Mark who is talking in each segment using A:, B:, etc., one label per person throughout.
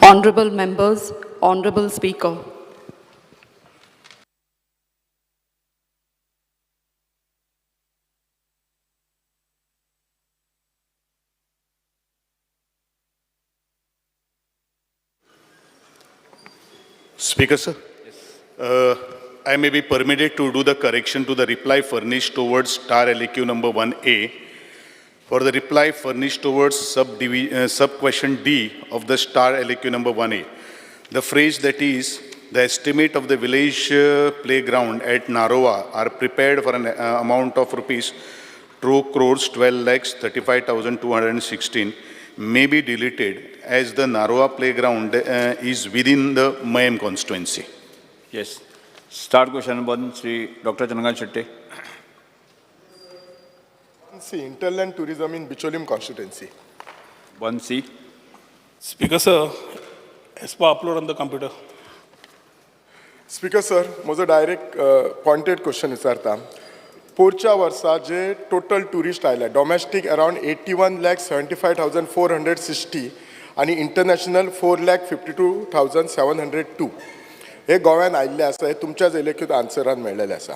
A: Honorable members, Honorable Speaker.
B: Speaker, sir. I may be permitted to do the correction to the reply furnished towards star LAQ number 1A. For the reply furnished towards sub-question D of the star LAQ number 1A. The phrase that is, the estimate of the village playground at Narova are prepared for an amount of rupees 2 crores 12 lakhs 35,216 may be deleted as the Narova playground is within the Mayem constituency.
C: Yes. Start question one, Sri Dr. Chandrakant Shetty.
D: C, hinterland tourism in Bicholim constituency.
C: 1C.
E: Speaker sir, as per upload on the computer.
D: Speaker sir, म्हजो direct pointed question विचारता. पोरच्या वर्सा जे total tourist आयले, domestic around 81,75,460 आनी international 4,52,702 हे गोव्यान आयिल्ले आसा. हे तुमच्याच एलेक्यूत आन्सरान मेळ्ळेले आसा.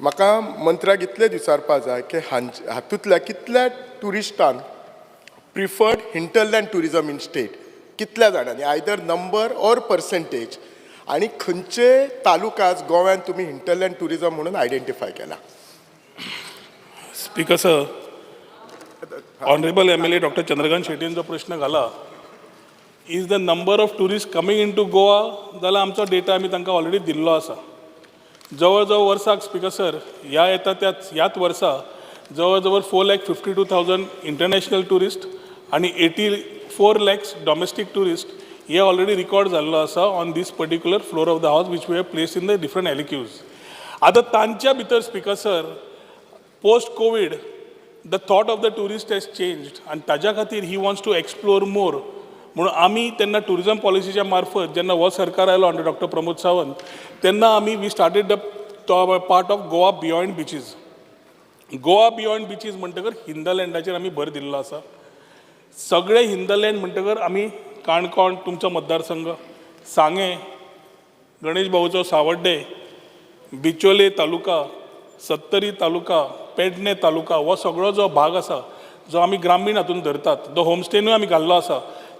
D: म्हाका मंत्र्याक इतलेंच विचारपा जाय की हातूंतल्या कितल्या ट्युरिस्टान preferred hinterland tourism in state, कितल्या जाणांनी, आयदर नंबर ऑर पर्सेंटेज, आनी खंयचे तालुकाज गोव्यान तुमी हिंटरलँड ट्युरिजम म्हणून आयडेंटिफाय केला?
E: Speaker sir, honourable MLA doctor Chandrakant शेट्टीन जो प्रश्न घाला, is the number of tourist coming into Goa, जाल्यार आमचो डेटा आमी तांकां ऑलरेडी दिल्लो आसा. जवळ जवळ वर्साक, स्पीकर सर, ह्या येता त्याच ह्याच वर्सा जवळ जवळ 4,52,000 international tourist आनी 84 lakhs domestic tourist हे ऑलरेडी रिकॉर्ड जाल्लो आसा on this particular floor of the house, which we have placed in the different LAQs. आतां तांच्या भितर, speaker sir, post Covid the thought of the tourist has changed आनी ताज्या खातीर he wants to explore more. म्हणून आमी तेन्ना tourism पॉलिसीच्या मार्फत, जेन्ना हो सरकार आयलो अंडर डॉक्टर प्रमोद सावंत, तेन्ना आमी we started the part of Goa beyond beaches. Goa beyond beaches म्हणटकर हिंदलँडाचेर आमी भर दिल्लो आसा. सगळे हिंदलँड म्हणटकर आमी काणकोण तुमचो मतदारसंघ, सांगें, गणेश भाऊचो सावड्डे, बिचोले तालुका, सत्तरी तालुका, पेडणे तालुका, हो सगळो जो भाग आसा, जो आमी ग्रामीण हातून धरतात, जो होमस्टेनूय आमी घाल्लो आसा,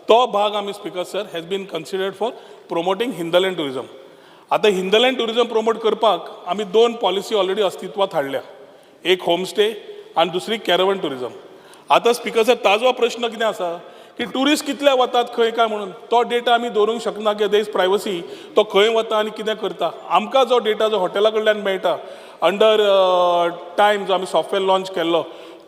E: तो भाग आमी, speaker sir, has been considered for promoting hinterland tourism. आतां हिंदलँड ट्युरिजम प्रमोट करपाक आमी दोन पॉलिसी ऑलरेडी अस्तित्वात हाडल्या, एक होमस्टे आनी दुसरी कॅरवन ट्युरिजम. आतां स्पीकर सर, ताजो प्रश्न कितें आसा की ट्युरिस्ट कितले वतात खंय काय म्हणून तो डेटा आमी दवरूंक शकना, की there is privacy, तो खंय वता आनी कितें करता. आमकां जो डेटा जो हॉटेला कडल्यान मेळटा अंडर टायम, जो आमी सॉफ्टवेअर लॉन्च केल्लो,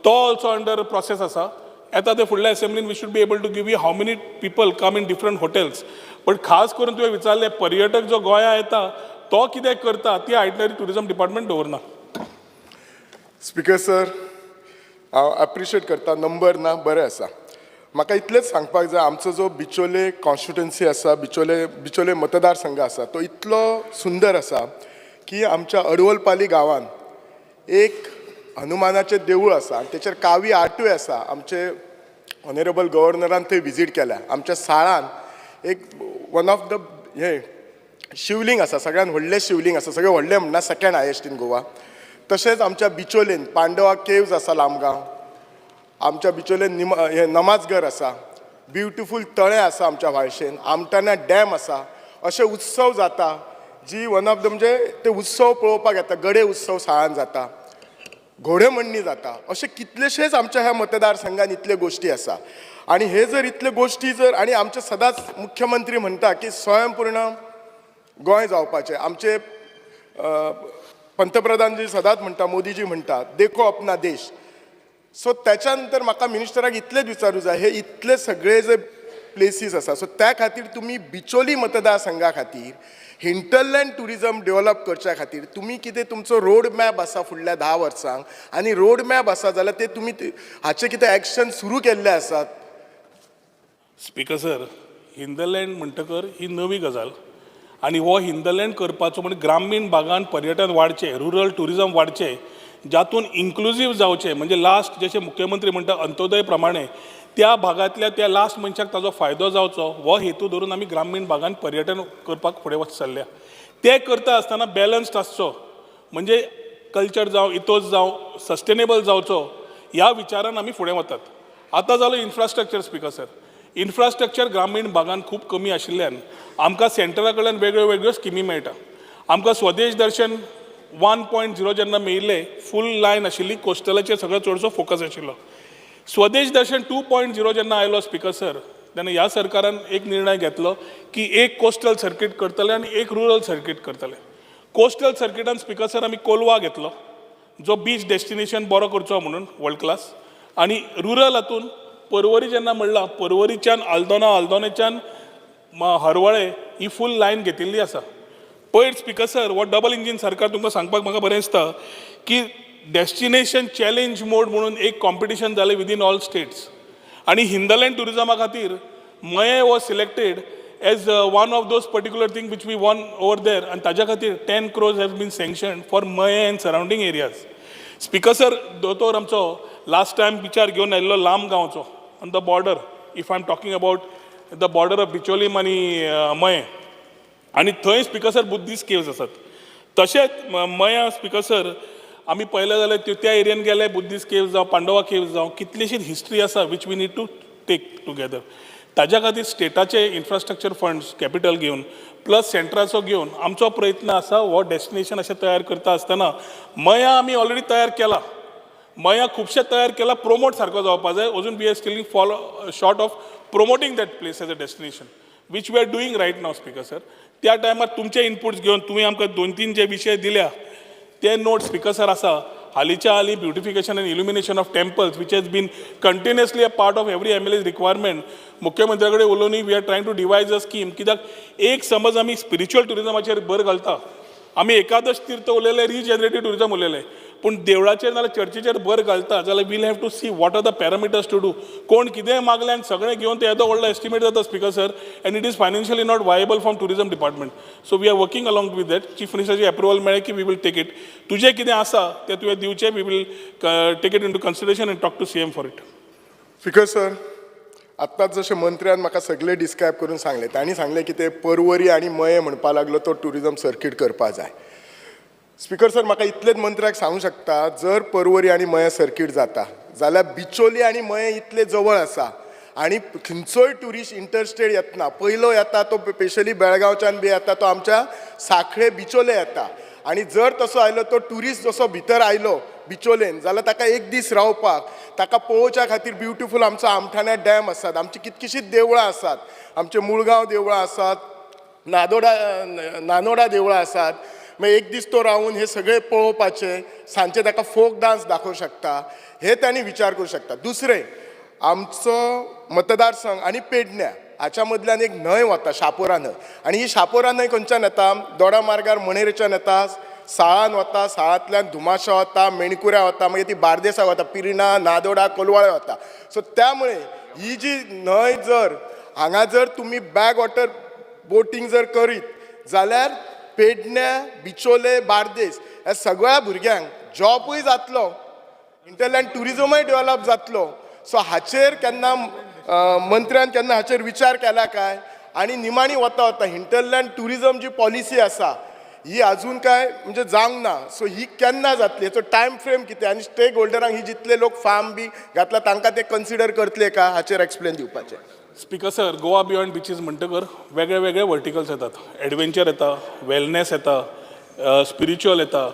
E: तो ऑल्सो अंडर प्रोसेस आसा. येता ते फुडल्या असेंब्लीन we should be able to give you how many people come in different hotels. But खास करून तुवें विचारलें, पर्यटक जो गोंया येता तो कितें करता, ती आयटनरी ट्युरिजम डिपार्टमेंट दवरना.
D: स्पीकर सर, हांव एप्रिशिएट करता, नंबर ना, बरें आसा. म्हाका इतलेंच सांगपाक जाय, आमचो जो बिचोले कॉन्स्टिट्युएन्सी आसा, बिचोले मतदारसंघ आसा, तो इतलो सुंदर आसा की आमच्या अडवलपाली गांवान एक हनुमानाचें देवूळ आसा आनी तेचेर कावी आर्टूय आसा. आमचे ऑनरेबल गव्हर्नरान थंय विजीट केल्या. आमच्या साळान एक वन ऑफ the हें शिवलिंग आसा, सगळ्यान व्हडलें शिवलिंग आसा, सगळें व्हडलें म्हणना, सेकंड हायेस्ट इन गोवा. तशेंच आमच्या बिचोलेन पांडवा केव्ज आसा लामगांव. आमच्या बिचोलेन निम हें नमाजघर आसा. ब्युटिफूल तळें आसा आमच्या व्हाळशेन. आमटाना डॅम आसा. अशे उत्सव जाता जी वन ऑफ the, म्हणजे ते उत्सव पळोवपाक येता. गडे उत्सव साळान जाता, घोडेमोडणी जाता. अशे कितलेशेच आमच्या ह्या मतदारसंघान इतल्यो गोश्टी आसा. आनी हे जर इतल्यो गोश्टी जर, आनी आमचे सदांच मुख्यमंत्री म्हणटा की स्वयंपूर्ण गोंय जावपाचें. आमचे पंतप्रधानजी सदांच म्हणटा, मोदीजी म्हणटा, "देखो अपना देश". सो त्याच्या नंतर म्हाका मिनिस्टराक इतलेंच विचारूं जाय, हे इतले सगळे जे प्लेसीस आसा, सो त्या खातीर तुमी बिचोली मतदारसंघा खातीर हिंटरलँड ट्युरिजम डेव्हलप करच्या खातीर तुमी कितें तुमचो रोड मॅप आसा फुडल्या 10 वर्सांक? आनी रोड मॅप आसा जाल्यार ते तुमी हाचे कितें एक्शन सुरू केल्ले आसात?
E: स्पीकर सर, हिंदलँड म्हणटकर ही नवी गजाल आनी हो हिंदलँड करपाचो म्हणजे ग्रामीण भागान पर्यटन वाडचें, रुरल ट्युरिजम वाडचें. जातून इन्क्लुजीव जावचें, म्हणजे लास्ट जशें मुख्यमंत्री म्हणटा अंत्योदय प्रमाणे त्या भागांतल्या त्या लास्ट मनशाक ताजो फायदो जावचो हो हेतू धरून आमी ग्रामीण भागान पर्यटन करपाक फुडें वच चल्ल्या. तें करता आसतना बॅलन्स्ड आसचो, म्हणजे कल्चर जावं, इतोस जावं, सस्टेनेबल जावचो ह्या विचारान आमी फुडें वतात. आतां जालो इन्फ्रास्ट्रक्चर स्पिकर सर. इन्फ्रास्ट्रक्चर ग्रामीण भागान खूब कमी आशिल्ल्यान आमकां सेंट्रला कडल्यान वेगळ्यो वेगळ्यो स्किमी मेळटा. आमकां स्वदेश दर्शन 1.0 जेन्ना मेळिल्लें, फूल लायन आशिल्ली, कोस्टलाचेर सगळो चडसो फोकस आशिल्लो. स्वदेश दर्शन 2.0 जेन्ना आयलो स्पिकर सर, तेन्ना ह्या सरकारान एक निर्णय घेतलो की एक कोस्टल सर्कीट करतले आनी एक रुरल सर्कीट करतले. कोस्टल सर्किटान स्पिकर सर आमी कोलवा घेतलो, जो बीच डेस्टिनेशन बरो करचो म्हणून वर्ल्ड क्लास, आनी रुरल हातून परवरी जेन्ना म्हणलां, परवरीच्यान आल्दोना, आल्दोनेच्यान हरवळे ही फूल लायन घेतिल्ली आसा. पयर स्पिकर सर हो डबल इंजीन सरकार, तुमकां सांगपाक म्हाका बरें दिसता की डेस्टिनेशन चॅलेंज मोड म्हणून एक कॉम्पिटिशन जालें विदीन ऑल स्टेट्स, आनी हिंदलँड ट्युरिजमा खातीर Mayem was selected as one of those particular thing which we won over there, आनी ताज्या खातीर 10 crores has been sanction for Mayem and surrounding areas. Speaker sir, दोतोर आमचो लास्ट टायम विचार घेवन आयिल्लो लांब गांवचो on the border, if I am talking about the border of Bicholim आनी मयें, आनी थंय स्पिकर सर बुद्धीस्ट केव्स आसात. तशेंच मयां स्पिकर सर आमी पळयलें जाल्यार त्या एरियन गेले, बुद्धीस्ट केव्स जावं, पांडवा केव्स जावं, कितलीशीच हिस्ट्री आसा which we need to take together. ताज्या खातीर स्टेटाचे इन्फ्रास्ट्रक्चर फंड्स कॅपिटल घेवन प्लस सेंट्राचो घेवन आमचो प्रयत्न आसा. हो डेस्टिनेशन अशें तयार करता आसतना मयां आमी ऑलरेडी तयार केला, मयां खुबशें तयार केला, प्रोमोट सारको जावपा जाय. अजून we are still fall short of promoting that place as a destination, which we are doing right now, Speaker sir. त्या टायमार तुमचे इनपुट्स घेवन तुमी आमकां दोन तीन जे विशय दिल्या ते नोट स्पिकर सर आसा. हालींच्या हालीं beautification and illumination of temples, which has been continuously a part of every MLA's requirement, मुख्यमंत्र्या कडेन उलोवनूय we are trying to devise a scheme. कित्याक एक समज आमी स्पिरिच्युअल ट्युरिजमाचेर भर घालता, आमी एकादश तीर्थ उलयले, रिजनरेटीव ट्युरिजम उलयले, पूण देवळाचेर नाल्यार चर्चीचेर भर घालता जाल्यार we'll have to see what are the parameters to do. कोण कितेंय मागलें आनी सगळें घेवन ते येदो व्हडलो एस्टिमेट जाता, Speaker sir, and it is financially not viable from tourism department. So we are working along with that. Chief मिनिस्टराची approval मेळ्ळें की we will take it. तुजें कितें आसा तें तुवें दिवचें, we will take it into consideration and talk to CM for it.
D: Speaker sir, आत्ताच जशें मंत्र्यान म्हाका सगळें डिस्क्रायब करून सांगलें, तांणी सांगलें की ते परवरी आनी मयें म्हणपा लागलो तो ट्युरिजम सर्कीट करपा जाय. स्पिकर सर, म्हाका इतलेंच मंत्र्याक सांगूंक शकता, जर परवरी आनी मयें सर्कीट जाता जाल्यार बिचोली आनी मयें इतले जवळ आसा आनी खंयचोय ट्युरिस्ट इंटरस्टेट येतना पयलो येता तो स्पेशली बेळगांवच्यान बी येता तो आमच्या साखळे बिचोले येता. आनी जर तसो आयलो तो ट्युरिस्ट, जसो भितर आयलो बिचोलेन जाल्यार ताका एक दीस रावपाक, ताका पळोवच्या खातीर ब्युटिफूल आमचो आमठाण्या डॅम आसात, आमची कितकीशींच देवळां आसात, आमचे मुळगांव देवळां आसात, नादोडा नानोडा देवळां आसात. मागीर एक दीस तो रावून हे सगळे पळोवपाचे, सांजचे ताका फोक डान्स दाखोवंक शकता, हे तांणी विचार करूं शकता. दुसरें, आमचो मतदारसंघ आनी पेडण्या हाच्या मदल्यान एक न्हंय वता, शापोरा न्हंय. आनी ही शापोरा न्हंय खंयच्यान येता? दोडा मार्गार मणेरेच्यान येता, साळान वता, साळांतल्यान धुमाशा वता, मेणकुऱ्या वता, मागीर ती बार्देसाक वता, पिर्णा, नादोडा, कोलवाळे वता. सो त्यामुळे ही जी न्हंय जर हांगा जर तुमी बॅक वॉटर बोटींग जर करीत जाल्यार पेडण्या, बिचोले, बार्देस ह्या सगळ्या भुरग्यांक जॉबूय जातलो, हिंटरलँड ट्युरिजमूय डेव्हलप जातलो. सो हाचेर केन्ना मंत्र्यान केन्ना हाचेर विचार केला काय? आनी निमाणी वता वता हिंटरलँड ट्युरिजम जी पॉलिसी आसा ही अजून काय म्हणजे जावंक ना. सो ही केन्ना जातली, हेचो टायम फ्रेम कितें, आनी स्टेक होल्डरांक ही जितले लोक फार्म बी घातला तांकां ते कन्सिडर करतले का, हाचेर एक्सप्लेन दिवपाचें.
E: Speaker sir, Goa beyond beaches म्हणटकर वेगळे वेगळे वर्टिकल्स येतात. एडवेंचर येता, वेलनेस येता, स्पिरिच्युअल येता.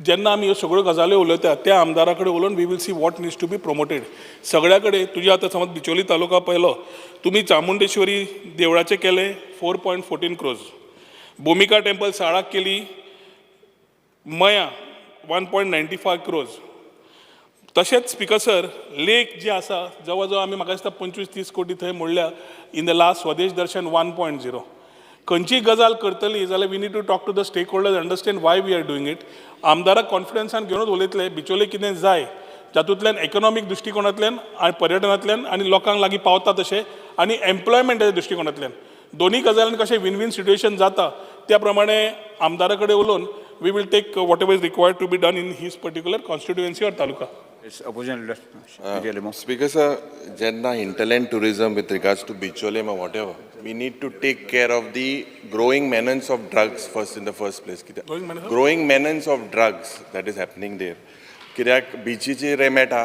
E: जेन्ना आमी ह्यो सगळ्यो गजाली उलयता त्या आमदारा कडेन उलोवन we will see what needs to be promoted. सगळ्या कडेन तुजे आतां समज बिचोली तालुका पळयलो तुमी, चामुंडेश्वरी देवळाचें केलें 4.14 क्रोर्स, भुमिका टेम्पल साळाक केली, मया 1.95 क्रोर्स. तशेंच स्पिकर सर, लेक जे आसा जवळ जवळ आमी म्हाका दिसता 25-30 कोटी थंय मोडल्या in the last Swadesh Darshan 1.0. खंयचीय गजाल करतली जाल्यार we need to talk to the stakeholders, understand why we are doing it. आमदाराक कॉन्फिडन्सान घेवनूच उलयतले. बिचोले कितें जाय जातूंतल्यान इकॉनॉमीक दृश्टिकोनांतल्यान आनी पर्यटनांतल्यान आनी लोकांक लागीं पावता तशें आनी एम्प्लॉयमेंटाच्या दृश्टिकोनांतल्यान दोन्ही गजालीन कशें विन विन सिट्युएशन जाता त्या प्रमाणे आमदारा कडेन उलोवन we will take whatever is required to be done in his particular constituency or taluka.
C: Opposition leader Shri Alemao.
F: Speaker sir, जेन्ना hinterland tourism with regards to Bicholim or whatever, we need to take care of the growing menace of drugs first in the first place.
E: Growing menace of?
F: Growing menace of drugs that is happening there. कित्याक बिचीचेर हे मेळटा,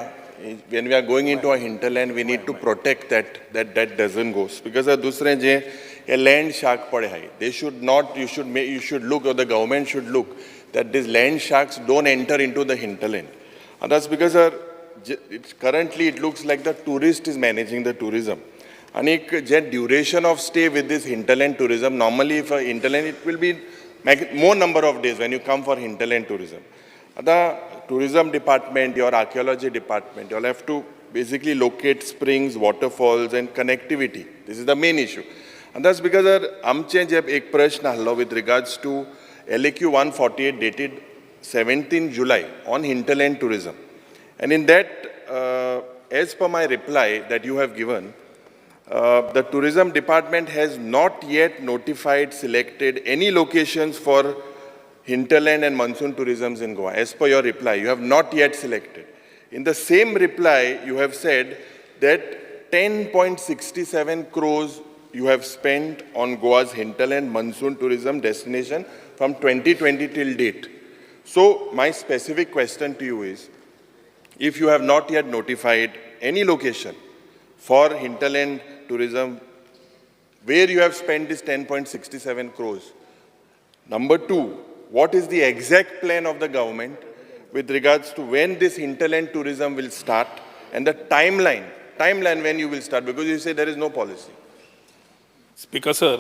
F: when we are going into a hinterland, we need to protect that, that doesn't go. Speaker sir, दुसरें जें हे land shark पळय आहाय, they should not, you should you should look, or the government should look that these land sharks don't enter into the hinterland. आतां speaker sir, currently it looks like the tourist is managing the tourism. आनीक जे duration of stay with this hinterland tourism, normally if hinterland it will be more number of days when you come for hinterland tourism. आतां tourism department, your archaeology department, you have to basically locate springs, waterfalls and connectivity. This is the main issue. And that's because sir, आमचे जे एक प्रश्न आहलो with regards to LAQ 148 dated 17 July on hinterland tourism. And in that, as per my reply that you have given, the tourism department has not yet notified, selected any locations for hinterland and monsoon tourisms in Goa. As per your reply, you have not yet selected. In the same reply, you have said that 10.67 crores you have spent on Goa's hinterland monsoon tourism destination from 2020 till date. So my specific question to you is, if you have not yet notified any location for hinterland tourism, where you have spent this 10.67 crores. Number two, what is the exact plan of the government with regards to when this hinterland tourism will start and the timeline when you will start, because you say there is no policy.
E: Speaker sir,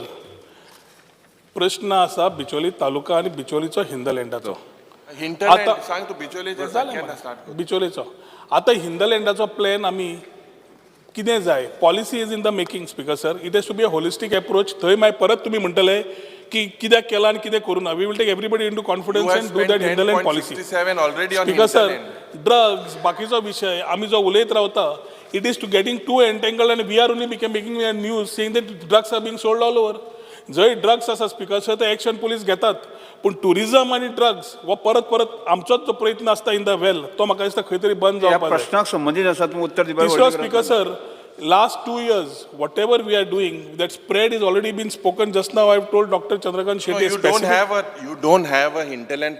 E: प्रश्न आसा बिचोली तालुका आनी बिचोलीचो हिंदलँडाचो.
F: Hinterland,
E: आता-
F: सांग तू बिचोलीचे
E: जालें
F: केन्ना
E: मरे.
F: start?
E: बिचोलेचो आतां हिंदलँडाचो प्लॅन आमी कितें जाय, policy is in the making. Speaker sir, it has to be a holistic approach. थंय मागीर परत तुमी म्हणटले की कित्याक केलां आनी कितें करूं ना. We will take everybody into
F: You
E: confidence
F: have
E: and do
F: spent
E: that hinterland policy.
F: 10.67 already on
E: speaker sir,
F: hinterland.
E: Drugs बाकीचो विशय आमी जो उलयत रावता, it is to getting too entangled आनी we are only became making news saying that drugs are being sold all over. जंय drugs आसा speaker sir, ते एक्शन पुलीस घेतात, पूण टुरिजम आनी ड्रग्स हो परत परत आमचोच जो प्रयत्न आसता इन the well, तो म्हाका दिसता खंय तरी बंद
C: ह्या
E: जावपाक जाय.
C: प्रश्नाक संबंदीत आसा, तुमी उत्तर दिवपाक
E: तिसरो
C: व्हडली गरज
E: speaker sir, last 2 years whatever we are doing, that spread is already been spoken. Just now I told Doctor Chandrakant
F: No,
E: Shetye.
F: you don't have a hinterland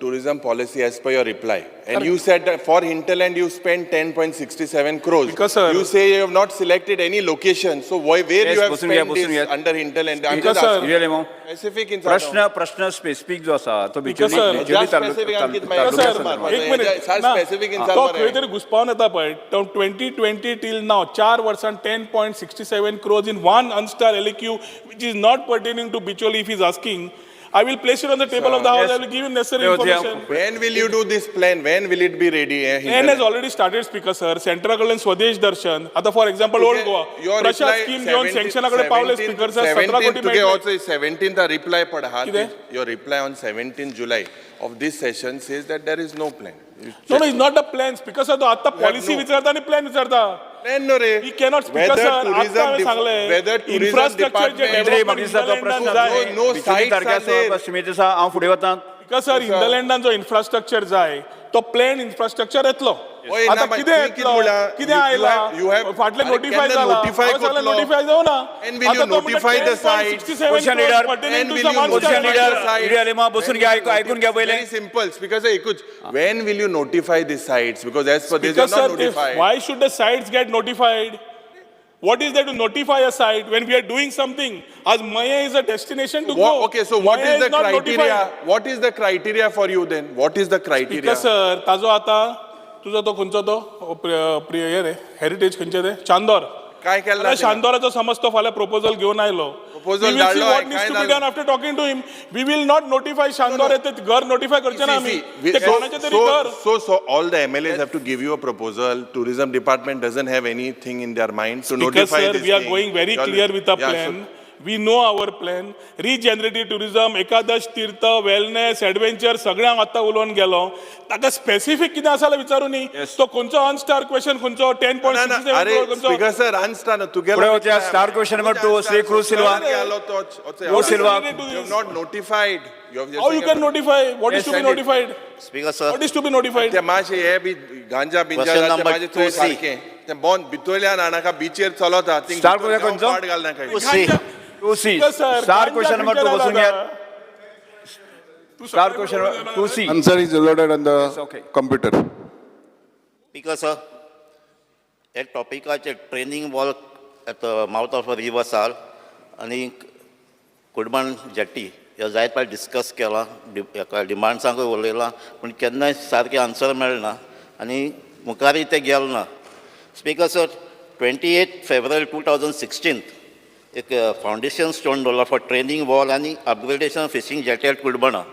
F: tourism policy as per your reply. And you said that for hinterland you spent 10.67 crores.
E: Because, sir-
F: You say you have not selected any location. So why, where
C: Yes,
F: you have
C: बसून घ्या,
F: spent
C: बसून
F: this
C: घ्या.
F: under hinterland? I'm
E: Because,
F: just
E: sir,
F: asking.
C: Shri Alemao.
F: Specific in
C: प्रश्न प्रश्न specific जो आसा तो Bicholim
E: sir,
C: Bicholim
F: just specific आणखी माहिती
C: तालुक्या
E: सर,
C: संदर्भात.
E: एक मिनिट
F: सर,
E: ना,
F: specific in
E: तो
F: सांग
E: खंय तरी घुसपावन येता पळय. 2020 टील नाव 4 वर्सां 10.67 crores in one unstar LAQ which is not pertaining to Bicholim. If is asking, I will place it on the table of the house.
C: Yes.
E: I will give him necessary
C: Yes, yeah.
E: Information.
F: When will you do this plan? When will it be ready?
E: Plan has
F: hinterland?
E: Already started, speaker sir. सेंटरा कडल्यान स्वदेश दर्शन, आतां for example old Goa
F: Your
E: Prasad
F: reply
E: scheme घेवन
F: 17
E: सँक्शना कडेन पावले speaker sir, 17
F: 17
E: कोटी
F: तुगे
E: मेळटले.
F: also 17th reply पड हा.
E: कितें?
F: Your reply on 17 July of this session says that there is no plan. You
E: No, no, it's not the plan. Speaker sir, तो आता
F: have
E: policy
F: no-
E: विचारता आणि प्लॅन विचारता.
F: Plan no रे.
E: We cannot, speaker
F: Whether
E: sir, आता
F: tourism
E: हांवें सांगलें,
F: whether tourism
E: infrastructure जे
F: department-
C: मंत्री
E: development
C: म्हाका दिसता तो प्रश्न
E: hinterland जाय.
F: No, no
C: Bicholim
F: sites
C: तालुक्या
F: are there.
C: सीमेत आसा. हांव फुडें वता.
E: स्पीकर सर, हिंदलँडान जो इन्फ्रास्ट्रक्चर जाय तो प्लॅन इन्फ्रास्ट्रक्चर येतलो.
F: ओय, ना,
E: आता
F: मागीर
E: कितें
F: तुवें कितें
E: येतलो,
F: म्हणलां?
E: कितें
F: You- you
E: आयला,
F: have-
E: फाटलें
F: अरे,
E: नोटिफाय
F: केन्ना
E: जाला,
F: notify
E: हांवें सांगलें
F: करतलो?
E: नोटिफाय जावना.
F: And will you notify the sites?
C: Opposition leader,
F: And will you
C: Opposition
F: notify
C: leader,
F: the sites?
C: Yuri Alemao, बसून घ्या, ऐकून घ्या पहिले.
F: Very simple. Speaker sir, एकूच. When will you notify the sites? Because as per this, you
E: Because
F: are not
E: sir, if,
F: notified.
E: why should the sites get notified? What is there to notify a site when we are doing something? As Maya is a destination to go.
F: Okay, so what
E: Maya
F: is the
E: not
F: criteria?
E: notified.
F: What is the criteria for you then? What is the criteria?
E: Because sir, ताजो आता तुजो तो खंयचो तो हे रे heritage खंयचे ते चांदोर.
F: काय केलां
E: आता
F: तिणें?
E: शांदोराचो समज तो फाल्यां प्रपोजल घेवन आयलो.
F: Proposal
E: We will see
F: धाडलो
E: what
F: आहे,
E: needs
F: काय
E: to be
F: जालें?
E: done after talking to him. We will not notify Chandor, ते घर नोटिफाय करचे ना
F: See,
E: आमी.
F: see, we-
E: ते
F: so,
E: कोणाचें तरी घर.
F: so all the MLAs have to give you a proposal. Tourism department doesn't have anything in their mind to
E: Because
F: notify
E: sir,
F: this
E: we are
F: thing.
E: going very
F: Y'all-
E: clear with the
F: Yeah, so-
E: plan. We know our plan. Regenerative tourism, Ekadash Tirth, wellness, adventure, सगळ्यांक आतां उलोवन गेलो. ताका specific कितें आसा जाल्यार विचारूं न्ही. तो खंयचो अनस्टार क्वेश्चन खंयचो टेन पॉयंट
F: ना, ना,
E: सिक्स सेवन
F: अरे
E: खंयचो.
F: स्पीकर सर अनस्टार ना तुगेलो
C: फुडें वचया, star question number 2, Shri Cruz Silva. Cruz Silva.
F: You have not notified.
E: How you can notify? What is
C: Yes,
E: to be
C: send it.
E: Notified?
G: Speaker sir,
E: What is to be notified?
F: ते मातशें हे बी गांजा बिंजा
G: Question
F: ते
G: number
F: मातशें थंय
G: 2C.
F: सारकें तें बंद भितरल्यान हाणाका बिचेर चलता थिंग
C: Start करूया खंयचो?
F: पाट घालनाका.
G: Two C.
C: 2C.
E: Speaker sir,
C: star question number 2 बसून घेयात.
E: तूं
C: स्टार
E: सकाळी
C: क्वेश्चन
E: बरोवन
C: 2C.
H: Answer is loaded on the
C: Yes, okay.
H: Computer.
G: Speaker sir, हे टॉपिकाचेर training wall at the mouth of a river Sal आनी कुडमण जेट्टी ह्यो जायत पाट डिस्कस केलां, हेका डिमांड्सांकूय उलयलां, पूण केन्नाय सारकें आन्सर मेळना आनी मुखारय तें गेलें ना. Speaker sir, 28 February 2016 एक फावंडेशन स्टोन दवरला फॉर ट्रेनींग वॉल आनी अपग्रेडेशन फिशींग जेटी एट कुडबणा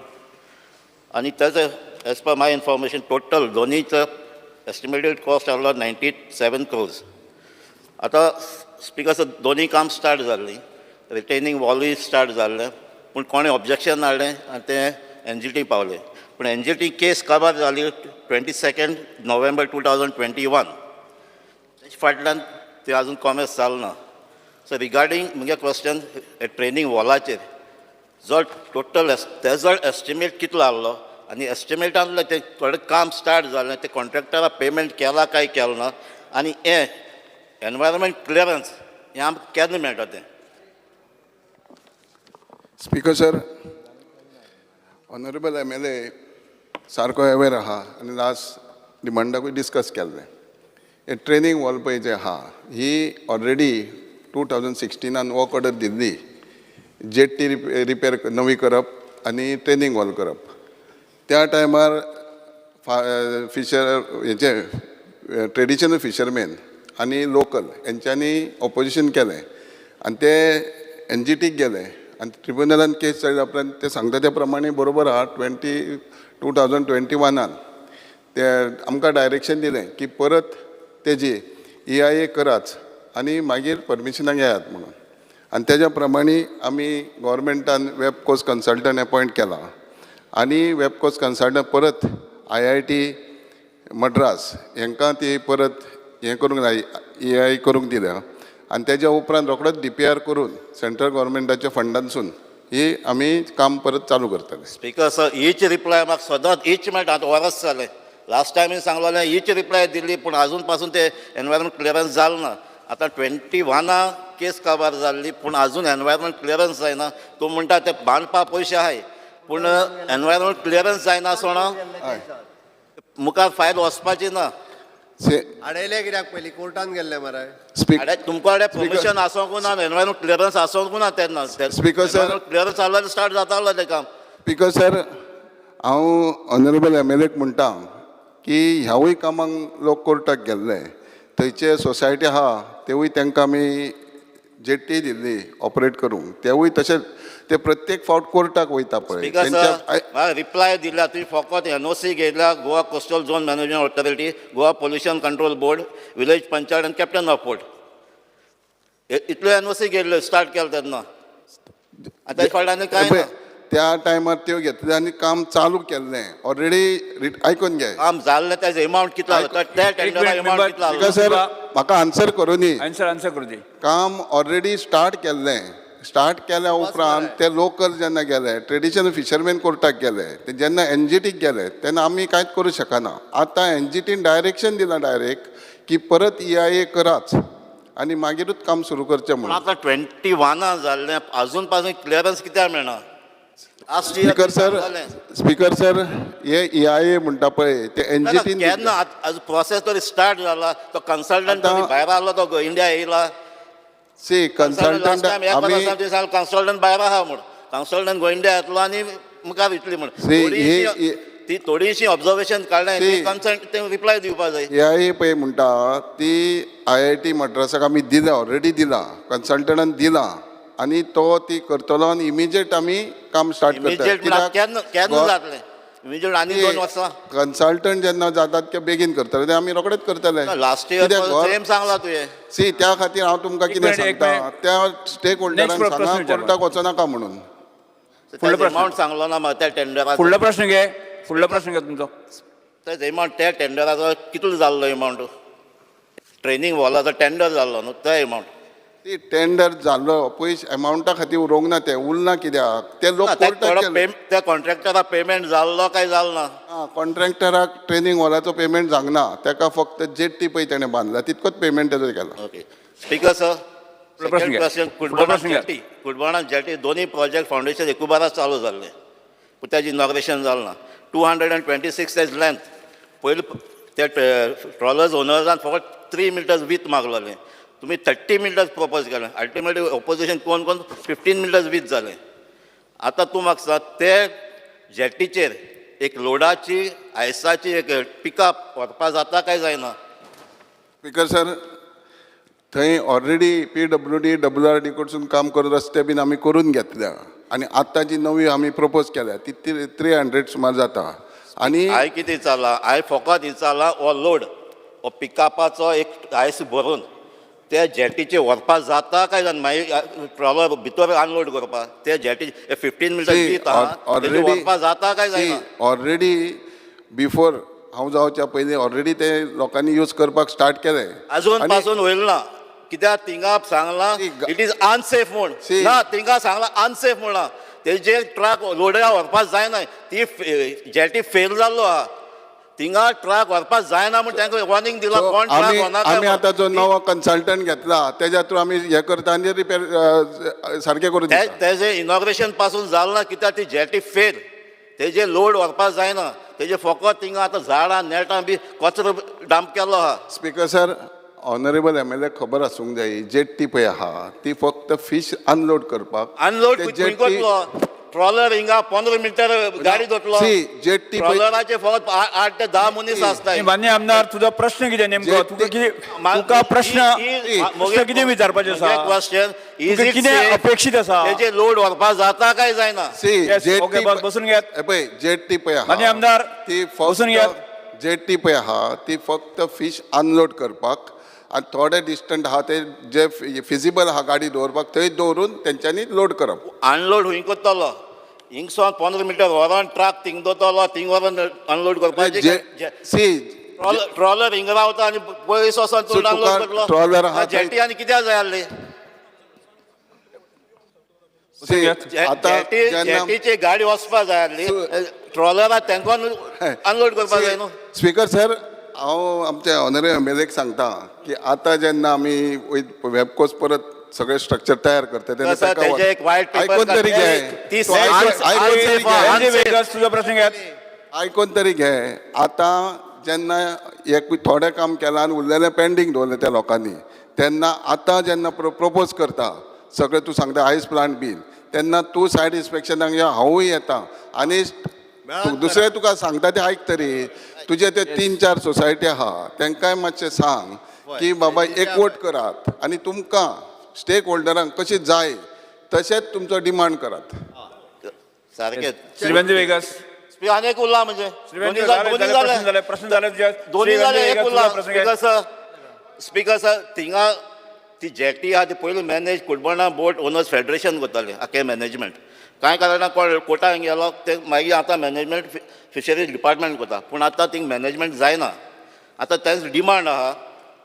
G: आनी ताजो as per my information total दोनीचो estimated cost आहलो 97 क्रोर्स. आतां स्पिकर सर, दोनी काम स्टार्ट जाल्लीं, रिटेनिंग वॉलूय स्टार्ट जाल्लें, पूण कोणें ऑब्जेक्शन हाडलें आनी तें एनजीटी पावलें, पूण एनजीटी केस काबार जाली 22 November 2021. तेजे फाटल्यान ते आजून कॉमेस जाल ना. सो रिगार्डींग म्हगे क्वेश्चन, ट्रेनींग वॉलाचेर जो टोटल तेजो एस्टिमेट कितलो आहलो आनी एस्टिमेटांतलें तें थोडें काम स्टार्ट जालें, तें कॉन्ट्रॅक्टराक पेमेंट केला काय केलें ना आनी हें एनवायरमेंट क्लियरन्स हें आमकां केन्ना मेळटा तें?
H: Speaker sir, honourable MLA सारको अवेर आहा आनी लास्ट डिमांडाकूय डिस्कस केल्लें. हे ट्रेनींग वॉल पळय जे आहा, ही ऑलरेडी 2016नान वर्क ऑर्डर दिल्ली, जेट्टी रिपेर नवी करप आनी ट्रेनींग वॉल करप. त्या टायमार फिशर हेचे ट्रेडिशनल फिशरमॅन आनी लोकल हेंच्यांनी ऑपोजिशन केलें आनी ते एनजीटीक गेले आनी ट्रिब्युनलान केस चलयल्या उपरांत ते सांगता त्या प्रमाणे बरोबर आहा. 2021नान ते आमकां डायरेक्शन दिलें की परत तेजी ईआईए कराच आनी मागीर परमिशनाक येयात म्हणून. आनी तेज्या प्रमाणे आमी गोवोरमेंटान वेबकोस कन्सल्टंट एपॉयंट केला आनी वेबकोस कन्सल्टंट परत आयआयटी मड्रास हांकां ती परत हें करूंक जाय, ईआईए करूंक दिल्या आनी तेज्या उपरांत रोखडोच डीपीआर करून सेंट्रल गोवोरमेंटाच्या फंडांसून ही आमी काम परत चालू करतले.
G: स्पीकर सर, हीच रिप्लाय म्हाका सदांच हीच मेळटा. आतां वरस जालें, लास्ट टायमूय सांगलोलें, हीच रिप्लाय दिल्ली, पूण आजून पासून ते एनवायरमेंट क्लियरन्स जालें ना. आतां 21आ केस काबार जाल्ली, पूण आजून एनवायरमेंट क्लियरन्स जायना. तूं म्हणटा ते बांदपा पयशे आहाय, पूण एनवायरमेंट क्लियरन्स जायना आसतना मुखार फायल वचपाची ना.
H: से
I: अडयले कित्याक पयलीं? कोर्टान गेल्ले मरे.
H: स्पीक
G: अरे, तुमकां कडेन परमिशन आसोंकू ना, एनवायरमेंट क्लियरन्स आसोंकू ना तेन्ना.
H: Speaker, sir.
G: Clearance जाल्यार स्टार्ट जातालो तें काम.
H: स्पीकर सर, हांव ऑनरेबल एमएलएक म्हणटा की ह्यावूय कामांक लोक कोर्टाक गेल्ले. थंयचे सोसायटी आहा, तेवूय तांकां आमी जेट्टी दिल्ली ऑपरेट करूंक, तेवूय तशेंच ते प्रत्येक फावट कोर्टाक वयता पळय.
G: स्पीकर
H: तेंच्या
G: सर, म्हाका रिप्लाय दिल्या, तुवें फकत एनओसी घेतल्या Goa Coastal Zone Management Authority, Goa Pollution Control Board, village panchayat आनी कॅप्टन ऑफ पोर्ट, इतल्यो एनओसी घेतल्यो स्टार्ट केलें तेन्ना. आतां ताजे फाटल्यान कांय
H: पळय,
G: ना.
H: त्या टायमार त्यो घेतले आनी काम चालू केल्लें ऑलरेडी. आयकून घे.
G: काम जाल्लें, तेजो एमावंट कितलो आसलो त्या टेंडरा?
C: Minute,
G: amount
C: member.
G: कितलो आसलो?
H: स्पीकर सर, म्हाका आन्सर करूनी.
C: आन्सर आन्सर करूं दी.
H: काम ऑलरेडी स्टार्ट केल्लें. स्टार्ट केल्या उपरांत ते लोकल जेन्ना गेले, ट्रेडिशनल फिशरमॅन कोर्टाक गेले, ते जेन्ना एनजीटीक गेले तेन्ना आमी कांयच करूं शकना. आतां एनजीटीन डायरेक्शन दिलां डायरेक्ट की परत ईआईए कराच आनी मागीरूच काम सुरू करचें
G: पूण
H: म्हणून.
G: आतां 21आ जाल्लें, अजून पासून क्लियरन्स कित्याक मेळना? Last year
H: speaker sir, speaker sir, हे ईआईए म्हणटा पळय ते एनजीटीन
G: केन्ना प्रोसेस तरी स्टार्ट जाला? तो कन्सल्टंट
H: आतां-
G: भायर आसलो, तो इंडिया येयला.
H: सी
G: लास्ट
H: कन्सल्टंट
G: टायम एक
H: आमी
G: वर्सा कन्सल्टंट भायर आहा म्हूण, कन्सल्टंट गोंयड्या येतलो आनी मुखार वयतली म्हूण.
H: See,
G: ती थोडीशी ऑब्जर्वेशन काडलें,
H: See,
G: consent ते रिप्लाय दिवपा जाय.
H: ए पळय म्हणटा ती आयआयटी मड्रासाक आमी दिल्या, ऑलरेडी दिला, कन्सल्टंटान दिला आनी तो ती करतलो आनी इमिजिएट आमी काम स्टार्ट करता.
G: इमिजिएट केन्ना केन्ना जातलें इमिजिएट? आनी 2 वर्सां?
H: कन्सल्टंट जेन्ना जातात ते बेगीन करतले, ते आमी रोखडेच करतले.
G: लास्ट इयर सेम सांगला तुवें.
H: सी, त्या खातीर हांव तुमकां
C: एक
H: कितें
C: मिनिट, एक
H: सांगता,
C: मिनिट.
H: त्या स्टेक होल्डरांक
C: प्रश्न
H: सांगा
C: विचारला.
H: कोर्टाक वचनाका म्हणून.
C: फुडलो प्रश्न.
G: अमावंट सांगलो ना म्हाका त्या टेंडराचो.
C: फुडलो प्रश्न घे, फुडलो प्रश्न घे तुमचो.
G: तेच एमावंट, त्या टेंडराचो कितलो जाल्लो एमावंट? ट्रेनींग वॉलाचो टेंडर जाल्लो न्हू तो एमावंट.
H: ती टेंडर जाल्लो पयशे एमावंटा खातीर उरोवंक ना ते उरना कित्याक ते लोक
G: ना,
H: कोर्टाक
G: थोडो
H: गेले.
G: त्या कॉन्ट्रॅक्टराक पेमेंट जाल्लो काय जालो ना?
H: आं, कॉन्ट्रॅक्टराक ट्रेनींग हॉलाचो पेमेंट जावंक ना. तेका फक्त जेट्टी पळय तेणें बांदला तितकोच पेमेंट तेजो केला.
G: ओके स्पीकर सर,
C: फुडलो प्रश्न
G: सेकंड
C: घ्या.
G: क्वेश्चन.
C: फुडलो
G: कुडबणा
C: प्रश्न घ्या.
G: जेटी, कुडबणा जेटी दोन्ही प्रोजेक्ट फावंडेशन एकूबाराच चालू जाल्ले, पूण ताजें इनॉग्रेशन जालें ना. 226 तेज लेंथ. पयलीं ते ट्रॉलर्स ओनर्सान फकत 3 मिटर्स वीथ मागलेलें, तुमी 30 मिटर्स प्रपोज केलें. अल्टिमेटली ओपोजिशन कोण कोण 15 मिटर्स वीथ जालें. आतां तूं म्हाका सांग, ते जेटीचेर एक लोडाची आयसाची एक पिकअप व्हरपा जाता काय जायना?
H: स्पीकर सर, थंय ऑलरेडी PWD WRD कडसून काम करून रस्ते बीन आमी करून घेतल्या आनी आतां जी नवी आमी प्रपोज केल्या ती 300 सुमार जाता आनी
G: हांवें कितें विचारलां, हांवें फकत विचारलां हो लोड हो पिकअपाचो एक आयस भरून त्या जेटीचेर व्हरपा जाता काय जायना? मागीर ट्रॉलर भितर अनलोड करपा ते जेटी 15 मिटर्स दीत आहा, तेजेर व्हरपा जाता काय जायना?
H: ऑलरेडी बिफोर हांव जावच्या पयलीं ऑलरेडी ते लोकांनी यूज करपाक स्टार्ट केलें.
G: अजून
H: आनी
G: पासून होईल ना कित्याक थिंगा सांगलां it is unsafe म्हूण.
H: See.
G: ना, थिंगा सांगलां अनसेफ म्हणलां. तेजे ट्रक लोडया व्हरपाक जायना, ती जेटी फेल जाल्लो आहा. थिंगा ट्रक व्हरपाक जायना म्हूण तांकां वॉर्निंग दिलां.
H: So,
G: कोण ट्रक
H: आमी
G: व्हरनाका
H: आमी
G: म्हूण.
H: आतां जो नवो कन्सल्टंट घेतला तेज्या थ्रू आमी हें करता आनी रिपेर सारकें करून दिता.
G: तेजें इनॉग्रेशन पासून जालें ना कित्याक ती जेटी फेल, तेजे लोड व्हरपाक जायना. तेजे फकत थिंगा आतां झाडां नेटां बी कचरो डंप केल्लो आहा.
H: Speaker sir, honourable MLA खबर आसूंक जाय, जेट्टी पळय आहा ती फक्त फीश अनलोड करपाक.
G: अनलोड
H: ते
G: खंय
H: जेट्टी
G: करतलो? ट्रॉलर हिंगा 15 मिटर गाडी दोतलो.
H: See, jetty पळय-
G: ट्रॉलराचे फकत 8 ते 10 मनीस आसताय.
C: मान्य आमदार, तुजो प्रश्न कितें नेमको? तुका कितें, तुका प्रश्न प्रश्न कितें विचारपाचें आसा?
G: क्वेश्चन is
C: तुका
G: it
C: कितें अपेक्षीत आसा?
G: तेजे लोड व्हरपाक जाता काय जायना?
H: सी
C: Yes,
H: jetty
C: okay, बस, बसून घेयात.
H: हे पळय जेट्टी पळय आहा
C: मान्य आमदार,
H: ती
C: बसून घेयात.
H: फक्त जेट्टी पळय आहा ती फक्त फीश अनलोड करपाक आनी थोडे डिस्टंट आहा ते जे फिजिबल आहा गाडी दवरपाक थंय दवरून तेंच्यांनी लोड करप.
G: अनलोड हुंय करतलो? हिंगसोन 15 मिटर व्हरोन ट्रक थिंग दवरतलो, थिंग व्हरोन अनलोड करपाचें.
H: सी
G: ट्रॉलर हिंगा रावता आनी पयस वचोन
H: So,
G: तूं अनलोड
H: तुका
G: करतलो.
H: ट्रॉलर आहा थंय-
G: जेटी आनी कित्याक जाय आसली?
H: सी आतां जेन्ना
G: जेटीची गाडी वचपा जाय आसली, ट्रॉलराक तांकां अनलोड करपा जाय न्हू.
H: स्पीकर सर, हांव आमच्या ऑनरेबल एमएलएक सांगता की आतां जेन्ना आमी वेबकोस परत सगळें स्ट्रक्चर तयार करता तेन्ना
G: तसं
H: ताका
G: तेजें एक white paper
H: आयकून तरी घे.
G: ती
H: तूं आयकून तरी
G: unsafe
H: घे.
G: आहा.
C: वेंजी वेगस, तुजो प्रश्न घेयात.
H: आयकून तरी घे. आतां जेन्ना एक थोडें काम केलां आनी उरलेलें पेंडींग दवरलें त्या लोकांनी, तेन्ना आतां जेन्ना प्रोपोज करता सगळें तूं सांगता आयस प्लांट बीन, तेन्ना तूं सायड इन्स्पेक्शनाक यो, हांवूय येता आनी दुसरें तुका सांगता तें आयक तरी. तुजे ते 3-4 सोसायटी आहा तांकांय मातशें सांग की बाबा एकवट करात आनी तुमकां स्टेक होल्डरांक कशें जाय तशेंच तुमचो डिमांड करात.
G: सारकें.
C: श्री वेंजी वेगस.
G: आनी एक उरला म्हणजे
C: श्री वेंजी,
G: दोन्ही
C: जाले,
G: दोन्ही
C: जाले, प्रश्न
G: जाले
C: जाले, प्रश्न जाले तुजे.
G: दोन्ही
C: श्री
G: जाले
C: वेंजी
G: एक
C: वेगस,
G: उरला.
C: तुजो प्रश्न
G: स्पीकर
C: घेयात.
G: सर, स्पीकर सर, थिंगा ती जेटी आहा ती पयलू मॅनेज कुडबणा बोट ओनर्स फेडरेशन करताले आख्खें मॅनेजमेंट. कांय कारणां कोण कोर्टान गेलो ते मागीर आतां मॅनेजमेंट फिशरीज डिपार्टमेंट करता, पूण आतां थिंग मॅनेजमेंट जायना. आतां तेंच डिमांड आहा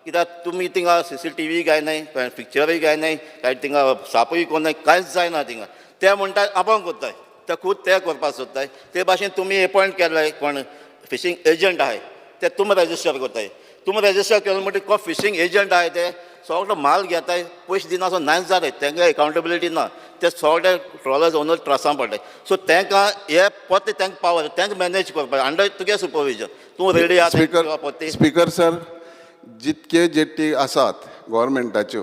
G: कित्याक तुमी थिंगा CCTV काय नाय, कांय पिक्चरूय काय नाय, कांय थिंगा सापूय कोण नाय, कांयच जायना थिंगा. ते म्हणटा आपूण करताय, ते खूद ते करपाक सोदताय. ते भाशेन तुमी एपॉयंट केले कोण फिशींग एजंट आहाय ते तुमी रजिस्टर करताय. तुमी रजिस्टर केले म्हणटकीर कोण फिशींग एजंट आहाय ते सगळो माल घेताय, पयशे दिना नायच जाले, तांकां एकाउंटेबिलिटी ना. ते सगळे ट्रॉलर्स ओनर त्रासान पडले. सो तांकां हे परते तांकां पावर तांकां मॅनेज करपाक अंडर तुगे सुपरविजन तूं रेडी आसा
H: स्पीकर
G: परती.
H: स्पीकर सर, जितके जेट्टी आसात गोवोरमेंटाच्यो,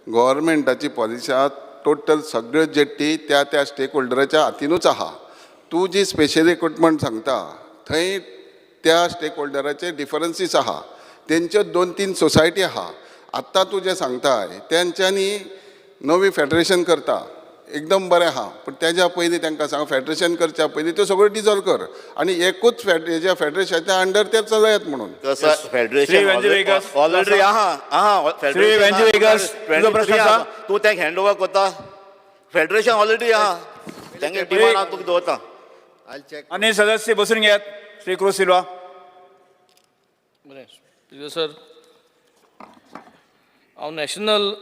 H: गोवोरमेंटाची पॉलिसी आहा टोटल सगळ्यो जेट्टी त्या त्या स्टेक होल्डराच्या हातीनूच आहा. तूं जी स्पेशल इक्विपमेंट सांगता थंय त्या स्टेक होल्डराचे डिफरन्सीस आहा, तेंच्यो 2-3 सोसायटी आहा. आत्तां तूं जें सांगताय तेंच्यांनी नवी फेडरेशन करता एकदम बरें आहा, पूण तेज्या पयलीं तांकां सांग फेडरेशन करच्या पयलीं त्यो सगळ्यो डिजॉल्व कर आनी एकूच हेज्या फेडरेशनाच्या अंडर ते चलयात म्हणून.
G: तसं
C: श्री
G: फेडरेशन
C: वेंजी वेगस.
G: ऑलरेडी आहा आहा.
C: श्री वेंजी वेगस, तुजो प्रश्न आसा?
G: तूं तांकां हँड ओवर करता, फेडरेशन ऑलरेडी आहा, तांगे डिमांड हांव तुका दवरता.
I: I'll check.
C: आनी सदस्य बसून घेयात. श्री क्रूज सिल्वा.
J: बरें स्पीकर सर, हांव नॅशनल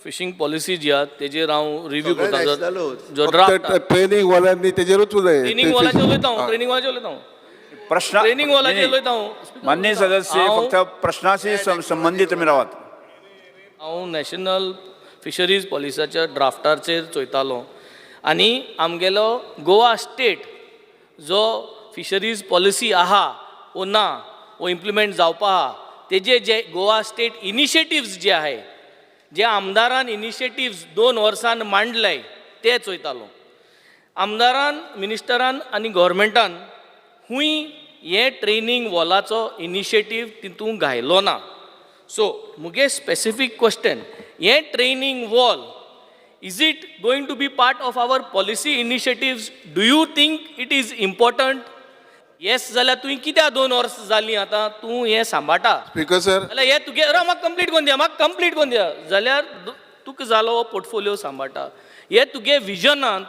J: फिशींग पॉलिसी जी आहा तेजेर हांव रिव्यू
I: सगळे
J: करता.
I: nationalूच.
J: जो ड्राफ्ट
H: ट्रेनींग वॉलांनी तेजेरूच उलय.
J: ट्रेनींग वॉलाचेर उलयता हांव, ट्रेनींग वॉलाचेर उलयता हांव.
C: प्रश्न
J: ट्रेनींग वॉलाचेर
C: नाही,
J: उलयता हांव.
C: माननीय सदस्य, फक्त प्रश्नाशी संबंधित तुमी रावात.
J: हांव नॅशनल फिशरीज पॉलिसीच्या ड्राफ्टाचेर चोयतालो आनी आमगेलो गोवा स्टेट जो फिशरीज पॉलिसी आहा वो ना, वो इम्प्लिमेंट जावपा आहा, तेजे जे गोवा स्टेट इनिशिएटिव्स जे आहाय, जे आमदारान इनिशिएटिव्स 2 वर्सान मांडले ते चोयतालो. आमदारान, मिनिस्टरान आनी गोवोरमेंटान खूंय हे ट्रेनींग वॉलाचो इनिशिएटीव तितूंत घायलो ना. सो मुगे स्पेसिफीक क्वेश्चन, हे training wall, is it going to be part of our policy initiatives? Do you think it is important? Yes जाल्यार तुवें कित्याक 2 वर्सां जालीं आतां तूं हें सांबाळटा?
H: Speaker sir.
J: जाल्यार हे तुगे, म्हाका कंप्लीट करून दिया, म्हाका कंप्लीट करून दिया. जाल्यार तुका जालो हो पोर्टफोलियो सांबाळटा, हे तुगे विजनांत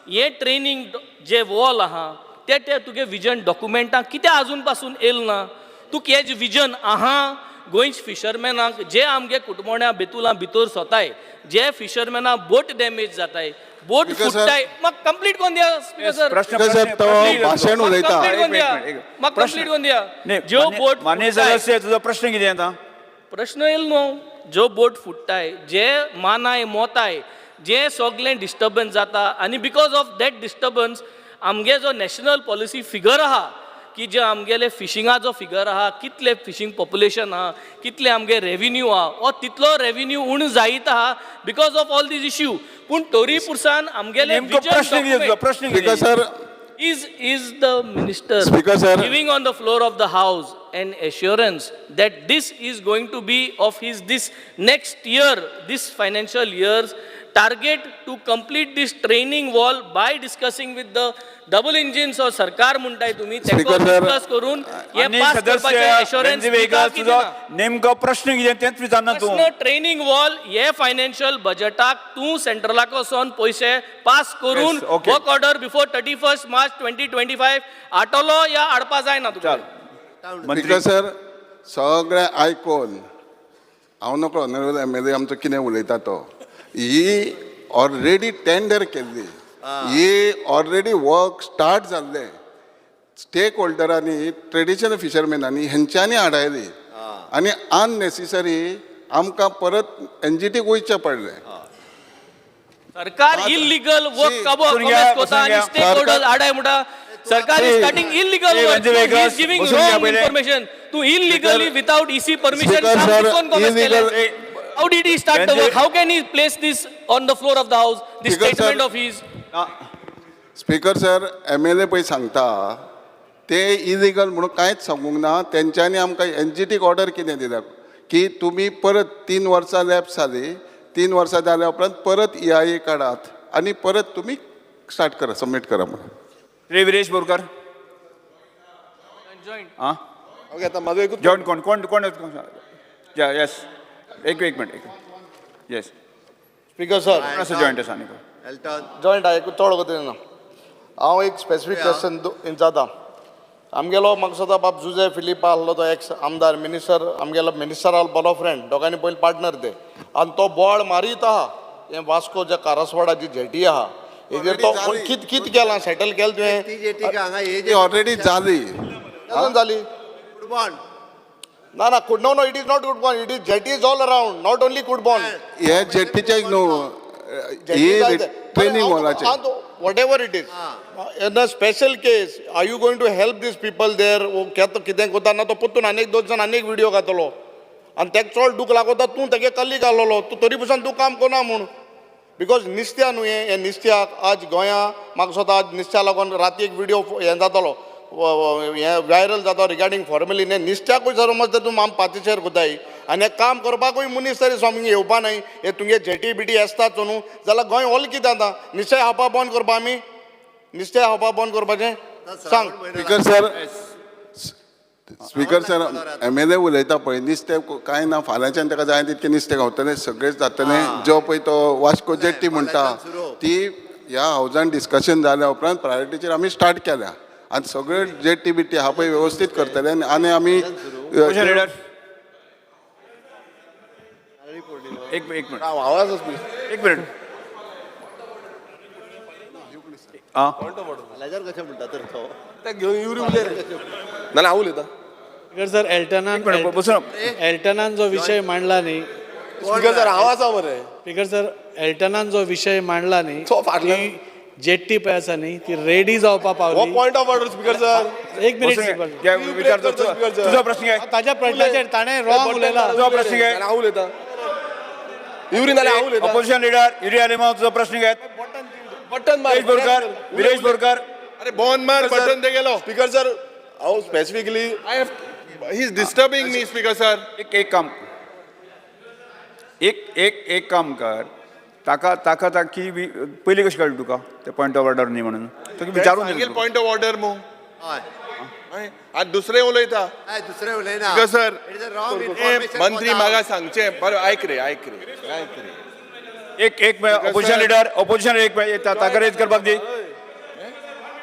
J: हे ट्रेनींग जे वॉल आहा ते ते तुगे विजन डॉक्युमेंटाक कित्याक आजून पासून येयल ना? तुका हेज विजन आहा, गोंयच फिशरमॅनाक जे आमगे कुटमोण्या बेतुला भितर सोताय, जे फिशरमॅना बोट डॅमेज जाताय, बोट
H: Speaker sir.
J: फुट्टाय. म्हाका कंप्लीट करून दिया, स्पीकर सर.
C: प्रश्न
H: स्पीकर साहेब, तो भाशण उलयता.
J: कंप्लीट करून
C: एक
J: दिया.
C: मिनिट, एक मिनिट.
J: म्हाका कंप्लीट करून दिया.
C: नाही,
J: ज्यो बोट
C: माननीय
J: फुट्टाय-
C: सदस्य, तुजो प्रश्न कितें आतां?
J: प्रश्न येयल न्हू. ज्यो बोट फुट्टाय, जे मानाय मोताय, जे सगलें डिस्टर्बन्स जाता आनी because of that disturbance आमगे जो नॅशनल पॉलिसी फिगर आहा की जे आमगेले फिशिंगाचो फिगर आहा, कितले फिशींग पॉप्युलेशन आहा, कितले आमगे रेविन्यू आहा, हो तितलो रेविन्यू उणो जायत आहा because of all these issue. पूण तरी पुरसान आमगेले
C: नेमको प्रश्न कितें तुजो? प्रश्न
H: स्पीकर
C: कितें?
H: Sir.
J: Is the minister
H: Speaker, sir.
J: giving on the floor of the house an assurance that this is going to be of his this next year, this financial year's target to complete this training wall by discussing with the double engines or सरकार म्हणताय तुम्ही तेका
H: Speaker, sir.
J: Discuss करून हे
C: माननीय
J: pass करपाचें
C: सदस्य
J: assurance
C: Venzy
J: दिता
C: वेगस,
J: की
C: तुजो
J: दिना?
C: नेमको प्रश्न कितें तेंच विचारना तूं.
J: प्रश्न, ट्रेनिंग वॉल हे फायनान्शियल बजेटाक तूं सेंट्रलाक वचोन पयशे पास करून
C: Yes, okay.
J: Work order before 31 March 2025 आटोलो या हाडपा जायना तुका?
C: चाल मंत्री.
H: स्पीकर सर, सगळें आयकोन हांव नकळो ऑनरेबल एमएलए आमचो कितें उलयता तो. ही ऑलरेडी टेंडर केल्ली, ही ऑलरेडी वर्क स्टार्ट जाल्लें. स्टेक होल्डरांनी, ट्रेडिशनल फिशरमॅनांनी हेंच्यांनी आडायली आनी अननेसेसरी आमकां परत एनजीटीक वयचें पडलें.
J: सरकार इलिगल वर्क
H: See,
J: काबो
C: बसून घ्या,
J: कॉमेस
C: बसून
J: कोता आनी
C: घ्या.
J: स्टेक होल्डर आडाय म्हणटा. सरकार is starting illegal
C: Hey,
J: work.
C: Venzy Vegas,
J: is giving
C: बसून घ्या
J: रॉंग
C: पहिले.
J: इन्फॉर्मेशन. तू illegally without EC permission
H: Speaker,
J: काम
H: sir,
J: कितकोन कॉमेस केलें?
H: illegal-
J: How did he start the
C: Venzy-
J: work? How can he place this on the floor of the house, this
H: Speaker, sir.
J: Statement of his?
H: Speaker sir, MLA पळय सांगता ते illegal म्हणून कांयच सांगूंक ना. तेंच्यांनी आमकां एनजीटीक ऑर्डर कितें दिल्या की तुमी परत 3 वर्सां लॅप्स जाली, 3 वर्सां जाल्या उपरांत परत ईआयए काडात आनी परत तुमी स्टार्ट करा, सबमीट करा म्हणून.
C: श्री विरेश बोरकर. हा.
D: ओके, आतां म्हाजो एकूच
C: जॉईंट कोण कोण कोण? येस, एक एक मिनिट, एक, येस.
K: Speaker sir.
C: कोण आसा जॉईंट आसा न्ही?
I: एल्टन.
K: जॉयंट एक चड वगत ना. हांव एक स्पेसिफीक क्वेश्चन विचारता. आमगेलो म्हाका दिसता बाब जुजे फिलीप आहलो, तो एक्स आमदार, मिनिस्टर, आमगेलो मिनिस्टरालो बरो फ्रेंड. दोगांनी पयलीं पार्टनर ते आनी तो बोवाळ मारीत आहा. हें वास्को जे कारसवाडा जी जेटी आहा हेजेर तो
H: Already जाली.
K: कित कित केलां सेटल केलें तुवें?
I: ती जेटी हांगा हे.
H: ती ऑलरेडी जाली.
K: केन्ना जाली?
I: कुडबोन.
K: ना ना, no, no, it is not Cudbond. It is jetties all around, not only Cudbond.
H: हे जेटीचे न्हू, ही training वॉलाचे.
K: Whatever it is, in a special case, are you going to help these people there? कितें कोता ना तो परतून आनी दोन जाण आनी एक विडियो घातलो आनी तेका चड दूख लागोता. तूं तेगे कल्ली घालोलो, तूं तरी पसून तूं काम करना म्हूण, because निस्त्या न्हू हें, हें निस्त्याक आज गोंया म्हाका दिसता आज निस्त्या लागून राती एक विडियो हें जातालो, हें व्हायरल जाता रिगार्डींग फॉर्मेलीन. हें निस्त्याकूय समज तूं आम पातीचेर कोताय आनी हें काम करपाकूय मनीस तरी सामकें येवपा नाय. हे तुमगे जेटी बिटी आसतात न्हू, जाल्यार गोंय ऑल कितें आतां निस्त्या खावपा बंद करपा आमी? निस्त्या खावपा बंद करपाचें सांग.
H: Speaker sir, speaker sir, MLA उलयता पळय नुस्तें कांय ना. फाल्यांच्यान ताका जाय तितकें नुस्तें गावतलें, सगळेंच जातलें. जो पळय तो वास्को जेट्टी म्हणटा ती ह्या हावजान डिस्कशन जाल्या उपरांत प्रायोरिटीचेर आमी स्टार्ट केल्या आनी सगळे जेट्टी बिट्टी आहा पळय वेवस्थीत करतले आनी आमी
C: ऑपोजिशन लिडर. एक एक मिनिट.
K: आवाज.
C: एक मिनिट. आं.
I: लायजार कशें म्हणटा तर तो?
K: ते घेवन युरी उलय रे, नाल्यार हांव उलयता.
L: स्पीकर सर, एल्टनान
C: एक मिनिट, बसून.
L: एल्टनान जो विशय मांडला न्ही.
K: स्पीकर सर, हांव आसा मरे.
L: स्पीकर सर, एल्टनान जो विशय मांडला न्ही,
K: तो फाटल्यान.
L: ती जेट्टी पळय आसा न्ही, ती रेडी जावपा
K: हो
L: पावली.
K: Point of order, speaker sir.
L: एक मिनिट.
C: बसून
L: स्पीकर.
C: घे. विचारतो तुझो प्रश्न काय?
L: ताज्या प्रश्नाचेर ताणें रॉंग उलयला.
C: तुझो प्रश्न काय?
K: हांव उलयता युरी, नाल्यार हांव उलयता.
C: ऑपोजिशन लिडर युरी आलेमाव, तुझो प्रश्न काय?
K: बटन मार.
C: विरेश बोरकर, विरेश बोरकर.
F: अरे, बोन मार बटन ते गेलो.
K: स्पीकर सर, हांव specifically
F: I have he is disturbing me, speaker sir.
C: एक एक काम, एक एक एक काम कर. ताका ताका ताकी पयली कशी कळ्ळी तुका ते पॉयंट ऑफ ऑर्डर न्ही म्हणून? तुका विचारून
F: सांगेल
C: दिलें तुका.
F: पॉयंट ऑफ ऑर्डर मू.
I: हय.
F: आनी दुसरें उलयता.
I: हय, दुसरें उलयना.
F: Speaker sir,
I: it is a wrong information.
F: मंत्री म्हाका सांगचें बरें. आयक रे, आयक रे, आयक रे.
C: एक एक ऑपोजिशन लिडर, ऑपोजिशन एक ताका रेज करपाक दी.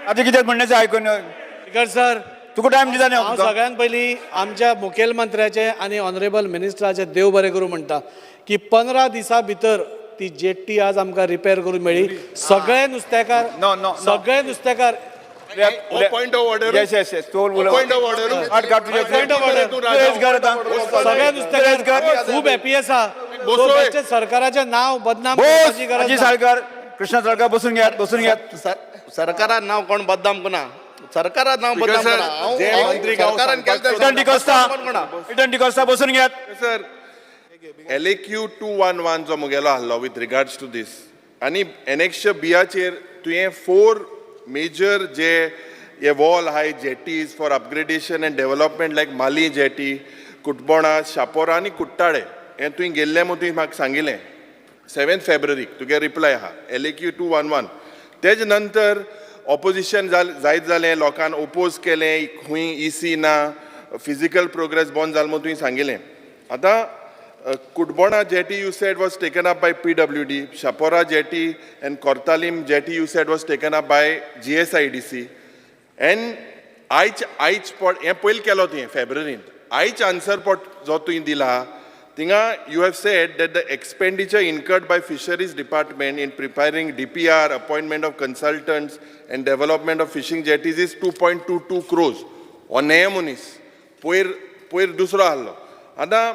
C: आतां कितें म्हणण्याचें आयकून.
L: स्पीकर सर,
C: तुका टायम दिता न्ही
L: हांव
C: हांव तुका.
L: सगळ्यांत पयलीं आमच्या मुखेलमंत्र्याचें आनी ऑनरेबल मिनिस्टराचें देव बरें करूं म्हणटा की 15 दिसां भितर ती जेट्टी आज आमकां रिपेर करून मेळ्ळी. सगळे नुस्तेकार
C: No, no, no.
L: सगळे नुस्तेकार.
F: हो पॉयंट ऑफ ऑर्डर.
C: येस, तू
F: पॉयंट ऑफ ऑर्डर.
C: काड काड तुजें.
L: Point of order.
C: तू रेज कर आतां.
L: सगळे नुस्तेकार खूब हॅपी आसा.
F: बसोय.
L: सो बेश्टें सरकाराचें नांव बदनाम
C: बोस
L: करपाची गरज
C: अजी
L: ना.
C: साळकर, कृष्णा साळकर, बसून घेयात, बसून घेयात.
K: सरकारान नांव कोण बदनाम करना, सरकारान नांव बदनाम
F: Speaker sir,
K: करना.
F: जे मंत्री गांव
K: सरकारान केलें तें
C: रिटर्न डिकोस्ता.
K: कोण कोणा.
C: रिटर्न डिकोस्ता, बसून घेयात.
F: Sir, LAQ 211 जो मुगेलो आहलो विथ रिगार्ड्स टू दीस आनी एनेक्श बियाचेर तुवें फोर मेजर जे हे वॉल आहाय, jetties for upgradation and development like Mali jetty, Cutbona, Chapora आनी कुट्टाळे, हें तुवें गेल्लें म्हूण तुवें म्हाका सांगिल्लें 7 फेब्रुवारीक. तुगे रिप्लाय आहा LAQ 211. तेज नंतर ऑपोजिशन जायत जालें, लोकान ओपोज केलें, खंय इसी ना, फिजिकल प्रोग्रेस बंद जालो म्हूण तुवें सांगिल्लें. आतां Cutbona jetty you said was taken up by PWD, Chapora jetty and Cortalim jetty you said was taken up by GSIDC and आयज आयज पट हें पयलीं केलो तुवें फेब्रुवारीन. आयज आन्सर पट जो तुवें दिला थिंगा you have said that the expenditure incurred by fisheries department in preparing DPR, appointment of consultants and development of fishing jetties is 2.22 crores. हो नेय मनीस पयर पयर दुसरो आहलो. आतां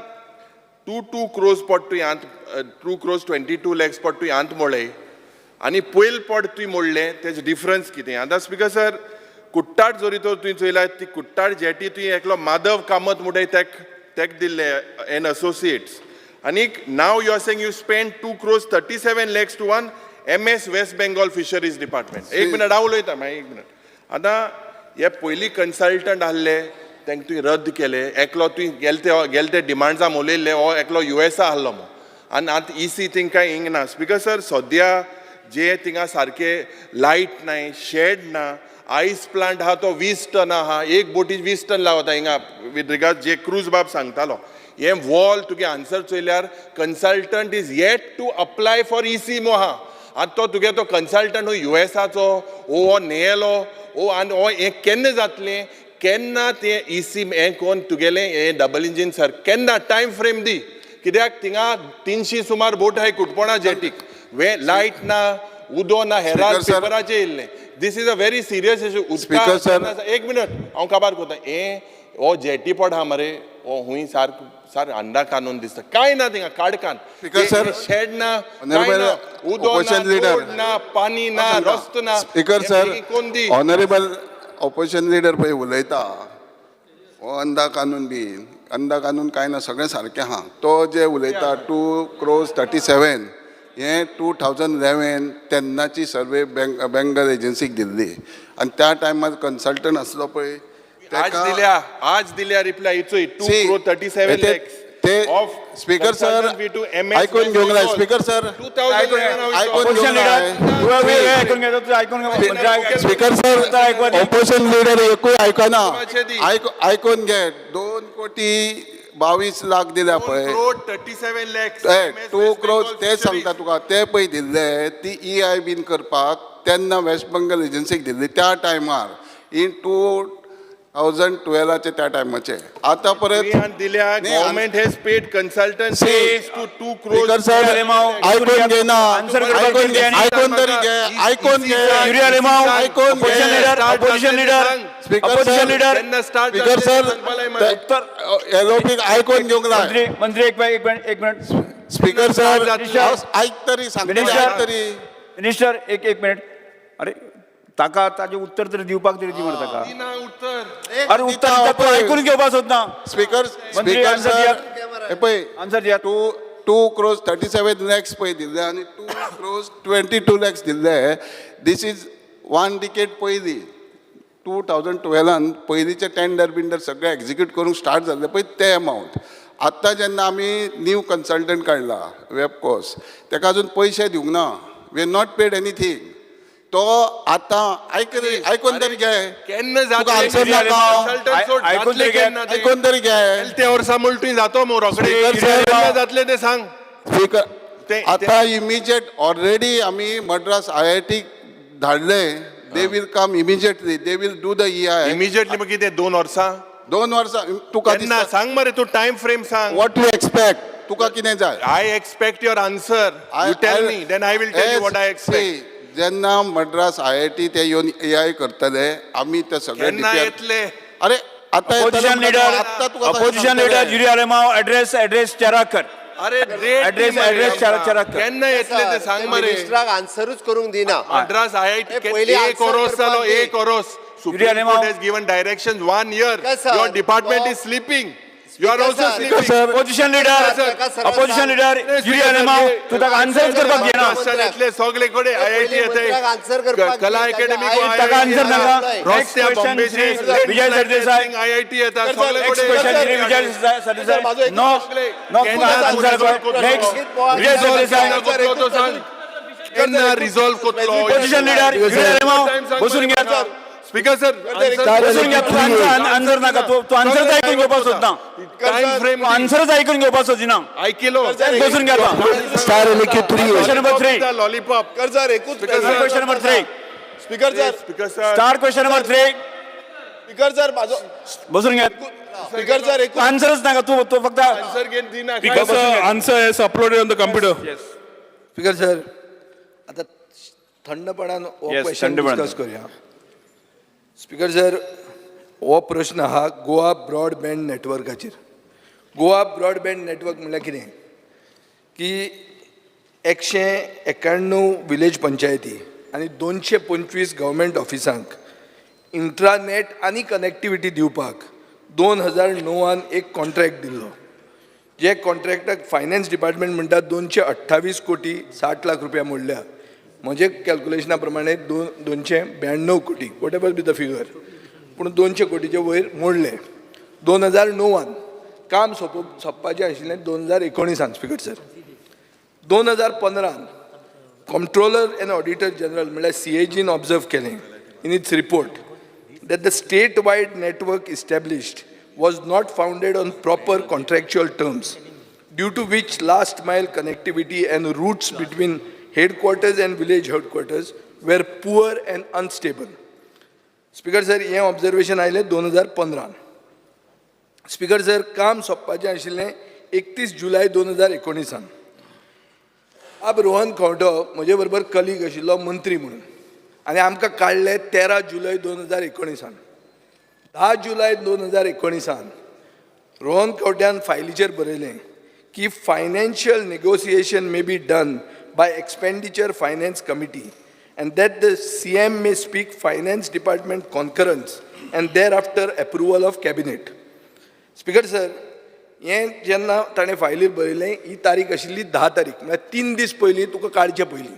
F: टू टू क्रोज पट तुवें आंत, 2 crores 22 lakhs पट तुवें आंत मोळ्ळे आनी पयल पट तुवें मोडलें, तेजे डिफरन्स कितें? आतां स्पीकर सर, कुट्टाट जरी तर तुवें चोयल्यार ती कुट्टाट जेटी तुवें एकलो माधव कामत म्हणटाय तेक तेक दिल्ले एन असोसिएट्स आनीक now you are saying you spend 2 crores 37 lakhs to one M S West Bengal fisheries department. एक मिनट, हांव उलयता मागीर, एक मिनट. आतां हे पयलीं कन्सल्टंट आहले तांकां तुवें रद्द केले. एकलो तुवें गेले ते गेले ते डिमांड्सा उलयल्ले, हो एकलो युएसा आहलो मू आनी आतां इसी थिंग कांय हिंग ना. स्पीकर सर, सद्या जे थिंगा सारके लायट नाय, शेड ना, आयस प्लांट आहा तो 20 टन आहा, एक बोटी 20 टन लावता हिंगा. विथ रिगार्ड जे क्रूज बाब सांगतालो, हे वॉल तुगे answer चोयल्यार consultant is yet to apply for EC मो आहा. आतां तो तुगे तो कन्सल्टंट हो युएसाचो ओ हो नेयलो ओ आनी हो हें केन्ना जातलें, केन्ना तें इसी हें कोन्न तुगेलें हें डबल इंजीन सर केन्ना टायम फ्रेम दी, कित्याक थिंगा 300 सुमार बोट आहाय कुटपणा जेटीक, वे लायट ना, उदो ना, हेराल
H: Speaker sir.
F: पेपराचेर येयल्लें. This is a very serious issue.
H: Speaker sir.
F: एक मिनट, हांव काबार कोता. हें हो जेटी पड आहा मरे, हो हुंय सारको सार अंडा कानून दिसता, कांय ना थिंगा काडकान.
H: Speaker sir.
F: Shed ना, कांय
H: Honorable
F: ना, उदो ना,
H: opposition leader.
F: रोड ना, पाणी ना, रस्तो ना.
H: स्पीकर
F: हें
H: सर,
F: बेगीन कोण दी?
H: ऑनरेबल ऑपोजिशन लिडर पळय उलयता, हो अंदा कानून बी अंदा कानून कांय ना, सगळें सारकें आहा. तो जे उलयता 2 क्रोज 37, हें 2011 तेन्नाची सर्वे बेंगल एजन्सीक दिल्ली आनी त्या टायमार कन्सल्टंट आसलो पळय
F: आज
H: तेका.
F: दिल्या, आज दिल्या रिप्लाय इचोय to
H: See,
F: crore thirty seven lakhs
H: ते स्पीकर सर, आयकून घेवंक जाय स्पीकर सर, आयकून
C: ऑपोजिशन
H: घेवंक जाय.
C: लिडर, आयकून घेता तुझं, ऐकून घे.
H: स्पीकर सर,
C: ऐकवा दी.
H: ऑपोजिशन लिडर एकूय आयकना.
F: दी.
H: आयकून घे, 2 कोटी 22 लाख दिल्या पळय.
F: क्रोड 37 लॅक्स.
H: 2 क्रोज तेच सांगता तुका, ते पळय दिल्ले ती ई I बीन करपाक तेन्ना वेस्ट बंगाल एजन्सीक दिल्ली त्या टायमार इन टू थावजंड टुवेलाचे त्या टायमाचे आतां परत
F: दिल्या.
H: न्ही,
F: Government has paid consultant
H: See,
F: to 2
H: Speaker
F: crore.
H: Sir, आयकून घे ना.
C: Answer करपाक
H: आयकून घे,
C: दिली.
H: आयकून तरी घे, आयकून घे.
C: युरी आलेमाव,
H: आयकून घे.
C: Opposition leader, opposition leader,
H: Speaker
C: opposition
H: sir,
C: leader.
H: Speaker sir, एलओपीक आयकून घेवंक जाय.
C: मंत्री, मंत्री, एक एक मिनिट, एक मिनिट.
H: स्पीकर सर, आयक तरी, सांगतले
C: मिनिस्टर.
H: आयक तरी.
C: मिनिस्टर, एक एक मिनिट. अरे, ताका ताजें उत्तर तरी दिवपाक तरी दी मरे ताका.
F: उत्तर.
C: अरे, उत्तर दिता तूं, आयकून घेवपाक सोदना.
H: स्पीकर
C: मंत्री,
H: स्पीकर
C: answer
H: sir,
C: दियात.
H: हे पळय,
C: आन्सर दियात.
H: 2 crores 37 lakhs पळय दिल्ले आनी 2 crores 22 lakhs दिल्ले. This is one decade पयलीं, 2012न पयलींचे टेंडर बिंडर सगळे एक्झिक्यूट करूंक स्टार्ट जाल्ले पळय ते अमावंट. आत्तां जेन्ना आमी न्यू कन्सल्टंट काडला वेबकोस, तेका अजून पयशे दिवंक ना. We not paid anything. तो आतां आयक रे, आयकून तरी घे.
F: केन्ना
H: तुका आन्सर नाका.
C: आयकून तरी घे.
H: आयकून तरी घे.
F: ते वर्सा म्हणटा जातो मग रोखडे.
H: Speaker sir.
F: केन्ना जातले ते सांग.
H: स्पीकर, आता इमिजिएट ऑलरेडी आमी मद्रास आयआयटी धाडले. They will come immediately, they will do the EI.
F: Immediately मग कितें, 2 वर्सां?
H: 2 वर्सां तुका
F: केन्ना
H: दिसता?
F: सांग मरे तूं, टायम फ्रेम सांग.
H: What you expect? तुका कितें जाय?
F: I expect your answer. You tell me, then I will tell you what I expect.
H: जेन्ना मद्रास आयआयटी ते येवन ईआय करतले, आमी ते सगळे
F: केन्ना
H: DPR
F: येतले?
H: अरे, आता
C: अपोजिशन लिडर,
H: आत्ता तुका
C: opposition leader Yuri Alemao, address address चेराक कर.
F: अरे, डेट
C: Address, address, चेराक कर.
F: केन्ना येतले ते सांग मरे.
I: मिनिस्टराक आन्सरूच करूंक दिना.
F: मद्रास आयआयटी
I: पयलीं
F: एक
I: answer
F: ओरोस जालो.
I: करपाक दी.
F: एक ओरोस.
C: Yuri
F: Supreme
C: Alemao.
F: Court has given direction one year.
I: Speaker sir,
F: Your department is sleeping. You are
I: Speaker
F: also
I: sir.
F: Sleeping.
C: Opposition leader, opposition leader Yuri Alemao, तूं ताका आन्सरच करपाक दिना.
F: महाराष्ट्रांतले सगळे कडेन आयआयटी
I: मंत्र्याक आन्सर
F: येते,
I: करपाक
F: कला
I: दी.
F: अकॅडमी.
C: ताका आन्सर नाका.
F: रस्त्या
C: Next question,
F: बॉम्बेचे
C: श्री विजय सरदेसाय.
F: आयआयटी येता सगळे.
C: Next question, Shri Vijay Sardesai. No no, तुका आन्सर कर. नेक्स्ट, विजय सरदेसाय.
F: केन्ना रिझॉल्व करतलो?
C: अपोजिशन लिडर युरी आलेमाव, बसून घ्या.
F: स्पीकर सर,
C: बसून घ्या. तूं आन्सर आन्सर नाका. तूं तूं आन्सरच आयकून घेवपाक सोदना.
F: Time frame.
C: तूं आन्सरच आयकून घेवपाक सोदिना.
F: आयकिलो.
C: बसून घ्या.
M: Star LAQ 3.
C: Question number 3.
F: Lollipop.
K: Speaker sir, एकूच.
C: Question number 3.
K: Speaker sir.
F: Speaker sir.
C: Star question number 3.
K: Speaker sir, माझो
C: बसून घ्या.
K: स्पीकर सर, एकूच.
C: आन्सरच नाका. तूं तूं फक्त
F: आन्सर घेवन दिना.
E: Speaker sir, answer is uploaded on the computer.
M: Speaker sir, आता थंडपणान हो
C: Yes,
M: question
C: थंडपणान.
M: डिस्कस करूया. स्पीकर सर, हो प्रश्न आहा गोवा ब्रॉडबँड नेटवर्काचेर. गोवा ब्रॉडबँड नेटवर्क म्हणल्यार कितें की 191 विलेज पंचायती आनी 225 गव्हर्मेंट ऑफिसांक इंट्रानेट आनी कनेक्टिविटी दिवपाक 2009न एक कॉन्ट्रॅक्ट दिल्लो, जे कॉन्ट्रॅक्टाक फायनान्स डिपार्टमेंट म्हणटा 228 कोटी 60 लाख रुपया मोडल्या. म्हजे कॅल्कुलेशना प्रमाणे 292 कोटी, whatever be the figure, पूण 200 कोटीचे वयर मोडले 2009न. काम सोंपपाचें आशिल्लें 2019न. स्पीकर सर, 2015न कॉम्प्ट्रोलर एंड ऑडिटर जनरल म्हणल्यार सीएजीन ऑब्जर्व केलें in its report that the state-wide network established was not founded on proper contractual terms, due to which last mile connectivity and routes between headquarters and village headquarters were poor and unstable. Speaker sir, हें observation आयलें 2015न. Speaker sir, काम सोंपपाचें आशिल्लें 31 जुलय 2019न. अब रोहन खंवटो म्हजे बरोबर colleague आशिल्लो मंत्री म्हणून आनी आमकां काडले 13 जुलय 2019न. 10 जुलय 2019न रोहन खंवट्यान फायलीचेर बरयलें की financial negotiation may be done by Expenditure Finance Committee and that the CM may seek Finance Department concurrence and thereafter approval of Cabinet. Speaker sir, हें जेन्ना ताणें फायलीर बरयलें, ही तारीख आशिल्ली 10 तारीख, म्हळ्यार 3 दीस पयलीं, तुका काडचे पयलीं.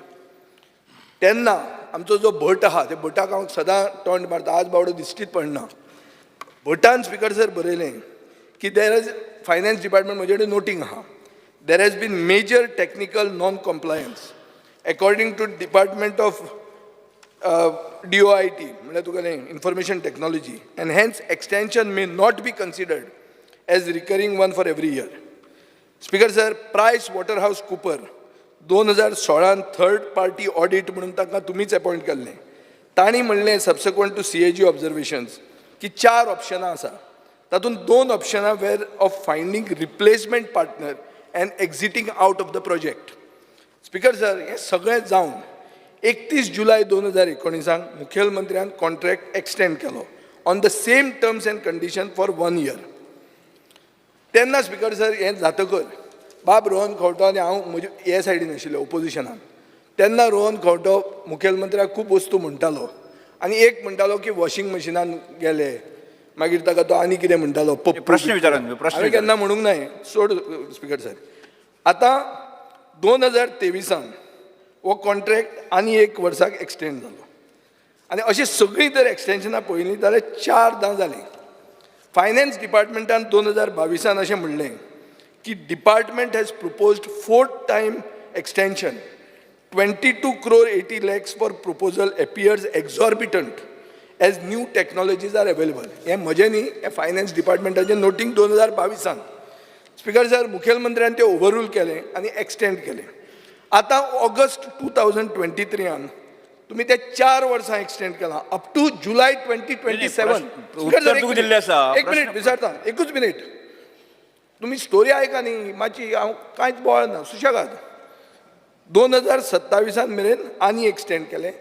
M: तेन्ना आमचो जो भट आहा, ते भटाक हांव सदां तोंड मारता, आज बावडो दिश्टीच पडना. भटान, स्पीकर सर, बरयलें की there is finance department, म्हजे कडेन नोटींग आहा, there has been major technical non compliance according to Department of DOIT, म्हणल्यार तुका न्ही information technology, and hence extension may not be considered as recurring one for every year. Speaker sir, price water house Cooper 2016न third party audit म्हणून तांकां तुमीच appoint केल्लें. तांणी म्हणलें, subsequent to CAG observations की चार ऑप्शनां आसा. तातूंत दोन ऑप्शनां were of finding replacement partner and exiting out of the project. Speaker sir, हें सगळें जावन 31 जुलय 2019 मुखेलमंत्र्यान कॉन्ट्रॅक्ट एक्सटेंड केलो on the same terms and condition for one year. तेन्ना स्पीकर सर, हें जातकर बाब रोहन खंवटो आनी हांव म्हजे हे सायडीन आशिल्ले ओपोजिशनान. तेन्ना रोहन खंवटो मुखेलमंत्र्याक खूब वस्तू म्हणटालो आनी एक म्हणटालो की वॉशिंग मशिनान गेले, मागीर ताका तो आनी कितें म्हणटालो. पप्पू.
C: प्रश्न विचारा न्हू, प्रश्न
M: हांवें
C: विचारा.
M: केन्ना म्हणूंक ना हें. सोड स्पीकर सर. आतां 2023 हो कॉन्ट्रॅक्ट आनी एक वर्साक एक्सटेंड जालो आनी अशीं सगळीं जर एक्सटेन्शनां पळयलीं जाल्यार चारदां जालीं. फायनान्स डिपार्टमेंटान 2022 अशें म्हणलें की department has proposed fourth time extension, 22 crore 80 lakhs for proposal appears exorbitant as new technologies are available. हें म्हजें न्ही, हें फायनान्स डिपार्टमेंटाचें नोटींग 2022. स्पीकर सर, मुखेलमंत्र्यान तें ओवररूल केलें आनी एक्सटेंड केलें. आतां ऑगस्ट 2023 तुमी ते 4 वर्सां एक्सटेंड केलां up to July 2027.
C: उत्तर तुका दिल्लें आसा.
M: एक मिनीट, विचारता, एकूच मिनीट. तुमी स्टोरी आयका न्ही मातशी. हांव कांयच बोवाळ ना, सुशेगाद. 2027 मेरेन आनी एक्सटेंड केलें,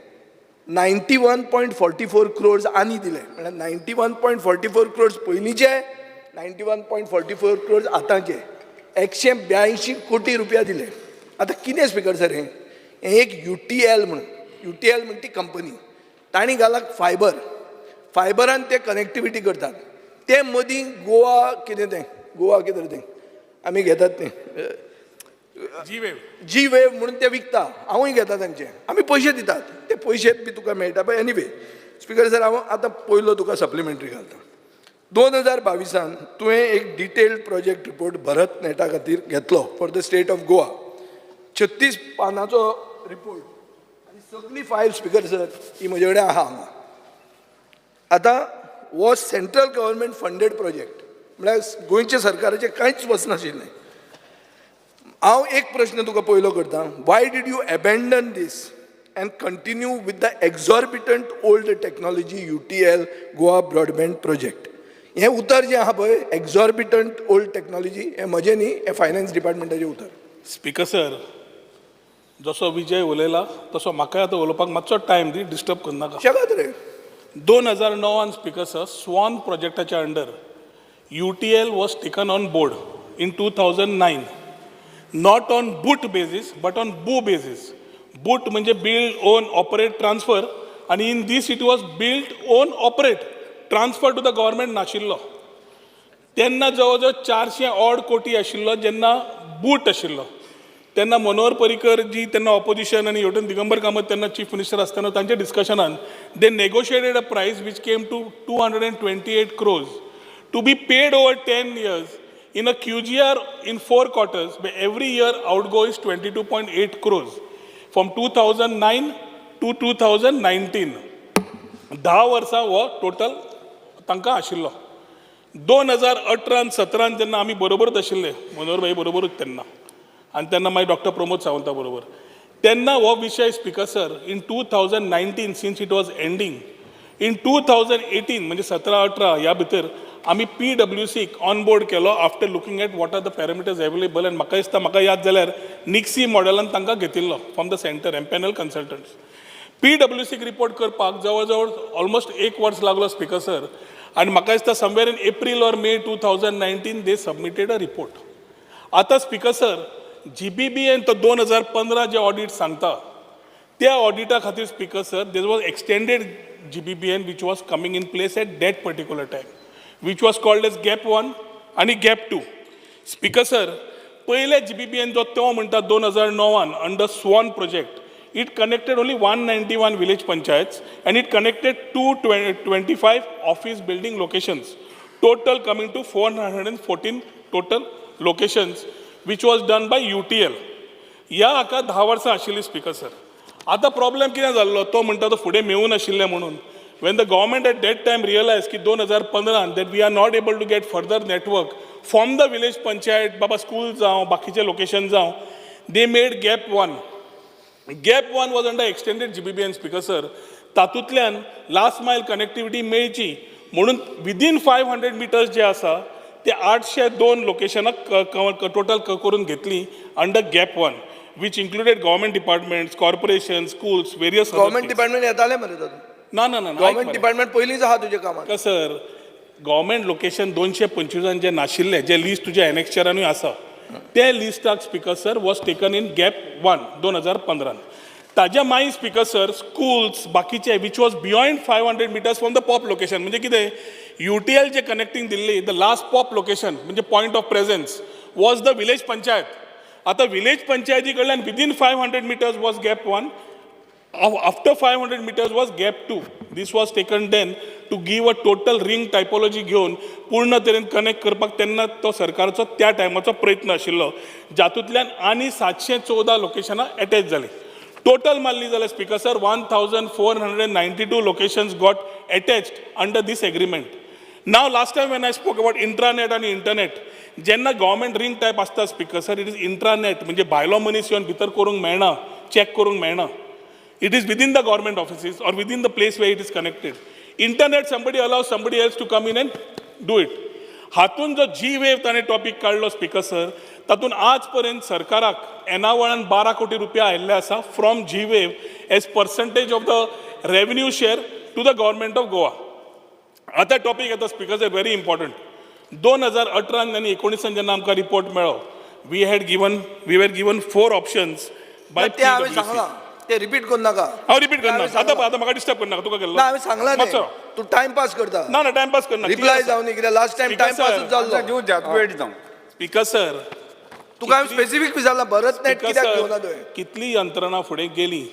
M: 91.44 crores आनी दिले. म्हळ्यार 91.44 crores पयलींचे, 91.44 crores आतांचे, 182 कोटी रुपया दिले. आतां कितें स्पीकर सर, हें हें एक यूटीएल म्हणून, यूटीएल म्हण ती कंपनी, तांणी घाला फायबर. फायबरान ते कनेक्टिविटी करतात. ते मदीं गोवा कितें तें, गोवा कितें तें आमी घेतात तें.
E: जी वेव.
M: जी वेव म्हणून ते विकता. हांवूय घेता तांचे. आमी पयशे दितात, ते पयशे बी तुका मेळटा. बट एनिवे स्पीकर सर, हांव आतां पयलो तुका सप्लिमेंटरी घालता. 2022 तुवें एक डिटेल्ड प्रोजेक्ट रिपोर्ट भरत नेटा खातीर घेतलो for the state of Goa, 36 पानाचो report आनी सगळी फायल स्पीकर सर ही म्हजे कडेन आहा हांगा. आतां हो सेंट्रल गव्हर्मेंट फंडेड प्रोजेक्ट, म्हळ्यार गोंयच्या सरकाराचें कांयच वचनाशिल्लें. हांव एक प्रश्न तुका पयलो करता. Why did you abandon this and continue with the exorbitant old technology UTL Goa broadband project? हें उतर जें आहा पळय, एक्झॉर्बिटंट ओल्ड टॅक्नॉलॉजी, हें म्हजें न्ही, हें फायनान्स डिपार्टमेंटाचें उतर.
E: स्पीकर सर, जसो विजय उलयला तसो म्हाकाय आतां उलोवपाक मातसो टायम दी, डिस्टर्ब करनाका.
M: शेगात रे.
E: 2009 स्पीकर सर, स्वान प्रोजेक्टाच्या under UTL was taken on board in 2009, not on BOOT basis but on BOO basis. BOOT म्हणजे बिल्ड, ओन, ऑपरेट, ट्रान्सफर आनी in this it was build, own, operate, transfer to the government नाशिल्लो. तेन्ना जवळ जवळ 400 odd कोटी आशिल्लो जेन्ना boot आशिल्लो. तेन्ना मनोहर पर्रीकर जी तेन्ना ऑपोजिशन आनी हेवटेन दिगंबर कामत तेन्ना चीफ मिनिस्टर आसतना तांच्या डिस्कशनान they negotiated a price which came to 228 crores to be paid over 10 years in a QGR in four quarters. Every year outgo is 22.8 crores from 2009 to 2019. 10 वर्सां हो टोटल तांकां आशिल्लो. 2018 सतरान जेन्ना आमी बरोबरच आशिल्ले, मनोहर भाई बरोबरूच तेन्ना आनी तेन्ना मागीर डॉक्टर प्रमोद सावंता बरोबर, तेन्ना हो विशय speaker sir, in 2019, since it was ending in 2018, म्हणजे 17 18 ह्या भितर आमी पी डब्ल्यू सीक ऑन बोर्ड केलो after looking at what are the parameters available. आनी म्हाका दिसता, म्हाका याद जाल्यार निक्सी मॉडेलान तांकां घेतिल्लो from the centre empanel consultants. P W सीक रिपोर्ट करपाक जवळ जवळ ऑलमोस्ट एक वर्स लागलो स्पीकर सर. आनी म्हाका दिसता somewhere in April or May 2019 they submitted a report. आतां स्पीकर सर, जीबीबीएन तो 2015 जे ऑडिट सांगता, त्या ऑडिटा खातीर speaker sir, there was extended GBBN which was coming in place at that particular time, which was called as GAP one आनी gap two. Speaker sir, पयले GBBN जो तो म्हणटा, 2009 under SWAN project, it connected only 191 village panchayats and it connected 225 office building locations, total coming to 414 total locations, which was done by UTL. ह्या हाका 10 वर्सां आशिल्ली speaker sir. आतां problem कितें जाल्लो, तो म्हणटा तो फुडें मेळूं नाशिल्लें म्हणून. When the government at that time realize की 2015 that we are not able to get further network from the village panchayat, Baba school जावं, बाकीचे लोकेशन जावं, they made GAP one. GAP one was under extended GBBN, speaker sir. तातूंतल्यान last मायल connectivity मेळची. म्हणून within 500 metres जे आसा ते 802 लोकेशनां total करून घेतली under GAP 1, which included government departments, corporation, schools, various.
M: Government department येताले मरे तातूंत.
E: ना ना ना.
M: गव्हर्मेंट डिपार्टमेंट पयलींच आहा तुज्या कामात.
E: सर, गव्हर्मेंट लोकेशन 225 जे नाशिल्ले, जे लिस्ट तुज्या एनेक्चरानूय आसा, ते लिस्टाक, Speaker sir, was taken in GAP 1 2015. ताज्या मागीर, स्पीकर सर, स्कूल्स बाकीचे which was beyond 500 meters from the POP location. म्हणजे कितें, UTL J connecting Delhi, the last pop location म्हणजे point of presence was the village panchayat. आतां village पंचायती कडल्यान within 500 meters was GAP 1, after 500 meters was GAP 2. This was taken then to give a total ring typology घेवन पूर्ण तरेन connect करपाक तेन्ना तो सरकारचो त्या टायमाचो प्रयत्न आशिल्लो, जातूंतल्यान आनी 714 लोकेशनां एटॅच जालीं. टोटल मारली जाल्यार, Speaker sir, 1492 locations got attached under this agreement. Now, last time when I spoke about intranet आनी इंटरनेट, जेन्ना गव्हर्मेंट रिंग टायप आसता, Speaker sir, it is intranet, म्हणजे भायलो मनीस येवन भितर करूंक मेळना, चॅक करूंक मेळना. It is within the government offices or within the place where it is connected. Internet, somebody allows somebody else to come in and do it. हातून जो जी वेव ताणें टॉपीक काडलो, स्पीकर सर, तातूंत आज पर्यंत सरकाराक येणावळान 12 कोटी रुपया आयिल्ले आसा from G Wave as percentage of the revenue share to the Government of Goa. आतां टॉपीक येता, स्पीकर सर, व्हेरी इम्पॉर्टंट. 2018 आनी 19 जेन्ना आमकां रिपोर्ट मेळ्ळो, we were given four options by
M: ते हांवें सांगलां, ते रिपीट करू नाका.
E: हांव रिपीट करना आतां. आतां म्हाका डिस्टर्ब करनाका तुका केल्लो.
M: ना, हांवें सांगलां.
E: मातसो.
M: तूं टायमपास करता.
E: ना ना, टायमपास करना.
M: रिप्लाय जावन कित्याक लास्ट टायम टायमपासूच जाल्लो.
C: दिवं द्या, वेळ दिता.
E: स्पीकर सर,
M: तुका हांवें स्पेसिफीक विचारलां, भरत नेट कित्याक घेवना तुवें?
E: कितली यंत्रणा फुडें गेली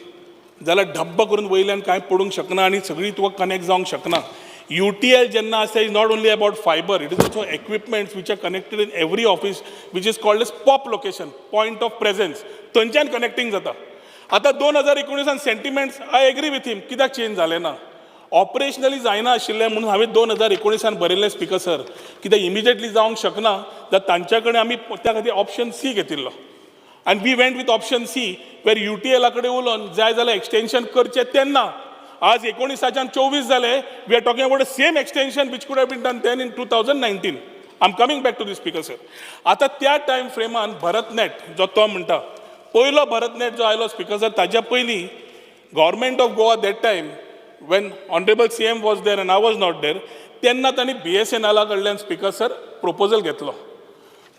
E: जाल्यार डब्ब करून वयल्यान कांय पडूंक शकना आनी सगळी तुका कनेक्ट जावंक शकना. यूटीएल जेन्ना आसा, is not only about fiber, it is also equipments which are connected in every office, which is called as POP location, point of presence. थंयच्यान कनेक्टींग जाता. आतां 2019 sentiments, I agree with him, कित्याक change जालें ना? Operationally जायना आशिल्लें म्हणून हांवें 2019 बरयल्लें, स्पीकर सर, कित्याक इमिजिएटली जावंक शकना जाल्यार तांच्या कडेन आमी त्या खातीर ऑप्शन सी घेतिल्लो आनी we went with option C where युटीएला कडेन उलोवन जाय जाल्यार एक्सटेन्शन करचें. तेन्ना आज 19च्यान 24 जाले, we are talking about same extension which could have been done then in 2019. I am coming back to the, Speaker sir. आतां त्या टायम फ्रेमान भरत नेट जो तो म्हणटा, पयलो भरत नेट जो आयलो, स्पीकर सर, ताज्या पयलीं Government of Goa, that time when honourable CM was there and I was not there, तेन्ना तांणी बीएसएनएला कडल्यान, स्पीकर सर, प्रपोजल घेतलो.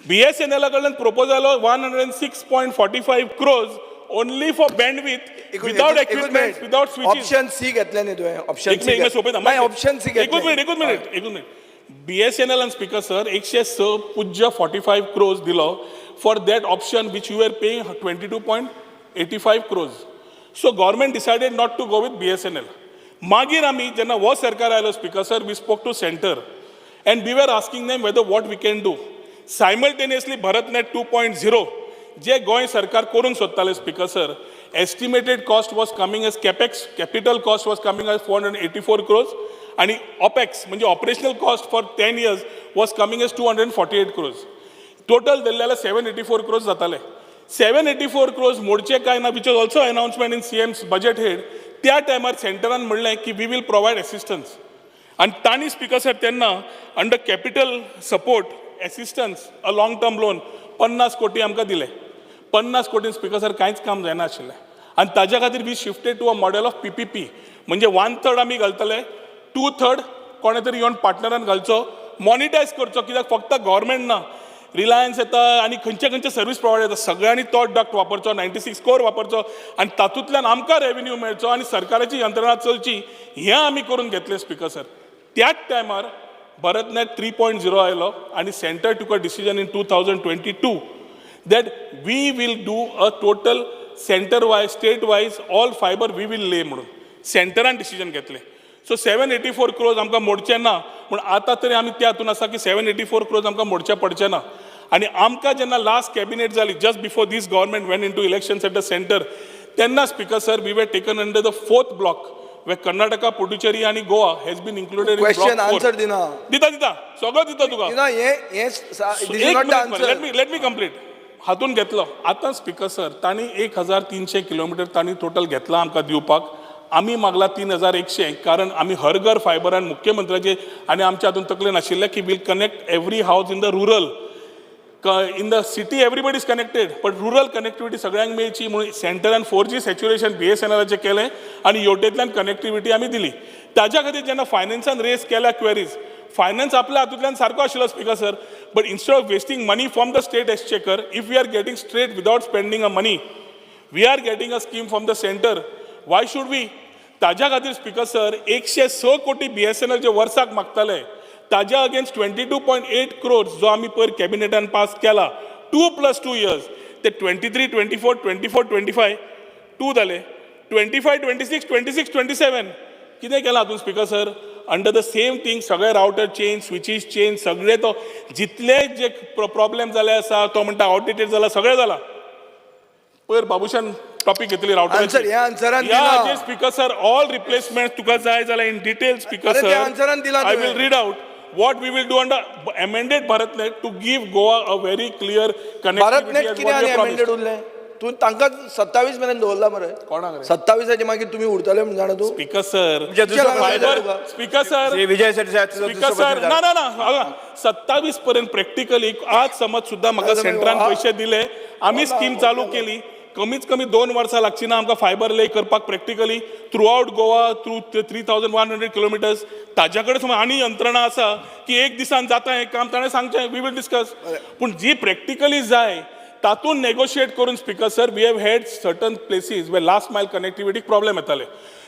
E: बीएसएनएला कडल्यान proposal 106.45 crores only for bandwidth, without equipment, without switches.
M: Option C घेतलें न्ही तुवें? ऑप्शन
E: एक मिनिट, एक सोपयता.
M: नाही, ऑप्शन सी.
E: एकूच मिनिट, एकूच मिनिट, एकूच मिनिट. बीएसएनएल आनी, स्पीकर सर, 106.45 क्रोर्स दिलो for that option which you are paying 22.85 crores. So government decided not to go with BSNL. मागीर आमी जेन्ना हो सरकार आयलो, Speaker sir, we spoke to centre and we were asking them whether what we can do. Simultaneously BharatNet 2.0 जे गोंय सरकार करूंक सोदताले, Speaker sir, estimated cost was coming as capex, capital cost was coming as 484 crores आणि opex म्हणजे operational cost for 10 years was coming as 248 crores. Total धरले जाल्यार 784 क्रोर्स जाताले. 784 क्रोर्स मोडचे काय ना, which was also announcement in CM's budget head. त्या टायमार सेंटरान म्हणलें की we will provide assistance आनी तांणी, स्पीकर सर, तेन्ना under capital support assistance a long term loan 50 कोटी आमकां दिले. 50 कोटी, स्पीकर सर, कांयच काम जायना आशिल्लें आनी ताज्या खातीर we shifted to a model of PPP, म्हणजे वन थर्ड आमी घालतले, टू थर्ड कोणे तरी येवन पार्टनरान घालचो, मॉनिटायज करचो, कित्याक फक्त गव्हर्मेंट ना, रिलायन्स येता आनी खंयचे खंयचे सर्वीस प्रोवायडर येता, सगळ्यांनी तो डक्ट वापरचो, 96 कोर वापरचो आनी तातूंतल्यान आमकां रेवेन्यू मेळचो आनी सरकाराची यंत्रणा चलची. हें आमी करून घेतलें, स्पीकर सर. त्याच टायमार भरतनेट 3.0 आयलो आनी centre took a decision in 2022 that we will do a total center wise, state wise, all fiber we will lay म्हणून सेंटरान डिसिजन घेतलें. सो 784 क्रोर्स आमकां मोडचे ना, पूण आतां तरी आमी त्या हातून आसा की 784 क्रोर्स आमकां मोडचे पडचे ना. आनी आमकां जेन्ना लास्ट कॅबिनेट जाली, just before this government went into elections at the center, तेन्ना, Speaker sir, we were taken under the fourth block where Karnataka, Puducherry आनी Goa has been included.
M: Question answer दिना.
E: दिता, दिता, सगळं दिता तुका.
M: दिना. हे हे this is not the answer.
E: Let me complete. हातून घेतलो. आतां स्पीकर सर, तांणी 1300 किलोमिटर तांणी टोटल घेतला आमकां दिवपाक. आमी मागला 3100, कारण आमी हर घर फायबरान मुख्यमंत्र्याचे आनी आमच्या हातून तकले नाशिल्लें की we'll connect every house in the rural. In the city everybody is connected, but rural connectivity सगळ्यांक मेळची म्हणून सेंटरान 4G saturation बीएसएनएलाचें केलें आनी योटेंतल्यान कनेक्टिविटी आमी दिली. ताज्या खातीर जेन्ना फायनान्सान रेज केल्या क्वेरीज, फायनान्स आपल्या हातूंतल्यान सारको आशिल्लो, Speaker sir, but instead of wasting money from the state exchequer, if we are getting straight without spending a money, we are getting a scheme from the centre, why should we? ताज्या खातीर speaker sir, 106 कोटी BSNL जे वर्साक मागताले, ताज्या against 22.8 crores जो आमी पयर कॅबिनेटान pass केला, 2 plus 2 years, ते 23 24, 24 25 2 जाले, 25 26, 26 27. कितें केलां हातून, Speaker sir? Under the same thing सगळे रावटर चेंज, स्विचीस चेंज, सगळे तो जितले जे प्रॉब्लेम जाले आसा, तो म्हणटा आउटडेटेड जाला, सगळें जाला. पयर बाबूशान टॉपीक घेतली रावटर.
M: Answer, ह्या आन्सरान दिला.
E: स्पीकर सर, ऑल रिप्लेसमेंट तुका जाय जाल्यार इन डिटेल, स्पीकर
M: अरे,
E: सर,
M: त्या आन्सरान दिला
E: I
M: तुवें.
E: will read out what we will do under amended BharatNet to give Goa a very clear connectivity.
M: BharatNet कितें आनी अमेंडेड उरलें? तूं तांकां 27 मेरेन दवरला मरे.
E: कोणाक रे?
M: 27आचे मागीर तुमी उरतले म्हूण जाणा तूं.
E: स्पीकर सर,
C: दुसरो
E: fibre, speaker sir,
C: Shri Vijay Sardesai, तुजो
E: स्पीकर
C: दुसरो
E: सर,
C: प्रश्न.
E: ना ना ना, 27 पर्यंत प्रॅक्टिकली आज समज सुद्दां म्हाका सेंटरान पयशे दिले, आमी स्कीम चालू केली, कमीत कमी 2 वर्सां लागची ना आमकां फायबर ले करपाक practically throughout Goa, through 3100 kilometers. ताज्या कडेन समज आनी यंत्रणा आसा की एक दिसान जाता हें काम, ताणें सांगचें, we will discuss. पूण जी प्रॅक्टिकली जाय तातूंत नेगोशिएट करून, Speaker sir, we have had certain places where last mile कनेक्टिविटीक problem येताले,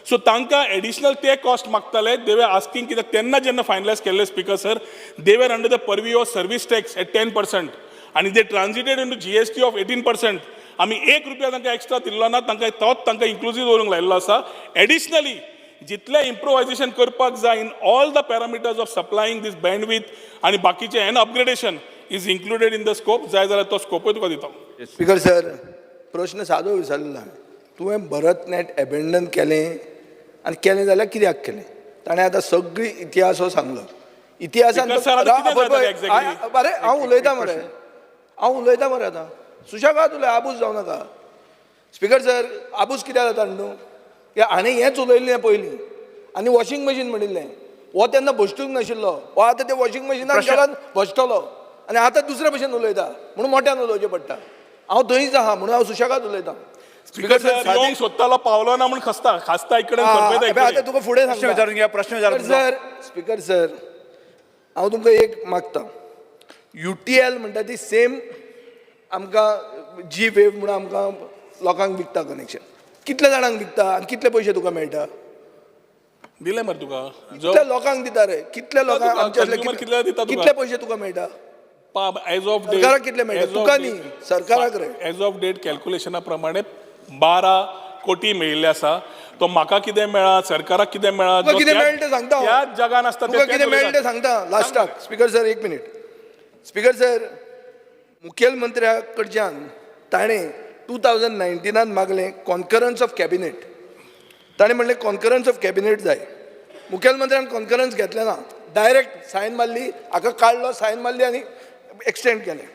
E: सो तांकां एडिशनल ते कॉस्ट मागताले. दे वर आस्किंग, कित्याक तेन्ना जेन्ना फायनलायज केल्ले, Speaker sir, they were under the purview of service tax at 10% आनी they transited into GST of 18%. आमी एक रुपया तांकां एक्स्ट्रा दिल्लो ना. तांकां तोच तांकां इन्क्लुजीव दवरूंक लायिल्लो आसा. एडिशनली जितलें इम्प्रोवायजेशन करपाक जाय in all the parameters of supplying this bandwidth आनी बाकीचे and upgradation is included in the scope. जाय जाल्यार तो स्कोपूय तुका दिता.
M: स्पीकर सर, प्रश्न सादो विचारलेलो हांवें. तुवें भरत नेट एबेंडन केलें आनी केलें जाल्यार कित्याक केलें? ताणें आतां सगळी इतिहास हो सांगलो इतिहासान.
E: Speaker sir, आतां कितें जाय ताका exactly?
M: अरे, हांव उलयतां मरे, हांव उलयतां मरे. आतां सुशेगाद उलय, आबूज जावं नाका. स्पीकर सर, आबूज कित्याक जाता न्हू? कित्याक हाणें हेंच उलयल्लें पयलीं आनी वॉशिंग मशीन म्हणिल्लें. हो तेन्ना भश्टूंक नाशिल्लो, हो आतां ते वॉशिंग मशिनान गेल्यान भश्टलो आनी आतां दुसरे भशेन उलयता म्हणून मोट्यान उलोवचें पडटा. हांव थंयच आहा म्हणून हांव सुशेगाद उलयतां.
E: स्पीकर सर, येवंक सोदतालो, पावलो ना म्हूण खसता खासता इकडे, खरपेता
M: आतां
E: इकडे.
M: तुका फुडें
C: प्रश्न
M: सांगता.
C: विचारून घ्या, प्रश्न विचारून.
M: सर, स्पीकर सर, हांव तुमकां एक मागता. यूटीएल म्हणटा ती सेम आमकां जी वेव म्हणून आमकां लोकांक विकता कनेक्शन. कितल्या जाणांक विकता आनी कितले पयशे तुका मेळटा?
E: दिले मरे तुका.
M: कितल्या लोकांक दिता रे? कितल्या लोकांक
E: तुका,
M: आमच्या
E: consumer कितल्या दिता तुका?
M: कितले पयशे तुका मेळटा?
E: एज ऑफ डेट
M: सरकाराक कितले मेळटा? तुका न्ही, सरकाराक रे.
E: एज ऑफ डेट कॅल्क्युलेशना प्रमाणे 12 कोटी मेळिल्ले आसा. तो म्हाका कितें मेळ्ळा, सरकाराक कितें मेळ्ळा,
M: तुका
E: जो
M: कितें मेळटा तें सांगता हांव.
E: त्याच जगान आसता.
M: तुका कितें मेळटा तें सांगता लास्टाक. स्पीकर सर, एक मिनीट. स्पीकर सर, मुखेलमंत्र्या कडच्यान ताणें 2019नान मागलें कॉन्करन्स ऑफ कॅबिनेट. ताणें म्हणलें कॉन्करन्स ऑफ कॅबिनेट जाय. मुखेलमंत्र्यान कॉन्करन्स घेतलें ना, डायरेक्ट सायन मारली, हाका काडलो, सायन मारली आनी एक्सटेंड केलें.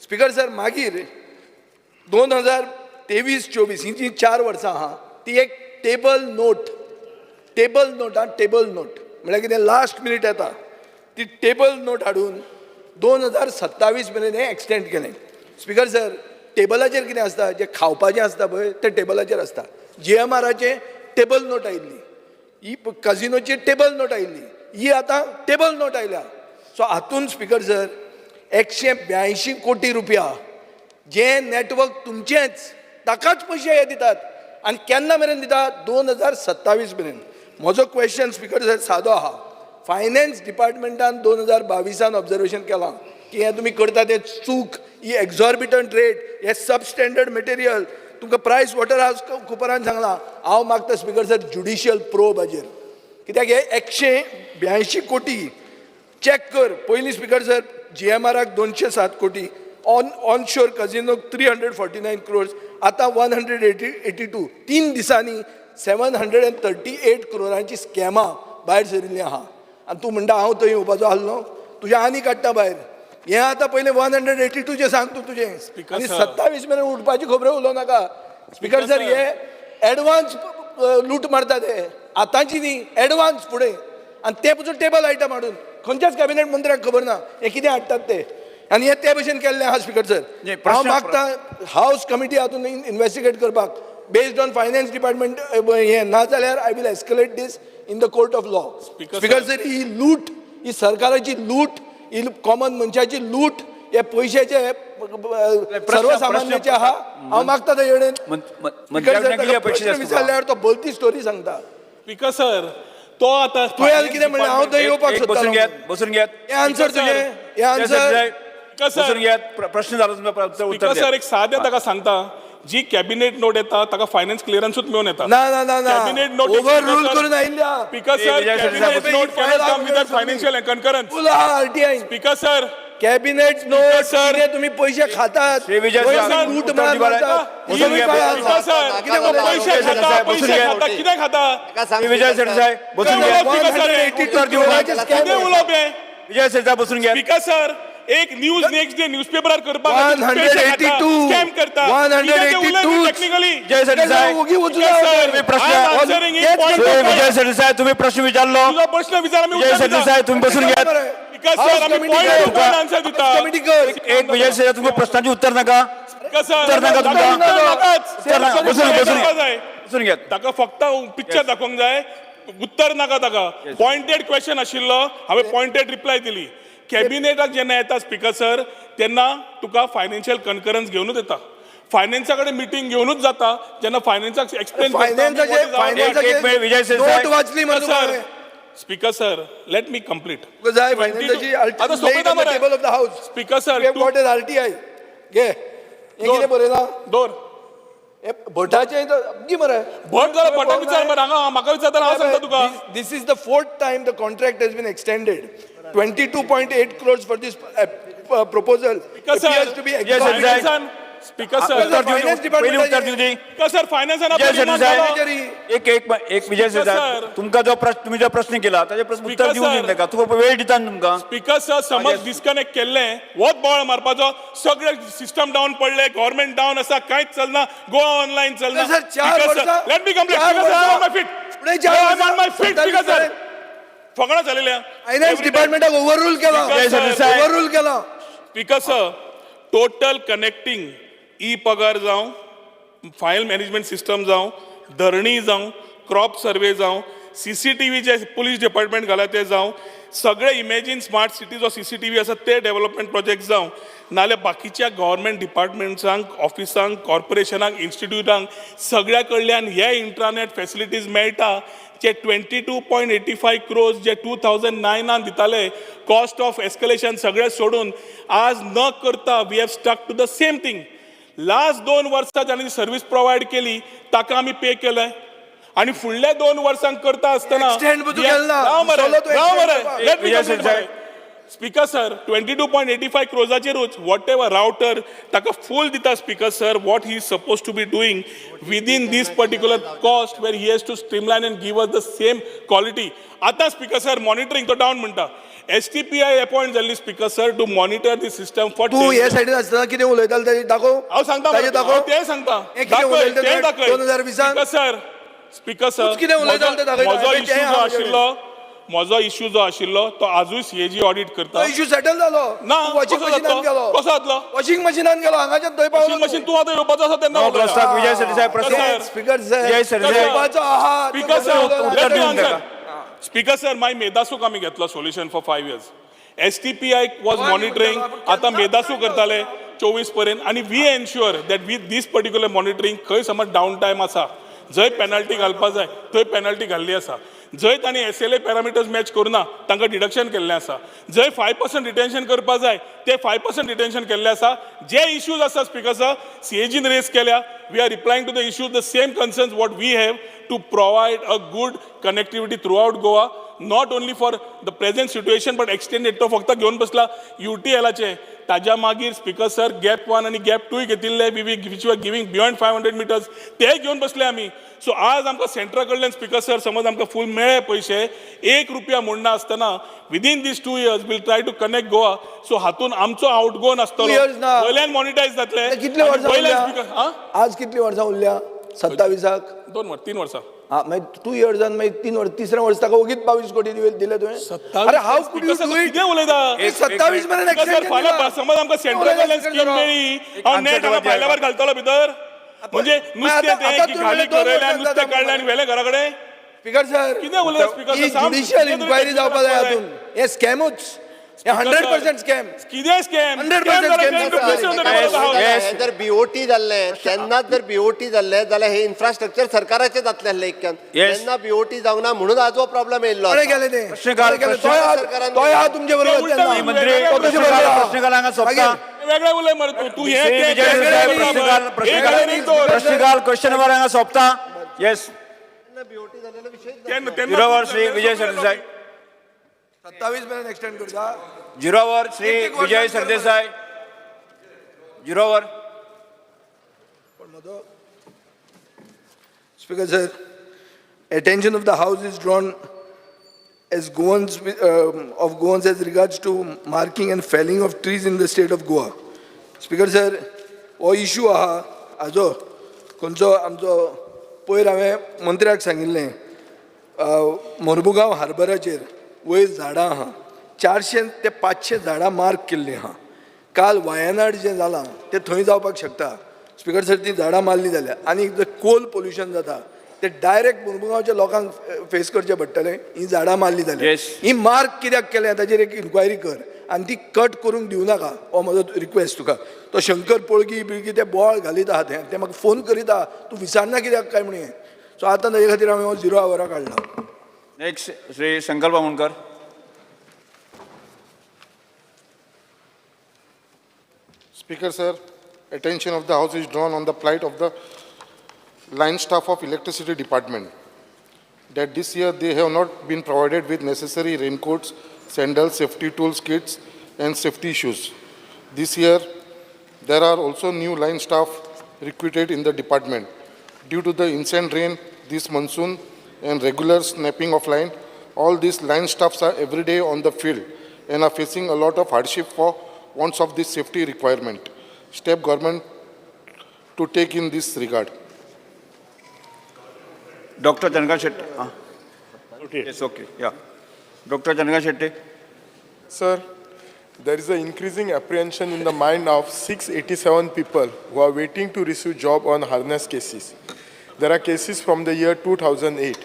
M: स्पीकर सर, मागीर 2023-24 ही जी 4 वर्सां आहा ती एक टेबल नोट, टेबल नोट आं, टेबल नोट म्हळ्यार कितें, लास्ट मिनीट येता ती टेबल नोट हाडून 2027 मेरेन हें एक्सटेंड केलें. स्पीकर सर, टेबलाचेर कितें आसता? जें खावपाचें आसता पळय तें टेबलाचेर आसता. जीएमआराचें टेबल नोट आयिल्ली ही, कजिनोची टेबल नोट आयिल्ली ही, आतां टेबल नोट आयल्या. सो हातून स्पीकर सर, 182 कोटी रुपया जे नेटवर्क तुमचेंच, ताकाच पयशे हे दितात आनी केन्ना मेरेन दितात? 2027 मेरेन. म्हजो क्वेश्चन, स्पीकर सर, सादो आहा. फायनान्स डिपार्टमेंटान 2022आन ऑब्जर्वेशन केलां की हें तुमी करता तें चूक, ही एक्झॉर्बिटंट रेट, हे सब स्टँडर्ड मटेरियल. तुमकां प्रायस वॉटर हाउस कुपरान सांगलां. हांव मागता स्पीकर सर, ज्युडिशियल प्रोब हाजेर, कित्याक हे 182 कोटी चॅक कर पयलीं. स्पीकर सर, जीएमआराक 207 कोटी, ऑन शोर कजिनोक 349 क्रोर्स, आतां 182. 3 दिसांनी 738 क्रोरांची स्कॅमां भायर सरिल्लीं आहा आनी तूं म्हणटा हांव थंय येवपाचो आसलो. तुजें आनी काडटा भायर हें. आतां पयलें 182चें सांग तूं तुजें आनी 27 मेरेन उठपाची खबरो उलोवं नाका. स्पीकर सर, हे एडवान्स लूट मारता ते आतांची न्ही, एडवान्स फुडें. आनी ते पसून टेबल आयटम हाडून खंयच्याच कॅबिनेट मंत्र्याक खबर ना हे कितें हाडटात ते. आनी हे ते भशेन केल्लें आहा स्पिकर सर.
C: नाही,
M: हांव मागता हावस कमिटी हातून इन्वेस्टिगेट करपाक based on finance department हें. ना जाल्यार I will escalate this in the court of law. Speaker sir, ही लूट, ही सरकाराची लूट, ही कॉमन मनशाची लूट, हे पयशाचे सर्वसामान्याचे आहा. हांव मागता तेजे कडेन.
C: मंत्र्या कडल्यान कितें अपेक्षीत
M: प्रश्न
C: आसा तुका?
M: विचारल्यार तो भलती स्टोरी सांगता.
E: स्पीकर सर, तो आतां
M: तुवें कितें म्हणलें? हांव थंय येवपाक
C: एक बसून
M: सोदतालो.
C: घेयात, बसून घेयात.
M: हें आन्सर तुजें? हें आन्सर?
C: बसून घेयात. प्रश्न जालो तुमचो, उत्तर
E: स्पीकर
C: दियात.
E: सर, एक सादें ताका सांगता, जी कॅबिनेट नोट येता ताका फायनान्स क्लियरन्सूच मेळून येता.
M: ना ना ना ना,
E: कॅबिनेट नोट
M: ओव्हर रूल करून आयिल्ल्या.
E: Speaker sir, cabinet note cannot come without financial concurrence.
M: Full RTI.
E: Speaker sir,
M: cabinet note
E: sir.
M: कितें तुम्ही पैसे खातात,
C: श्री विजय
M: गोंय
C: सर,
M: लूट
C: उत्तर
M: मार
C: दिवपाक
M: मारतात.
C: बसून घ्या.
E: स्पीकर सर,
M: कितें म्हणलें?
E: पयशे खाता, पयशे खाता, कितें खाता?
C: श्री विजय सरदेसाय, बसून घेयात.
E: स्पीकर सर,
C: उत्तर दिवं
M: 182
E: कितें उलोवप हें?
C: विजय सरदेसाय, बसून घेयात.
E: स्पीकर सर, एक न्यूज नेक्स्ट डे न्यूजपेपरार करपाक
M: 182
E: स्कॅम करता.
M: 182.
E: टेक्निकली
C: विजय सरदेसाय,
M: ओगी वचूं
C: तुम्ही प्रश्न श्री विजय सरदेसाय, तुम्ही प्रश्न विचारलो.
E: तुजो प्रश्न विचार, आमी
C: विजय
E: उत्तर दिता.
C: सरदेसाय, तुम्ही बसून घेयात.
E: स्पीकर सर, आमी पॉयंट टू पॉयंट आन्सर दिता.
M: कमिटी कर.
C: एक विजय सरदेसाय, तुमकां प्रश्नाचें उत्तर नाका?
E: स्पीकर सर,
C: उत्तर नाका तुमकां?
E: उत्तर नाकाच.
C: उत्तर नाका. बसून बसून
E: जाय.
C: बसून घेयात.
E: ताका फक्त पिक्चर दाखोवंक जाय, उत्तर नाका ताका. पॉयंटेड क्वेश्चन आशिल्लो, हांवें पॉयंटेड रिप्लाय दिली. कॅबिनेटाक जेन्ना येता स्पीकर सर, तेन्ना तुका फायनान्शियल कन्करन्स घेवनूच येता. फायनान्सा कडेन मिटींग घेवनूच जाता. जेन्ना फायनान्साक एक्सप्लेन
M: फायनान्साचे
C: एक मिनिट, विजय सरदेसाय.
M: नोट वाचली मरे तुका
E: सर,
M: हांवें.
E: Speaker sir, let me complete.
M: तुका जाय फायनान्साची
E: आतां सोंपयता मरे.
M: Table of the house.
E: Speaker sir,
M: you have got an RTI. घे, हें कितें बरयलां?
E: दोर.
M: हे भटाचें गी मरे.
E: भट जाल्यार भटाक विचार मरे. हांगा म्हाका विचारता, हांव सांगता तुका.
M: This is the fourth time the contract has been extended. 22.8 crores for this proposal
E: Speaker sir,
M: appears to be
C: Yes, sir.
M: exorbitant.
E: Speaker sir,
C: उत्तर दिवं
M: Finance
C: दी.
M: department
C: पयलीं उत्तर दिवं दी.
E: स्पीकर सर, फायनान्सान
C: विजय सरदेसाय, एक एक एक विजय सरदेसाय,
E: sir.
C: तुमकां जो प्रश्न, तुमी जो प्रश्न केला ताजे प्रश्न उत्तर
E: Speaker
C: दिवंक
E: sir.
C: दी ताका. तुका वेळ दिता न्ही तुमकां.
E: स्पीकर सर, समज डिस्कनेक्ट केल्लें, वत बोवाळ मारपाचो. सगळे सिस्टम डावन पडले, गव्हर्मेंट डावन आसा, कांयच चलना, गोवा ऑनलायन चलना.
M: सर, 4 वर्सां,
E: let me complete.
M: 4
E: sir,
M: वर्सां.
E: On my feet.
M: फुडें 4 वर्सां.
E: On my feet. Speaker sir, फकणां जालेल्या.
M: फायनान्स डिपार्टमेंटाक ओव्हररूल केला.
E: Speaker sir.
M: Overrule केला.
E: Speaker sir, total connecting, e पगार जावं, फायल मॅनेजमेंट सिस्टम जावं, धरणी जावं, क्रॉप सर्वे जावं, सीसीटीव्ही जे पुलीस डिपार्टमेंट घाला ते जावं, सगळे इमेजीन स्मार्ट सिटी जो सीसीटीव्ही आसा ते डेव्हलपमेंट प्रोजेक्ट जावं, नाल्यार बाकीच्या गव्हर्मेंट डिपार्टमेंट्सांक, ऑफिसांक, कॉर्पोरेशनांक, इन्स्टिट्यूटांक सगळ्या कडल्यान हे इंट्रानेट फॅसिलिटीज मेळटा. जे 22.85 crores जे 2009 नान दिताले, कॉस्ट ऑफ एस्कलेशन सगळें सोडून आज न करता we have stuck to the same thing. Last 2 वर्सां जांणी सर्वीस प्रोवायड केली ताका आमी पे केलें आनी फुडल्या 2 वर्सांक करता आसतना
M: Extend बी तूं केलें ना.
E: राव मरे,
M: सोडलो तूं
E: राव
M: extend
E: मरे.
M: करपाक.
E: Let me
C: Yes,
E: complete
C: sir.
E: मरे. Speaker sir, 22.85 क्रोजाचेरूच what ever router ताका फूल दिता. Speaker sir, what he is suppose to be doing within this particular cost where he has to streamline and give us the same quality. आतां speaker sir, monitoring तो down म्हणटा. एसटीपीआय appoint जाल्ली, speaker sir, to monitor the system for
M: तूं हे सायडीन आसतना कितें उलयतालो तेजें दाखोव.
E: हांव सांगता
M: ताजें
E: मरे,
M: दाखोव.
E: हांव तें सांगता.
M: हें कितें
E: दाखय,
M: उलयलें
E: तें दाखय.
M: 2020?
E: स्पीकर सर, स्पीकर सर,
M: तूंच कितें उलयतालो तें दाखयता.
E: म्हजो
M: तें
E: इश्यू जो
M: हांव
E: आशिल्लो, म्हजो इश्यू जो आशिल्लो तो आजूय सीएजी ऑडिट करता.
M: तो इश्यू सेटल जालो.
E: ना.
M: वॉशिंग
E: कसो
M: मशिनान
E: जातलो?
M: गेलो.
E: कसो जातलो?
M: वॉशिंग मशिनान गेलो, हांगाच्यान थंय पावलो.
E: वॉशिंग मशीन तूं आतां येवपाचो आसा तेन्ना
C: नो
E: उलयता.
C: प्रस्ताव विजय सरदेसाय, प्रश्न.
E: Sir.
M: Speaker sir,
C: Vijay Sardesai.
M: येवपाचो आहा.
E: स्पीकर सर,
C: उत्तर
E: let me
C: दिवन
E: आन्सर.
C: ताका.
E: स्पीकर सर, मागीर मेदासूक आमी घेतलो solution for 5 years. STPI was monitoring, आतां मेदासू करताले 24 पर्यंत आनी we ensure that with this particular monitoring खंय समज डावन टायम आसा, जंय पेनल्टी घालपा जाय थंय पेनल्टी घाल्ली आसा, जंय तांणी एसएलए पॅरामिटर्स मॅच करुना तांकां डिडक्शन केल्लें आसा, जंय 5% रिटेन्शन करपा जाय ते 5% रिटेन्शन केल्लें आसा. जे इश्यूज आसा स्पीकर सर, सीएजीन रेज केल्या, we are replying to the issues, the same concerns what we have to provide a good connectivity throughout Goa, not only for the present situation but extended. तो फक्त घेवन बसला युटीएलाचे. ताज्या मागीर speaker sir, gap one आनी gap टूय घेतिल्ले, we which are giving beyond 500 meters, ते घेवन बसले आमी. सो आज आमकां सेंट्रा कडल्यान, स्पीकर सर, समज आमकां फूल मेळ्ळे पयशे, एक रुपया मोडना आसतना within these 2 years we'll try to connect Goa. So हातून आमचो आउट गो नासतलो.
M: 2 years ना.
E: वयल्यान मॉनिटायज जातले
M: कितले वर्सां
E: वयल्यान
M: उरल्या?
E: स्पीकर, हा.
M: आज कितली वर्सां उरल्या 27
E: 2 वर्स, 3 वर्सां.
M: हा मागीर 2 इयर्सान मागीर 3 वर्स, तिसऱ्या वर्स ताका ओगीच 22 कोटी दिले तुवें. अरे, how could you do it?
E: कितें उलयता?
M: 27 मेरेन
E: सर, फाल्यां समज आमकां सेंट्रल कडल्यान स्कीम मेळ्ळी, हांव नेट हांगा भायल्या भायर घालतलो भितर. म्हणजे नुस्तें तें की घाली गरयलें, नुस्तें काडलें आनी व्हेलें घरा कडेन.
M: स्पीकर सर,
E: कितें उलयता स्पीकर
M: ही
E: सर?
M: ज्युडिशियल इन्क्वायरी जावपा जाय हातून. हे स्कॅमूच, हे 100% स्कॅम.
E: कितें स्कॅम?
M: 100%
I: हे जर बीओटी जाल्लें तेन्नाच, जर बीओटी जाल्लें जाल्यार हे इन्फ्रास्ट्रक्चर सरकाराचें जातलें आसलें इतक्यान. तेन्ना बीओटी जावंक ना म्हणून आज हो प्रॉब्लेम येयल्लो.
M: कोणें केलें तें? तोय आहा तुमचे बरोबर तेन्ना.
C: मंत्री,
M: तो तुजे बरोबर आहा.
C: प्रश्नकाल हांगा सोंपता.
E: वेगळे उलय मरे तूं. तूं हे
C: प्रश्नकाल क्वेश्चन वर हांगा सोंपता. येस, झिरो वर श्री विजय सरदेसाय.
M: 27 मेरेन एक्सटेंड करता.
C: झिरो वर श्री विजय सरदेसाय, झिरो वर.
M: Speaker sir, attention of the House is drawn as Goans of Goans as regards to marking and felling of trees in the state of Goa. Speaker sir, हो issue आहा हाजो खंयचो आमचो. पयर हांवें मंत्र्याक सांगिल्लें, मोरमुगांव हार्बराचेर वयर झाडां आहा, 400 ते 500 झाडां मार्क केल्लीं आहा. काल वायनाड जें जालां तें थंय जावपाक शकता. स्पीकर सर, ती झाडां मारली जाल्यार आनी कोल पोल्युशन जाता, ते डायरेक्ट मुरमुगांवच्या लोकांक फेस करचें पडटलें. ही झाडां मारली जाल्यार, ही मार्क कित्याक केलें ताचेर एक इन्क्वायरी कर आनी ती कट करूंक दिवं नाका, हो म्हजो रिक्वेस्ट तुका. तो शंकर पोळगी बिळगी ते बोवाळ घालीत आहा, ते म्हाका फोन करीत आहा, तूं विचारना कित्याक काय म्हणून. सो आतां ताजे खातीर हांवें हो झिरो आवरा काडला.
C: Next Shri Sankalp Amonkar.
N: Speaker sir, attention of the House is drawn on the plight of the line staff of Electricity Department, that this year they have not been provided with necessary raincoats, sandals, safety tools kits and safety shoes. This year there are also new line staff recruited in the department. Due to the incessant rain this monsoon and regular snapping of line, all these line staffs are every day on the field and are facing a lot of hardship for wants of this safety requirement. Step government to take in this regard.
C: Doctor Chandrakant Shetty. Yes, okay, yeah. Doctor Chandrakant Shetty.
D: Sir, there is an increasing apprehension in the mind of 687 people who are waiting to receive job on harness cases. There are cases from the year 2008.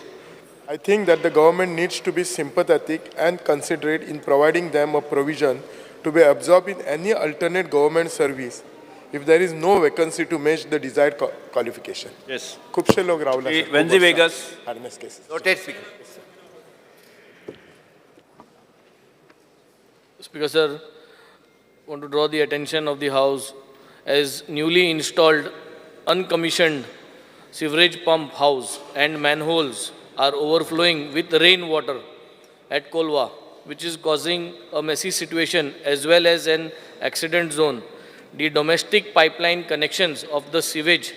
D: I think that the government needs to be sympathetic and considerate in providing them a provision to be absorbed in any alternate government service if there is no vacancy to match the desired qualification.
C: Yes.
D: खुबशे लोक रावला.
C: Venzy Vegas.
D: Harness cases.
I: Noted, Speaker.
J: Speaker sir, want to draw the attention of the House as newly installed uncommissioned sewerage pump house and manholes are overflowing with rainwater at Kolwa, which is causing a messy situation as well as an accident zone. The domestic pipeline connections of the sewage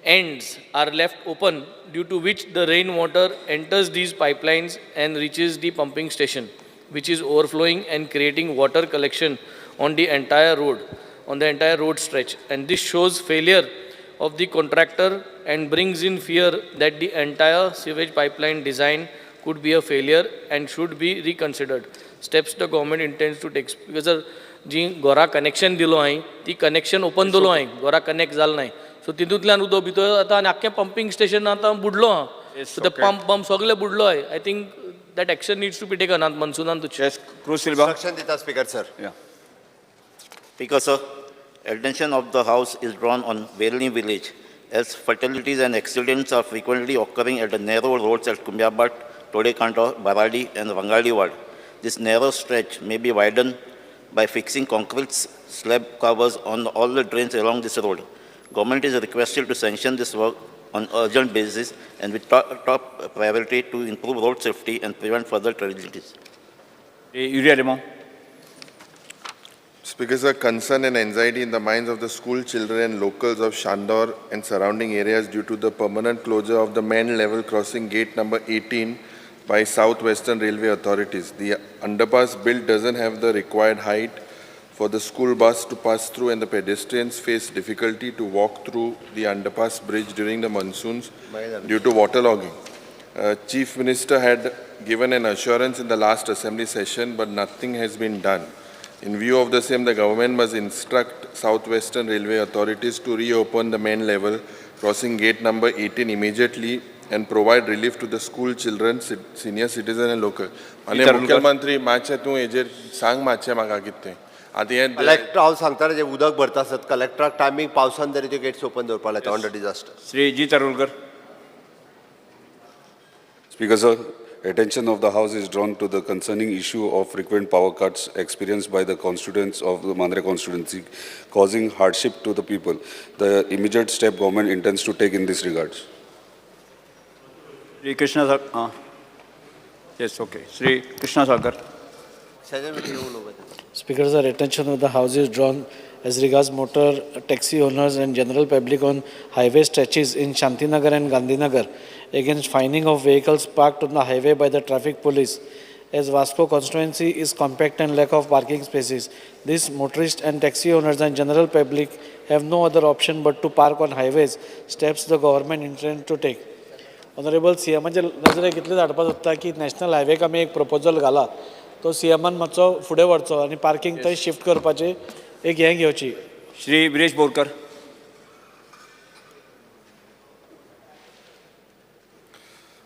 J: ends are left open, due to which the rainwater enters these pipelines and reaches the pumping station, which is overflowing and creating water collection on the entire road, on the entire road stretch. And this shows failure of the contractor and brings in fear that the entire sewage pipeline design could be a failure and should be reconsidered. Steps the government intends to take. Because sir, जी घरा connection दिलो हांवें, ती connection open दवरलो हांवें, घरा connect जालें नाय. सो तितूंतल्यान उदक भितर जाता आनी आख्खें पंपींग स्टेशन आतां बुडलो आहा. सो ते पंप पंप सगळे बुडलो आहाय. I think that action needs to be taken आतां मनसुनान.
C: Yes, Cruz Silva.
I: Instruction दिता, Speaker sir.
G: Speaker sir, attention of the House is drawn on Verli village as fatalities and accidents are frequently occurring at the narrow roads at Kumbiabat, Todekanto, Baradi and Vangali ward. This narrow stretch may be widened by fixing concrete slab covers on all the drains along this road. Government is requested to sanction this work on urgent basis and with top priority to improve road safety and prevent further tragedies.
C: Yuri Alemao.
F: Speaker sir, concern and anxiety in the minds of the school children and locals of Shandor and surrounding areas due to the permanent closure of the main level crossing gate number 18 by South Western Railway authorities. The underpass built doesn't have the required height for the school bus to pass through and the pedestrians face difficulty to walk through the underpass bridge during the monsoons due to waterlogging. Chief Minister had given an assurance in the last assembly session, but nothing has been done. In view of the same, the government must instruct Southwestern Railway authorities to reopen the main level crossing gate number 18 immediately and provide relief to the school children, senior citizen and local. आनी मुख्यमंत्री मातशें तूं हेजेर सांग मातशें म्हाका कितें तें. आतां हें
I: कलेक्टर हांव सांगता जे उदक भरता आसत कलेक्टराक टायमींग पावसान तरी त्यो गेट्स ओपन दवरपाक लायता on the disaster.
C: Shri G Tarulkar.
O: Speaker sir, attention of the House is drawn to the concerning issue of frequent power cuts experienced by the constituents of the Mandre constituency, causing hardship to the people. The immediate step government intends to take in this regards.
C: Shri Krishna Salkar. Yes, okay. Shri Krishna Salkar.
L: Speaker sir, attention of the House is drawn as regards motor taxi owners and general public on highway stretches in Shantinagar and Gandhinagar against fining of vehicles parked on the highway by the traffic police. As Vasco constituency is compact and lack of parking spaces, these motorists and taxi owners and general public have no other option but to park on highways, steps the government intends to take. Honorable CMाचे नजरेक इतलें धाडपाक सोदता की national हायवेक आमी एक proposal घाला, तो सीएमान मातसो फुडें व्हरचो आनी पार्किंग थंय शिफ्ट करपाची एक हें घेवची.
C: Shri Viresh Borkar.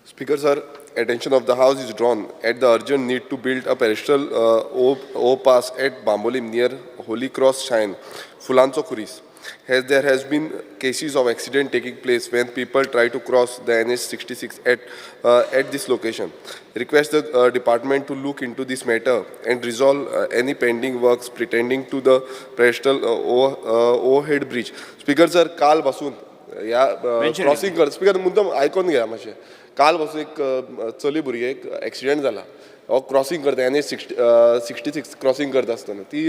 D: Speaker sir, attention of the House is drawn at the urgent need to build a pedestrian overpass at Bambolim near Holy Cross Shrine, Fulanzo Kuris. As there has been cases of accident taking place when people try to cross the NH66 at this location. Request the department to look into this matter and resolve any pending works pertaining to the pedestrian overhead bridge. Speaker sir, काल बसून ह्या crossing कर. Speaker मुद्दम आयकोन घेया मातशें. काल बसून एक चली भुरगें एक एक्सिडेंट जाला. हो क्रॉसिंग करता NH 66 crossing करता आसतना ती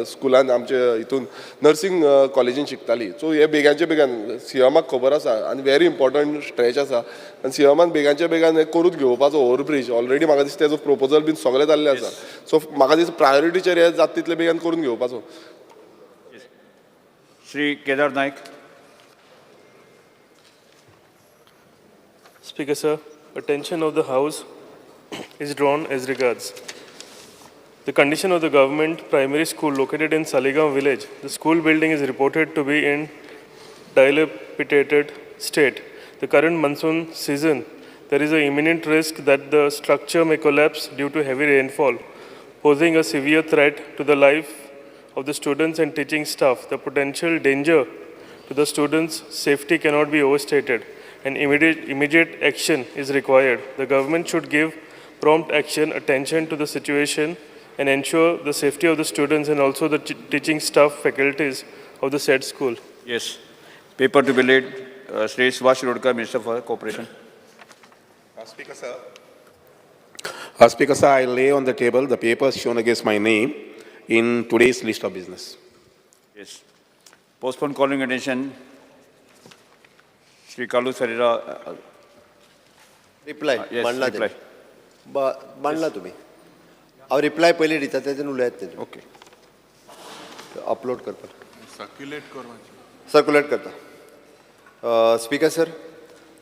D: स्कुलान आमचे हितून नर्सिंग कॉलेजीन शिकताली. सो हे बेगानच्या बेगान सीएमाक खबर आसा आनी व्हेरी इम्पॉर्टंट स्ट्रेच आसा आनी सीएमान बेगानच्या बेगान हें करून घेवपाचो ओवरब्रीज. ऑलरेडी म्हाका दिसता तेजो प्रपोजल बीन सगळें जाल्लें आसा. सो म्हाका दिसता प्रायोरिटीचेर हें जाता तितले बेगान करून घेवपाचो.
C: Shri Kedar Naik.
P: Speaker sir, attention of the House is drawn as regards the condition of the government primary school located in Saligao village. The school building is reported to be in dilapidated state. The current monsoon season, there is an imminent risk that the structure may collapse due to heavy rainfall, posing a severe threat to the life of the students and teaching staff. The potential danger to the students' safety cannot be overstated, and immediate action is required. The government should give prompt action, attention to the situation, and ensure the safety of the students and also the teaching staff faculties of the said school.
C: Yes. Paper to be laid, Shri Subhash Shirodkar, Minister for Cooperation.
B: Speaker sir.
Q: Speaker sir, I lay on the table the papers shown against my name in today's list of business.
C: Yes. Postpone calling attention. Shri Carlos Ferreira.
I: Reply.
C: Yes,
I: मांडला
C: reply.
I: मांडला तुम्ही. हांव reply पयलीं दिता तेजेर उलयात तेजेर.
C: Okay.
I: Upload करपाक.
F: Circulate कर.
I: सर्क्युलेट करता. Speaker sir,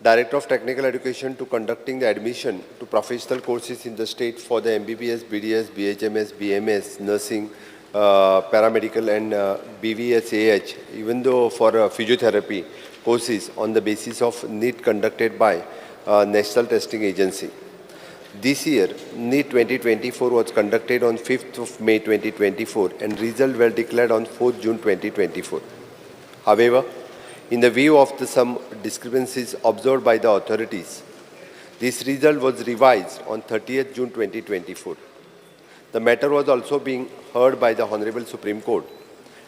I: Director of Technical Education to conducting the admission to professional courses in the state for the MBBS, BDS, BHMS, BMS, nursing, paramedical and BVSAH, even though for physiotherapy courses on the basis of NEET conducted by National Testing Agency. This year, NEET 2024 was conducted on 5th of May 2024 and results were declared on 4th June 2024. However, in the view of some discrepancies observed by the authorities, this result was revised on 30th June 2024. The matter was also being heard by the Honorable Supreme Court,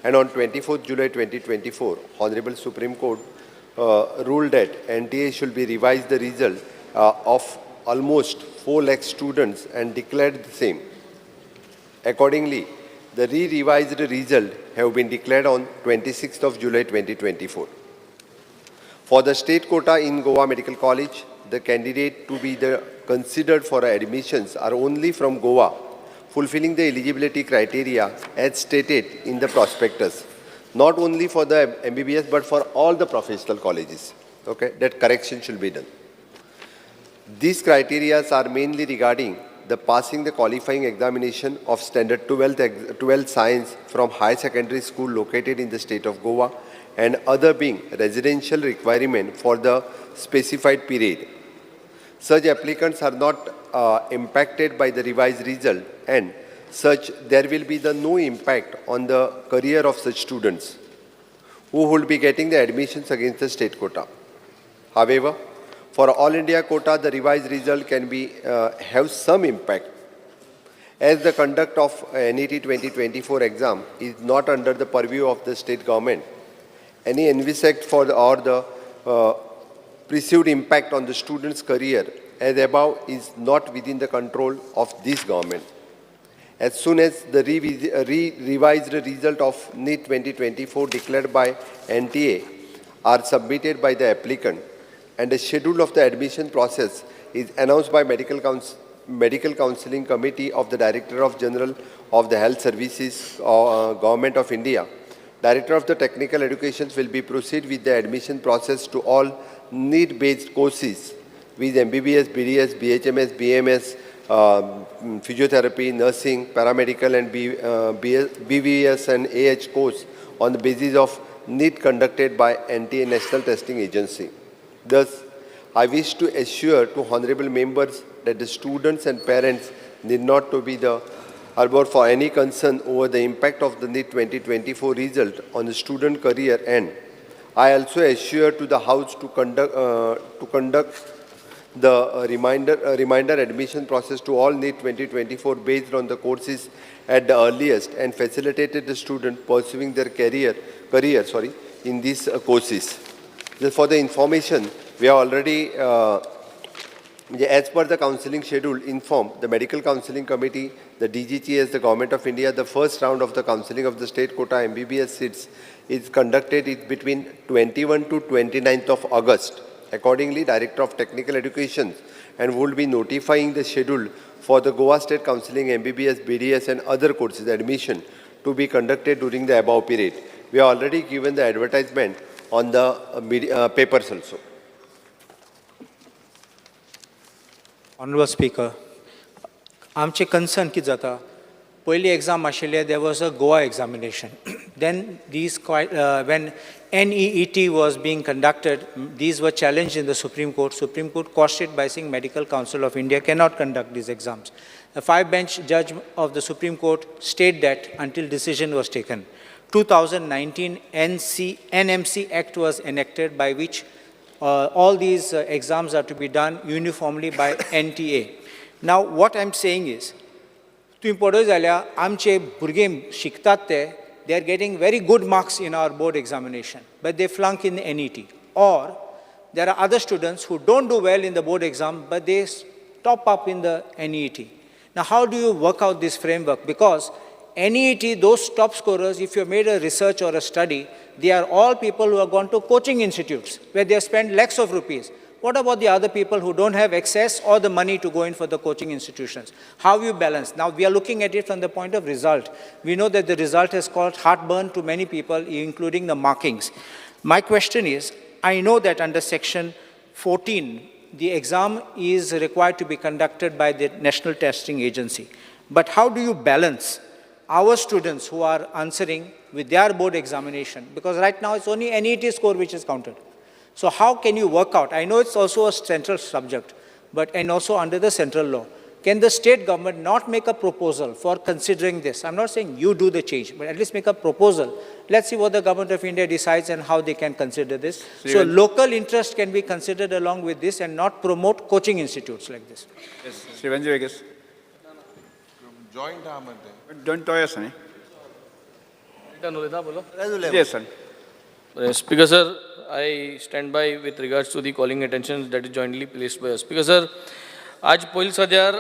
I: and on 24th July 2024, Honorable Supreme Court ruled that NTA should be revised the result of almost 4 lakh students and declared the same. Accordingly, the re-revised result have been declared on 26th of July 2024. For the state quota in Goa Medical College, the candidate to be considered for admissions are only from Goa fulfilling the eligibility criteria as stated in the prospectus, not only for the MBBS but for all the professional colleges. Okay, that correction should be done. These criteria are mainly regarding the passing the qualifying examination of standard 12th science from high secondary school located in the state of Goa, and other being residential requirement for the specified period. Such applicants are not impacted by the revised result, and such there will be the no impact on the career of such students who will be getting the admissions against the state quota. However, for All India quota, the revised result can be have some impact, as the conduct of NET 2024 exam is not under the purview of the state government. Any envisaged for the, or the perceived impact on the student's career as above is not within the control of this government. As soon as the revised result of NEET 2024 declared by NTA are submitted by the applicant, and the schedule of the admission process is announced by Medical Counseling Committee of the Director of General of the Health Services, Government of India, Director of the Technical Education will be proceed with the admission process to all need-based courses with MBBS, BDS, BHMS, BMS, physiotherapy, nursing, paramedical and BVS and AH course on the basis of need conducted by NTA National Testing Agency. Thus, I wish to assure to honorable members that the students and parents need not to be the harbor for any concern over the impact of the NEET 2024 result on the student career, and I also assure to the House to conduct the reminder admission process to all NEET 2024 based on the courses at the earliest and facilitated the student pursuing their career in these courses. Just for the information, we are already, as per the counseling schedule, informed the Medical Counseling Committee, the DGCS, the Government of India, the first round of the counseling of the state quota MBBS seats is conducted between 21 to 29th of August. Accordingly, Director of Technical Education and would be notifying the schedule for the Goa State Counseling, MBBS, BDS and other courses admission to be conducted during the above period. We have already given the advertisement on the media, papers also.
R: Honorable Speaker, आमचे concern कितें जाता, पयली exam आशिल्ले there was a Goa examination. Then these when NEET was being conducted, these were challenged in the Supreme Court. Supreme Court quashed it by saying Medical Council of India cannot conduct these exams. The 5-bench judge of the Supreme Court stayed that until decision was taken. 2019 NMC Act was enacted by which all these exams are to be done uniformly by NTA. Now, what I'm saying is, तुमी पळयत जाल्यार आमचे भुरगे शिकतात ते, they are getting very good marks in our board examination, but they flunk in the NET. Or there are other students who don't do well in the board exam, but they top up in the NET. Now, how do you work out this framework? Because NET, those top scorers, if you made a research or a study, they are all people who have gone to coaching institutes where they have spent lakhs of rupees. What about the other people who don't have access or the money to go in for the coaching institutions? How you balance? Now, we are looking at it from the point of result. We know that the result has caused heartburn to many people, including the markings. My question is, I know that under Section 14, the exam is required to be conducted by the National Testing Agency. But how do you balance our students who are answering with their board examination? Because right now it's only NET score which is counted. So how can you work out? I know it's also a central subject, but and also under the central law. Can the state government not make a proposal for considering this? I'm not saying you do the change, but at least make a proposal. Let's see what the government of India decides and how they can consider this. So local interest can be considered along with this and not promote coaching institutes like this.
C: Yes, Shri Venzy Viegas.
F: Joint
C: Joint तोय आसा न्ही? Yes, sir.
J: Speaker sir, I stand by with regards to the calling attention that is jointly placed by us. Speaker sir, आज पयलीं सद्यार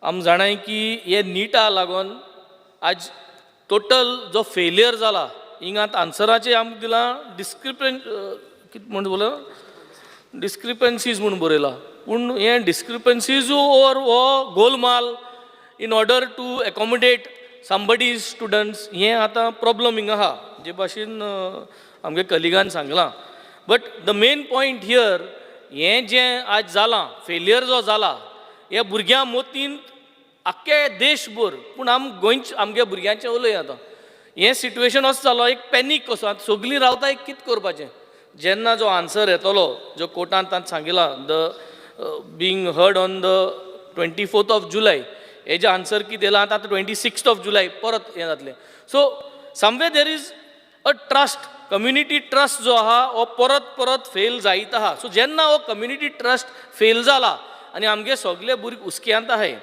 J: आम जाणाय की हे निटा लागून आज टोटल जो फेलियर जाला हिंगात आन्सराचे आमकां दिलां डिस्क्रिपन कितें म्हण बोला डिस्क्रिपन्सीज म्हूण बरयलां, पूण हें डिस्क्रिपन्सीज ओर हो Golmaal in order to accommodate somebody's students. हें आतां प्रॉब्लम हिंगा आहा, जे भाशेन आमगे कलिगान सांगलां. But the main point here, हें जें आज जालां, फेलियर जो जाला, हे भुरग्यां मोतीन आख्खे देशभर, पूण आम गोंयचे आमगे भुरग्यांचें उलय. आतां हें सिट्युएशन असो जालो, एक पॅनीक कसो. आतां सगलीं रावता एक कितें करपाचें. जेन्ना जो आन्सर येतलो, जो कोर्टान तांकां सांगिलां, the being heard on the 24th of July, हेजें आन्सर कितें येयलां आतां 26th of July परत हें जातलें. So somewhere there is a trust, community trust जो आहा हो परत परत फेल जायत आहा. सो जेन्ना हो कम्युनिटी ट्रस्ट फेल जाला आनी आमगे सगले भुरगे हुस्क्यांत आहाय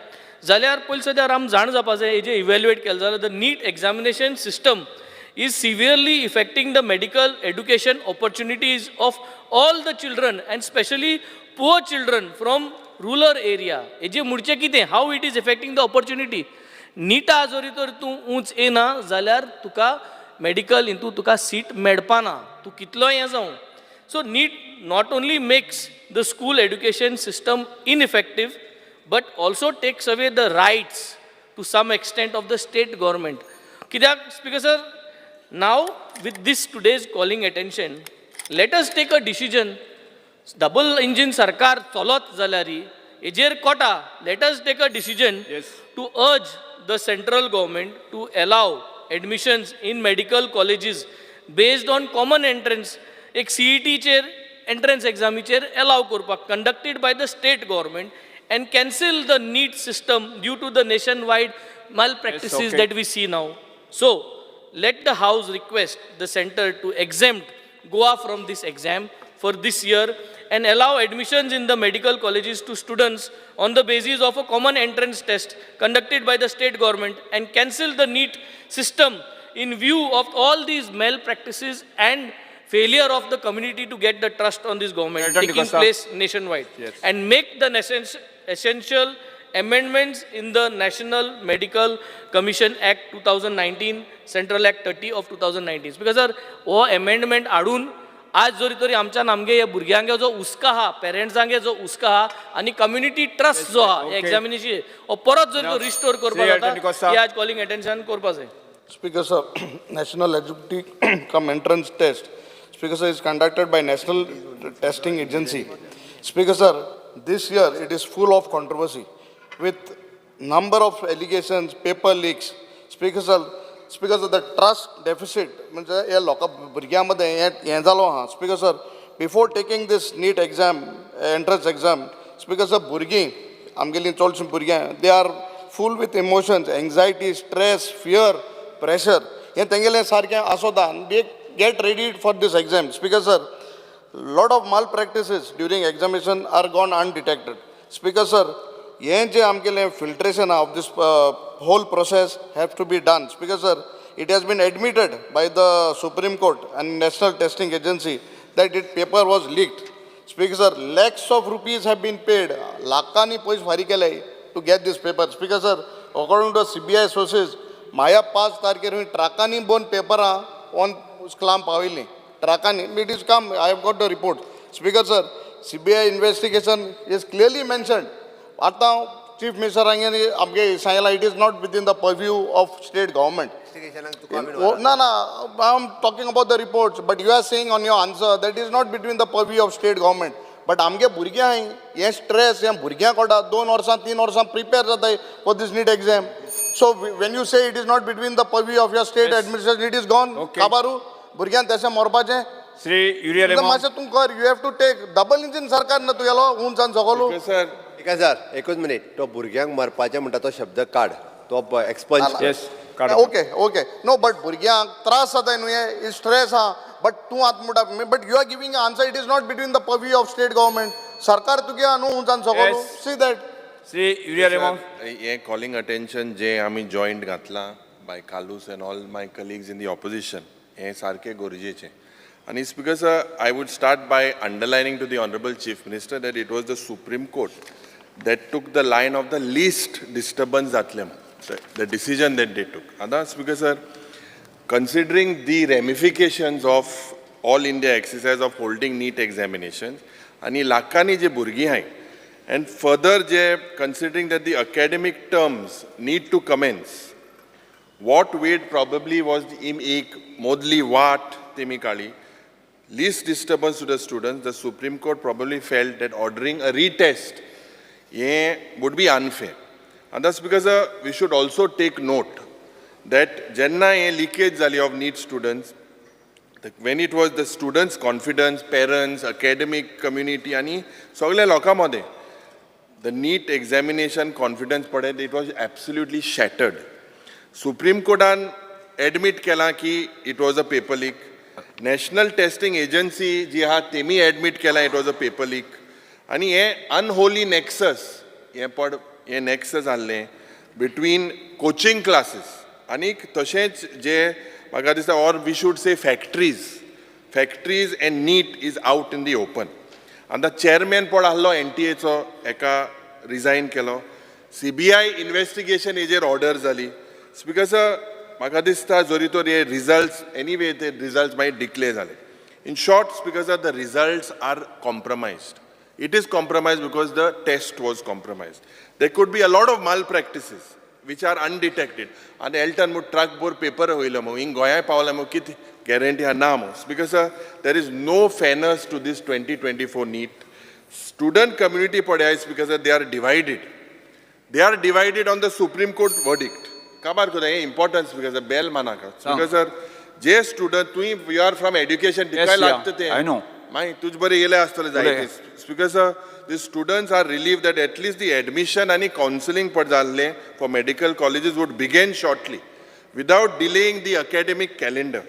J: जाल्यार पयलीं सद्यार आम जाण जावपा जाय, हेजें इवेल्युएट केलें जाल्यार the NEET examination system is severely affecting the medical education opportunities of all the children and specially poor children from rural area. हेजे म्हणचे कितें, how it is affecting the opportunity? निटा जरी तर तूं उंच येना जाल्यार तुका मेडिकल हितून तुका सीट मेळपाना, तूं कितलोय हें जावं. So NEET not only makes the school education system ineffective but also takes away the rights to some extent of the state government. कित्याक Speaker sir, now with this today's calling attention, let us take a decision. Double engine सरकार चलत जाल्यार हेजेर कोटा, let us take a decision to urge the central government to allow admissions in medical colleges based on common entrance, एक सीईटीचेर entrance एग्जामीचेर allow करपाक, conducted by the state government, and cancel the NEET system due to the nation wide malpractices that we see now. So, let the House request the center to exempt Goa from this exam for this year and allow admissions in the medical colleges to students on the basis of a common entrance test conducted by the state government and cancel the NEET system in view of all these malpractices and failure of the community to get the trust on this government
C: Senator
J: taking
C: D'Costa.
J: Place nationwide. And make the essential amendments in the National Medical Commission Act 2019, Central Act 30 of 2019. Because sir, हो amendment हाडून आज जरी तरी आमच्यान आमगे ह्या भुरग्यांगे जो हुस्को आहा, पेरंट्सांगे जो हुस्को आहा आनी कम्युनिटी ट्रस्ट जो आहा एग्जामिनेशन हो परत जर तो रिस्टोर करपाक
C: Sri
J: जाता,
C: Anthony Costa.
J: ही आज कॉलिंग अटेन्शन करपा जाय.
K: Speaker sir, National Eligibility cum Entrance Test, Speaker sir, is conducted by National Testing Agency. Speaker sir, this year it is full of controversy with number of allegations, paper leaks. Speaker sir, the trust deficit म्हणजे हे लोकां भुरग्यां मदें हें हें जालो आहा. Speaker sir, before taking this NEET exam, entrance exam, Speaker sir, भुरगीं आमगेलीं चडशीं भुरग्यां, they are full with emotions, anxiety, stress, fear, pressure, हें तेंगेलें सारकें आसोता. They get ready for this exam. Speaker sir, lot of malpractices during examination are gone undetected. Speaker sir, हें जें आमगेलें filtration of this whole process have to be done. Speaker sir, it has been admitted by the Supreme Court and National Testing Agency that it paper was leaked. Speaker sir, lakhs of rupees have been paid, लाखांनी पयशे फारीक केले to get this paper. Speaker sir, according to CBI sources, माया 5 तारखेर ट्रकांनी दोन पेपरां on claim पावयलीं ट्रकांनी. It is come, I have got the report. Speaker sir, CBI investigation is clearly mentioned. आतां चीफ मिनिस्टरांगे आमगे सांगलां, it is not within the purview of state government. ना ना, I am talking about the reports, but you are saying on your answer that is not between the purview of state government. But आमगे भुरग्यांक हें stress, हें भुरग्यांक कोटा 2 वर्सां 3 वर्सां prepare जाताय for this NEET exam. So when you say it is not between the purview of your state administration, it is gone. काबारू भुरग्यांक तशें मरपाचें.
C: श्री युरिया रेमो.
K: मातशें तूं कर, you have to take. Double engine सरकार ना तुगेलो उंचान सकलो.
F: सर.
I: एक हजार एकूच मिनीट. तो भुरग्यांक मरपाचें म्हणटा तो शब्द काड, तो expunge.
C: Yes.
K: Okay, no, but भुरग्यांक त्रास जाताय न्हू, हे स्ट्रेस आहा. बट तूं आतां म्हणटा, but you are giving answer, it is not between the purview of state government. सरकार तुगे आहा न्हू उंचान सकलो. See that.
C: Shri urea Remo.
F: हें कॉलिंग अटेन्शन जे आमी जॉयंट घातलां by Carlos and all my colleagues in the opposition, हें सारकें गरजेचें. आनी Speaker sir, I would start by underlining to the honourable Chief Minister that it was the Supreme Court that took the line of the least disturbance जातलें, the decision that they took. आतां Speaker sir, considering the ramifications of all India exercise of holding NEET examinations आनी लाखांनी जे भुरगीं आहाय And further J considering that the academic terms need to commence, what weight probably was एक मोदली वाट तेमी काडली, least disturbance to the students. The Supreme Court probably felt that ordering a retest हें would be unfair. And that's because we should also take note that जेन्ना हें leakage जाली of NEET students, when it was the students' confidence, parents, academic community आनी सगल्या लोकां मदें the NEET examination confidence पळय, it was absolutely shattered. Supreme कोर्टान admit केलां की it was a paper leak. National Testing Agency जी आहा तेमी एडमीट केलां it was a paper leak. आनी हें अनहोली नॅक्सस हें पड हें नॅक्सस आहलें बिटवीन कोचिंग क्लासीस आनीक तशेंच जे म्हाका दिसता, or we should say factories, and NEET is out in the open. आतां चेअरमॅन पळ आहलो एनटीएचो, हेका रिजायन केलो. सीबीआय इन्वेस्टिगेशन हेजेर ऑर्डर जाली. स्पीकर सर, म्हाका दिसता जरी तर हे रिजल्ट्स एनीवे ते रिजल्ट्स मागीर डिक्लेर जाले. In short, Speaker sir, the results are compromised. It is compromised because the test was compromised. There could be a lot of malpractices which are undetected. आनी Elton मू truck भर paper वयलो मू, हिंग गोंयांय पावला मू, कितें गॅरंटी आहा ना मू. Because there is no fairness to this 2024 NEET. Student community पळय, because they are divided. They are divided on the Supreme Court verdict. काबार करता हें importance because bell मानाका. Because sir, J student तुवें, you are from education, तिकाय लागता तें.
C: I know.
F: मागीर तुज बरें येयलें आसतलें जायते. Because the students are relieved that at least the admission आनी कावन्सिलींग पड जाल्लें for medical colleges would begin shortly without delaying the academic calendar.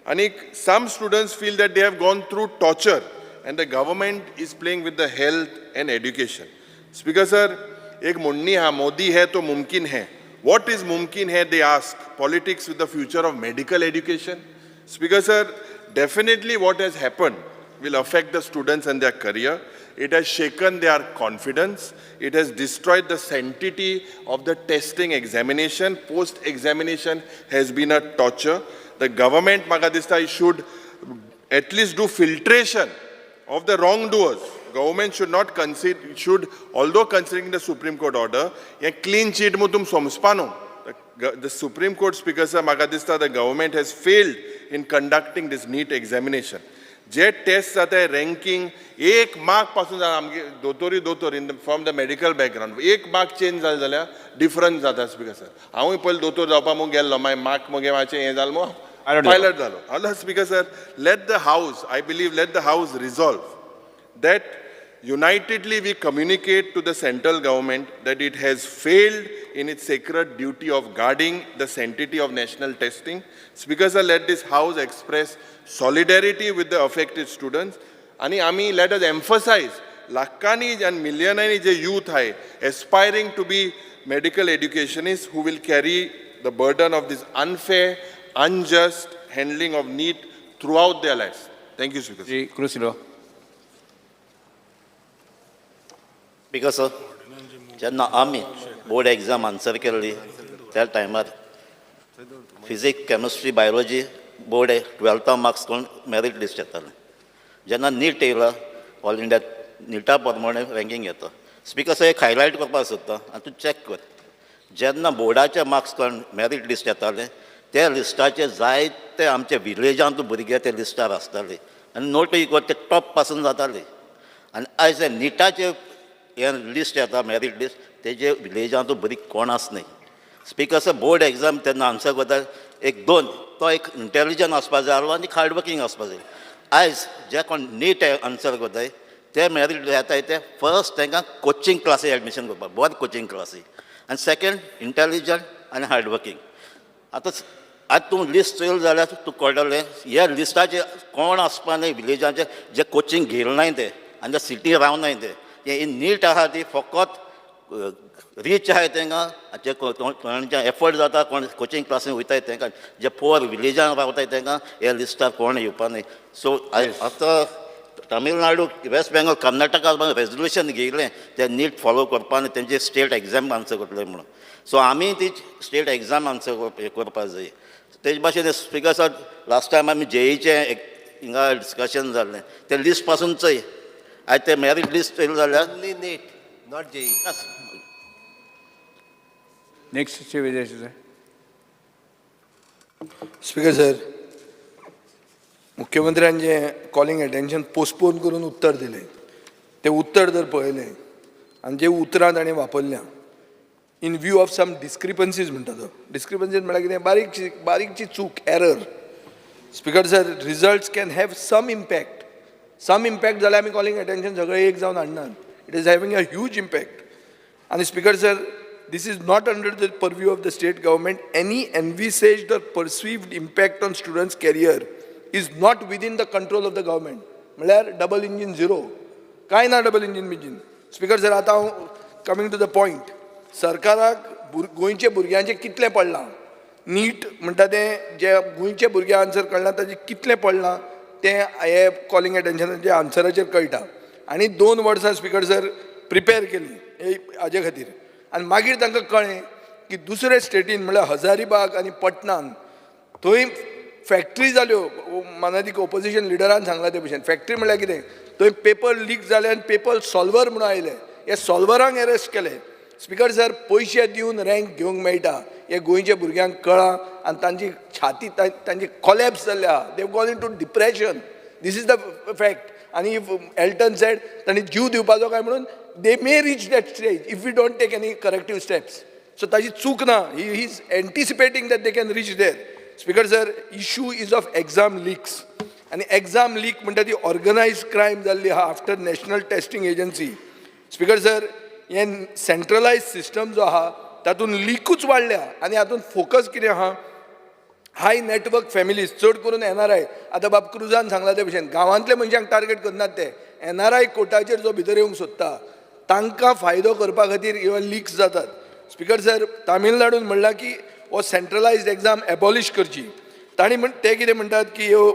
F: आनी some students feel that they have gone through torture and the government is playing with the health and education. Speaker sir, एक म्हणणी आहा, "मोदी है तो मुमकिन है." What is मुमकिन है, they ask? Politics with the future of medical education? Speaker sir, definitely what has happened will affect the students and their career. It has shaken their confidence. It has destroyed the sanctity of the testing examination. Post examination has been a torture. The government, म्हाका दिसता, should at least do filtration of the wrongdoers. Government should not consider, should, although considering the Supreme Court order, हे clean chit म्हूण तुमी समजपा न्हू. The Supreme Court, Speaker sir, म्हाका दिसता the government has failed in conducting this NEET examination. J test जाता, ranking एक mark पासून जाता. आमगे दोतोरी दोतोर in from the medical background, एक मार्क चेंज जालें जाल्यार डिफरन्स जाता. स्पीकर सर, हांवूय पयलीं दोतोर जावपा म्हूण गेल्लो, मागीर मार्क मगे मातशें हें जालें म्हूण पायलट जालो. Hello Speaker sir, let the house, I believe, let the house resolve that unitedly we communicate to the central government that it has failed in its sacred duty of guarding the sanctity of national testing. Speaker sir, let this house express solidarity with the affected students. आणि आमी let us emphasize लाखांनी and मिलियनांनी J youth आहे aspiring to be medical educationists who will carry the burden of this unfair, unjust handling of NEET throughout their lives. Thank you, Speaker.
C: Shri Cruz Silva.
G: Speaker sir, जेन्ना आमी board exam answer केल्ली त्या टायमार physics, chemistry, biology board ट्वेल्था marks करून merit list येतालें. जेन्ना नीट येयला, ऑल इंडिया निटा प्रमाणे रँकींग येता. स्पीकर सर, एक हायलायट करपाक सोदता आनी तूं चॅक कर. जेन्ना बोर्डाचे मार्क्स काडून मेरीट लिस्ट येतालें, त्या लिस्टाचे जायते आमचे विलेजांत भुरगे ते लिस्टार आसताले आनी नोटूय कर, ते टॉप पासून जाताले. आनी आयज हे निटाचे हें लिस्ट येता, मेरीट लिस्ट, तेजे विलेजांत भुरगीं कोण आसनाय. स्पीकर सर, बोर्ड एग्जाम तेन्ना आन्सर करता एक दोन तो एक इंटेलिजंट आसपा जाय आसलो आनी हार्डवर्कींग आसपा जाय. आयज जे कोण नीट आन्सर करताय ते मेरीट येताय, ते फर्स्ट तांकां कोचिंग क्लासी एडमिशन करपाक, बरें कोचिंग क्लासी, आनी सेकंड इंटेलिजंट आनी हार्डवर्कींग. आतां आतां तूं लिस्ट चोयल जाल्यार तूं कळटलें, ह्या लिस्टाचे कोण आसपा न्हय विलेजाचे, जे कोचिंग घेयले नाय ते आनी जे सिटी रावनाय ते. हे नीट आहा ती फकत रीच आहाय तांकां, जे कोणाचे एफर्ट जाता, कोण कोचिंग क्लासीन वयताय तांकां. जे पुअर विलेजान रावताय तांकां हे लिस्टार कोण येवपा न्हय. सो आतां तमिळनाडू, वेस्ट बेंगॉल, कर्नाटका रेजोल्युशन घेयलें ते नीट फॉलो करपा आनी तेंचे स्टेट एग्जाम आन्सर करतले म्हणून. सो आमी ती स्टेट एग्जाम आन्सर करपा जाय. तेज भाशेन स्पीकर सर, लास्ट टायम आमी जेईचें हिंगा डिस्कशन जाल्लें, तें लिस्ट पासून चोय, आयज ते मेरीट लिस्ट चोयलें जाल्यार
I: Only NEET. Not JEE.
C: Next Shri Vijay.
M: Speaker sir, मुख्यमंत्र्यान जे कॉलिंग अटेन्शन पोस्टपोन करून उत्तर दिलें तें उत्तर जर पळयलें आनी जे उतरां ताणें वापरल्या in view of some discrepancies म्हणटा तो, डिस्क्रिपन्सीज म्हळ्यार कितें, बारीकशी बारीकची चूक, error. Speaker sir, results can have some impact. Some impact जाल्यार आमी कॉलिंग अटेन्शन सगळे एक जावन हाडनात. It is having a huge impact. आनी speaker sir, this is not under the purview of the state government. Any envisaged or perceived impact on students' career is not within the control of the government. म्हळ्यार double engine zero, कांय ना double engine बिंजीन. Speaker sir, आतां हांव coming two the point, सरकाराक गोंयच्या भुरग्यांचें कितलें पडलां, नीट म्हणटा तें जे गोंयचे भुरगे आन्सर कळना ताजें कितलें पडलां तें हे कॉलिंग एटेन्शनाचे आन्सराचेर कळटा. आनी 2 वर्सां स्पीकर सर प्रिपेर केली हाजे खातीर, आनी मागीर तांकां कळ्ळें की दुसरे स्टेटीन म्हणल्यार हजारीबाग आनी पटनान थंय फॅक्ट्री जाल्यो. मानादीक ओपोजिशन लिडरान सांगलां ते भशेन, फॅक्ट्री म्हणल्यार कितें, थंय पेपर लीक जाले आनी पेपर सॉल्वर म्हणून आयले, हे सॉल्वरांक एरेस्ट केले. स्पीकर सर, पयशे दिवन रँक घेवंक मेळटा हें गोंयच्या भुरग्यांक कळ्ळां आनी तांची छाती तांची कॉलॅप्स जाल्ली आहा. They gone into depression, this is the fact. आनी if Elton said तांणी जीव दिवपाचो काय म्हणून, they may reach that stage if we don't take any corrective steps. So ताजी चूक ना, he is anticipating that they can reach there. Speaker sir, issue is of exam leaks. आनी exam leak म्हणटा ती ऑर्गनायज क्रायम जाल्ली आहा after National Testing Agency. Speaker sir, हें सेंट्रलायज system जो आहा तातूंत लिकूच वाडल्या आनी हातूंत फोकस कितें आहा, हाय नेटवर्क फॅमिलीज, चड करून एनआरआय. आतां बाब क्रुजान सांगला ते भशेन गांवांतल्या मनशांक टार्गेट करनात ते, एनआरआय कोटाचेर जो भितर येवंक सोदता तांकां फायदो करपा खातीर ह्यो लिक्स जातात. स्पीकर सर, तामिळनाडून म्हणलां की हो सेंट्रलायज्ड एक्झाम एबॉलिश करची. तांणी म्हण ते कितें म्हणटात की ह्यो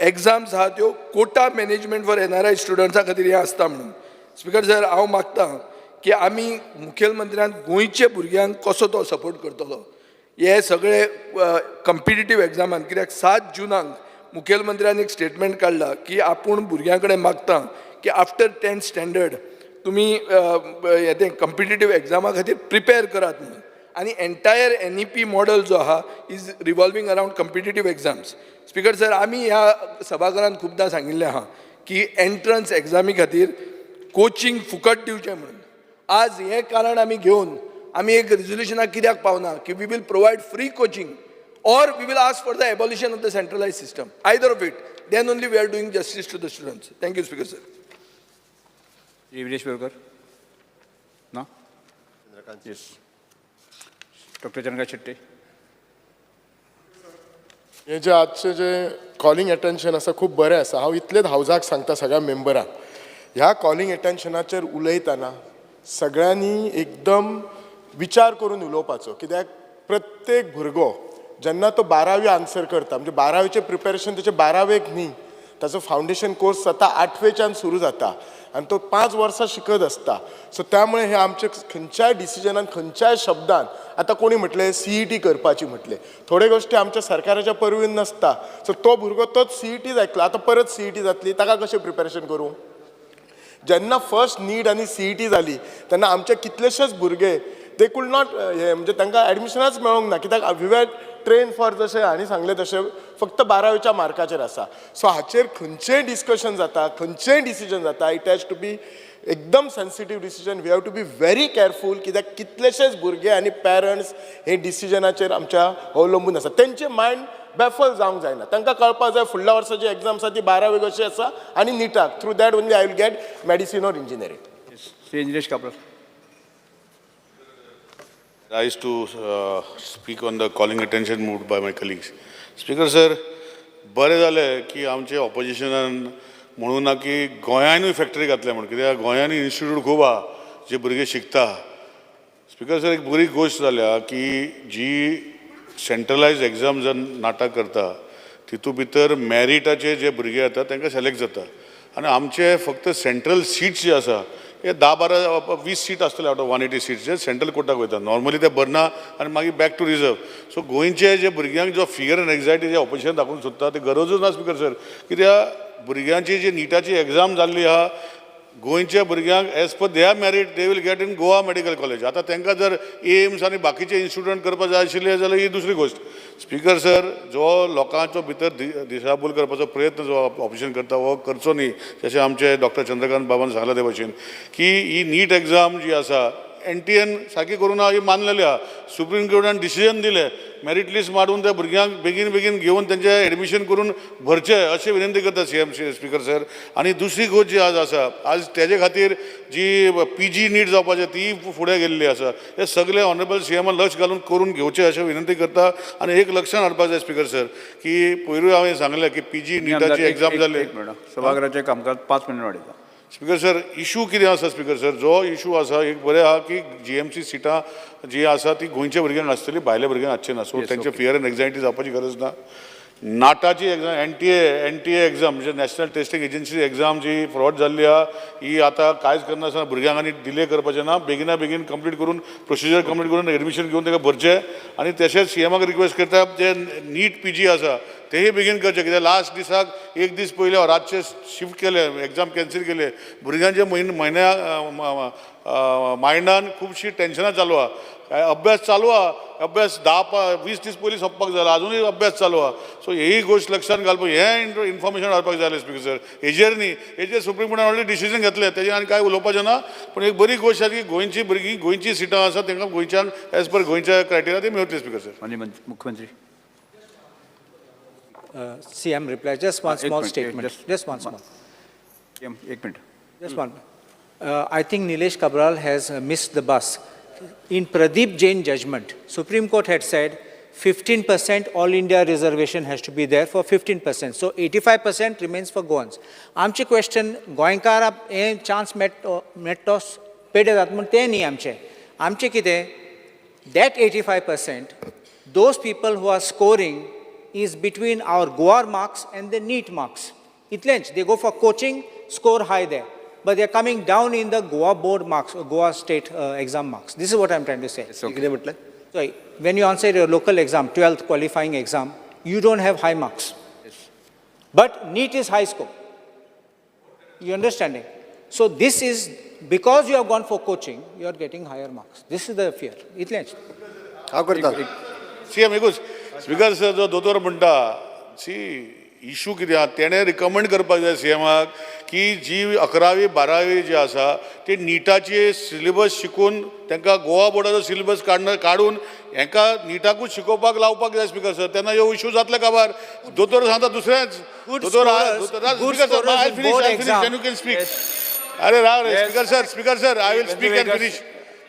M: एक्झाम्स आहा त्यो कोटा मॅनेजमेंट फॉर एनआरआय स्टुडंट्सां खातीर हें आसता म्हणून. स्पीकर सर, हांव मागता की आमी मुखेलमंत्र्यान गोंयच्या भुरग्यांक कसो तो सपोर्ट करतलो हे सगळे कम्पिटिटीव एग्जामान, कित्याक 7 जुनाक मुखेलमंत्र्यान एक स्टेटमेंट काडला की आपूण भुरग्यां कडेन मागता की आफ्टर 10th standard तुमी हें तें कम्पिटिटीव एग्जामा खातीर प्रिपेर करात म्हणून. आनी एंटायर NEP model जो आहा is revolving around competitive exams. Speaker sir, आमी ह्या सभाघरांत खुबदां सांगिल्लें आहा की एंट्रन्स एग्जामी खातीर कोचिंग फुकट दिवचें म्हणून. आज हें कारण आमी घेवन आमी एक रिजोल्युशनाक कित्याक पावना की we will provide free coaching or we will ask for the abolition of the centralized system, either of it, then only we are doing justice to the students. Thank you, Speaker sir.
C: Viresh Borkar ना? Yes, doctor Chandrakant Shetty.
D: हे जे आजचे जे calling attention आसा खूब बरें आसा. हांव इतलेंच हावजाक सांगता सगळ्या मेंबरांक, ह्या कॉलिंग एटेन्शनाचेर उलयतना सगळ्यांनी एकदम विचार करून उलोवपाचो, कित्याक प्रत्येक भुरगो जेन्ना तो 12वी आन्सर करता, म्हणजे 12वीचें प्रिपेरेशन तेचें 12वेक न्ही, ताचो फावंडेशन कोर्स जाता 8वेच्यान सुरू जाता आनी तो 5 वर्सां शिकत आसता. सो त्यामुळे हे आमचे खंयच्याय डिसिजनान खंयच्याय शब्दान, आतां कोणी म्हटलें CET करपाची म्हटलें, थोड्यो गोश्टी आमच्या सरकाराच्या परवीन नासता. सो तो भुरगो तोच CET जातलो, आतां परत CET जातली, ताका कशें प्रिपेरेशन करूं? जेन्ना फर्स्ट नीट आनी CET जाली तेन्ना आमचे कितलेशेच भुरगे they could not हे म्हणजे तांकां एडमिशनाच मेळोंक ना, कित्याक we were train for जशें हांणी सांगलें तशें फक्त 12वेच्या मार्काचेर आसा. सो हाचेर खंयचेय डिस्कशन जाता, खंयचेय डिसिजन जाता, it has to be एकदम sensitive decision. We have to be very careful, कित्याक कितलेशेच भुरगे आनी पेरंट्स हे डिसिजनाचेर आमच्या अवलंबून आसा. तेंचे मायंड बेफल जावंक जायना, तांकां कळपाक जाय फुडल्या वर्सा जी एग्जाम आसा ती 12वी कशी आसा आनी निटाक through that only I will get medicine or engineering.
C: Shri Nilesh Kabral.
B: Rise to speak on the calling attention moved by my colleagues. Speaker sir, बरें जालें की आमचे ऑपोजिशनान म्हणूं ना की गोंयानूय फॅक्टरी घातल्या म्हूण, कित्याक गोंयांनी इन्स्टिट्यूट खूब आहा जे भुरगे शिकता. स्पीकर सर, एक बरी गोश्ट जाल्या की जी सेंट्रलायज एग्जाम जर नाटक करता तितू भितर मॅरिटाचे जे भुरगे येता तांकां सिलेक्ट जाता, आनी आमचे फक्त सेंट्रल सीट्स जे आसा हे 10, 12, 20 सीट आसतले आवट ऑफ 180 सीट्स जे सेंट्रल कोटाक वयता. नॉर्मली ते भरना आनी मागीर बॅक टू रिजर्व. सो गोंयचे जे भुरग्यांक जो fear and anxiety J opposition दाखोवंक सोदता ते गरजूच ना स्पीकर सर, कित्याक भुरग्यांची जी निटाची एग्जाम जाल्ली आहा
S: गोंयच्या भुरग्यांक as per their merit they will get in Goa Medical College. आतां तांकां जर एम्स आनी बाकीचे इन्स्टिट्यूट करपाक जाय आशिल्ले जाल्यार ही दुसरी गोश्ट. स्पीकर सर, जो लोकांचो भितर दिशाभूल करपाचो प्रयत्न जो ऑपोजिशन करता हो करचो न्ही. जशें आमचे डॉक्टर चंद्रकांत बाबान सांगला ते भशेन की ही नीट एग्जाम जी आसा एनटीएन सारकी करूं ना ही मानलेली आहा. सुप्रीम कोर्टान डिसिजन दिलें, मेरीट लिस्ट मारून त्या भुरग्यांक बेगीन बेगीन घेवन तेंचें एडमिशन करून भरचें अशें विनंती करता सीएम स्पीकर सर. आनी दुसरी गोश्ट जी आज आसा, आज तेजे खातीर जी पीजी नीट जावपाची ती फुडें गेल्ली आसा. हे सगळे ऑनरेबल सीएमान लक्ष घालून करून घेवचें अशें विनंती करता. आनी एक लक्षान हाडपाक जाय स्पीकर सर की पयरूय हांवें सांगलें की पीजी निटाची एग्जाम जाली.
C: सभाघराचें कामकाज 5 मिनट वाडयता.
S: स्पीकर सर, इशू कितें आसा स्पीकर सर, जो इशू आसा एक बरें आहा की जीएमसी सिटां जी आसा ती गोंयच्या भुरग्यांक आसतली, भायल्या भुरग्यांक आसची ना. सो तेंचे फियर एंड एन्जायटी जावपाची गरज ना. नाटाची एग्जाम, एनटीए एग्जाम म्हणजे नॅशनल टेस्टिंग एजन्सी एग्जाम जी फ्रॉड जाल्ली आहा ही आतां कांयच करनासतना भुरग्यांक आनी डिले करपाचें ना. बेगिना बेगीन कंप्लीट करून प्रोसिजर कंप्लीट करून एडमिशन घेवन ताका भरचें. आनी तशेंच सीएमाक रिक्वेस्ट करता जे नीट पीजी आसा तेही बेगीन करचें, कित्याक लास्ट दिसाक एक दीस पयलीं रातचे शिफ्ट केले, एग्जाम कॅन्सील केले, भुरग्यांच्या म्हयन्या मायंडान खुबशीं टेन्शनां चालू आहा. अभ्यास चालू आहा, अभ्यास 10-20 दीस पयलीं सोंपपाक जाला, आजुनूय अभ्यास चालू आहा. सो ही गोश्ट लक्षान घालपाक हें इन्फॉर्मेशन हाडपाक जाय स्पीकर सर. हेजेर न्ही, हेजेर सुप्रीम कोर्टान ऑलरेडी डिसिजन घेतलें, तेजेर आनी कांय उलोवपाचें ना. पूण एक बरी गोश्ट आसा की गोंयची भुरगीं, गोंयची सिटां आसा तांकां गोंयच्यान एज पर गोंयच्या क्रायटेरिया ती मेळटली स्पीकर सर.
C: माननीय मुख्यमंत्री.
R: CM reply, just one small statement. Just one small.
C: एक minute.
R: Just one. I think Nilesh Cabral has missed the bus. In Pradeep Jain judgment, Supreme Court had said 15% all India reservation has to be there for 15%. So 85% remains for Goans. आमचे question गोंयकार हे chance metro पेडे जाता म्हूण तें न्ही आमचें. आमचें कितें, that 85%, those people who are scoring is between our Goa marks and the NEET marks. Itlench, they go for coaching, score high there. But they are coming down in the Goa board marks, or Goa state exam marks. This is what I'm trying to say.
I: Okay.
R: So, when you answer your local exam, 12th qualifying exam, you don't have high marks.
C: Yes.
R: But NEET is high score. You understanding? So this is, because you have gone for coaching, you are getting higher marks. This is the fear. Itlench.
I: हांव करता.
S: CM एकूच speaker sir, जो दोतोर म्हणटा C issue कितें आहा तेणें recommend करपाक जाय सीएमाक की जी 11वी 12वी जी आसा ती निटाची सिलेबस शिकून तांकां गोवा बोर्डाचो सिलेबस काडून हेंकां निटाकूच शिकोवपाक लावपाक जाय स्पीकर सर. तेन्ना ह्यो इशू जातले काबार. दोतोर सांगता दुसरेंच. दोतोर you can speak. अरे राव रे speaker sir, I will speak and finish.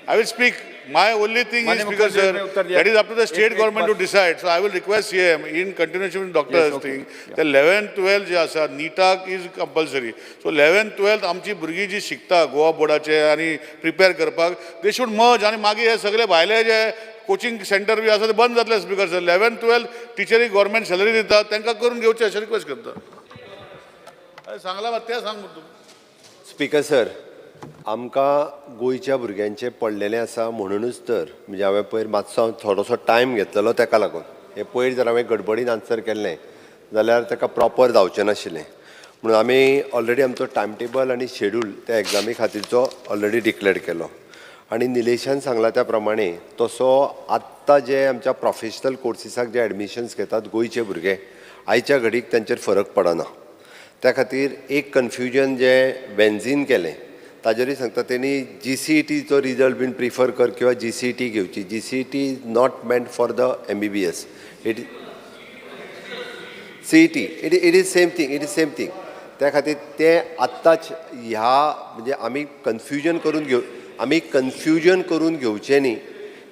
S: I will speak. My only thing is, Speaker sir, that is up to the state government to decide. So I will request CM in continuation with doctor's thing. The 11th, 12th जे आसा निटाक is compulsory. So 11th, 12th आमची भुरगीं जी शिकता गोवा बोर्डाचे आनी prepare करपाक, they should merge. आनी मागीर हे सगळे भायले जे कोचिंग सेंटर बी आसा ते बंद जातले स्पीकर सर. 11th, 12th टिचरी गव्हर्मेंट सॅलरी दिता तांकां करून घेवचें अशें रिक्वेस्ट करता. अरे सांगला मात तें सांग तूं.
I: स्पीकर सर, आमकां गोंयच्या भुरग्यांचें पडलेलें आसा म्हणुनूच तर म्हणजे हांवें पयर मातसो हांव थोडोसो टायम घेतलेलो तेका लागून. हें पयर जर हांवें गडबडीन आन्सर केल्लें जाल्यार तेका प्रॉपर जावचें नाशिल्लें. म्हणून आमी ऑलरेडी आमचो टायम टेबल आनी शेड्यूल त्या एग्जामी खातीरचो ऑलरेडी डिक्लेअर केलो. आनी निलेशान सांगला त्या प्रमाणे तसो आत्तां जे आमच्या प्रोफेशनल कोर्सिसाक जे एडमिशन्स घेतात गोंयचे भुरगे, आयच्या घडीक तांचेर फरक पडना. त्या खातीर एक कन्फ्युजन जें वेन्झीन केलें ताजेरूय सांगता, तेणी जीसीईटीचो रिजल्ट बीन प्रिफर कर किंवा जीसीईटी घेवची. GCET is not meant for the MBBS. It CET it is same thing, it is same thing. त्या खातीर तें आत्ताच ह्या म्हणजे आमी कन्फ्युजन करून घेवचें न्ही.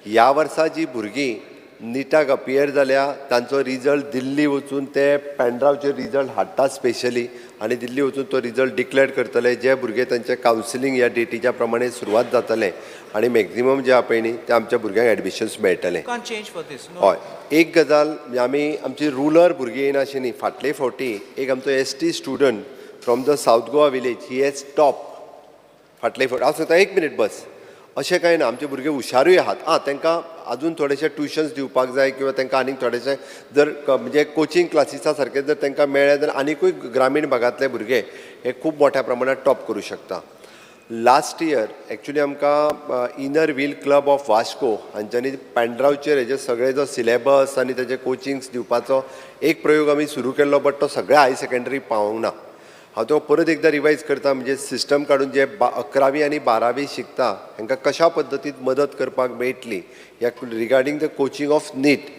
I: ह्या वर्सा जी भुरगीं निटाक अपियर जाल्या तांचो रिजल्ट दिल्ली वचून ते पेनड्रायव्हचेर रिजल्ट हाडटा स्पेशली, आनी दिल्ली वचून तो रिजल्ट डिक्लेअर करतले. जे भुरगे तांचे कावन्सिलींग ह्या डेटीच्या प्रमाणे सुरवात जातलें आनी मॅक्झिमम जे पळय न्ही ते आमच्या भुरग्यांक एडमिशन्स मेळटलें. हय, एक गजाल म्हणजे आमी आमची रुरल भुरगीं येना अशें न्ही. फाटले फावटी एक आमचो ST student from the South Goa village he has top फाटले फावटी. हांव सांगता एक मिनीट बस, अशें कांय ना, आमचे भुरगे हुशारूय आहात. आं, तांकां अजून थोडेशे ट्युशन्स दिवपाक जाय किंवा तांकां आनीक थोडेशे जर म्हणजे कोचिंग क्लासीसा सारके जर तांकां मेळ्ळे जाल्यार आनिकूय ग्रामीण भागांतले भुरगे हे खूब मोठ्या प्रमाणात टॉप करूं शकता. लास्ट इयर एक्चुली आमकां Inner Wheel Club of Vasco हांच्यांनी पेंड्रावचेर हेजे सगळे जो सिलेबस आनी तेजे कोचिंग्स दिवपाचो एक प्रयोग आमी सुरू केल्लो, बट तो सगळ्या हायर सेकंडरी पावोंक ना. हांव तो परत एकदां रिवायज करता, म्हणजे सिस्टम काडून जे 11वी आनी 12वी शिकता हांकां कशा पद्दतीन मदत करपाक मेळटली ह्या regarding the coaching of NEET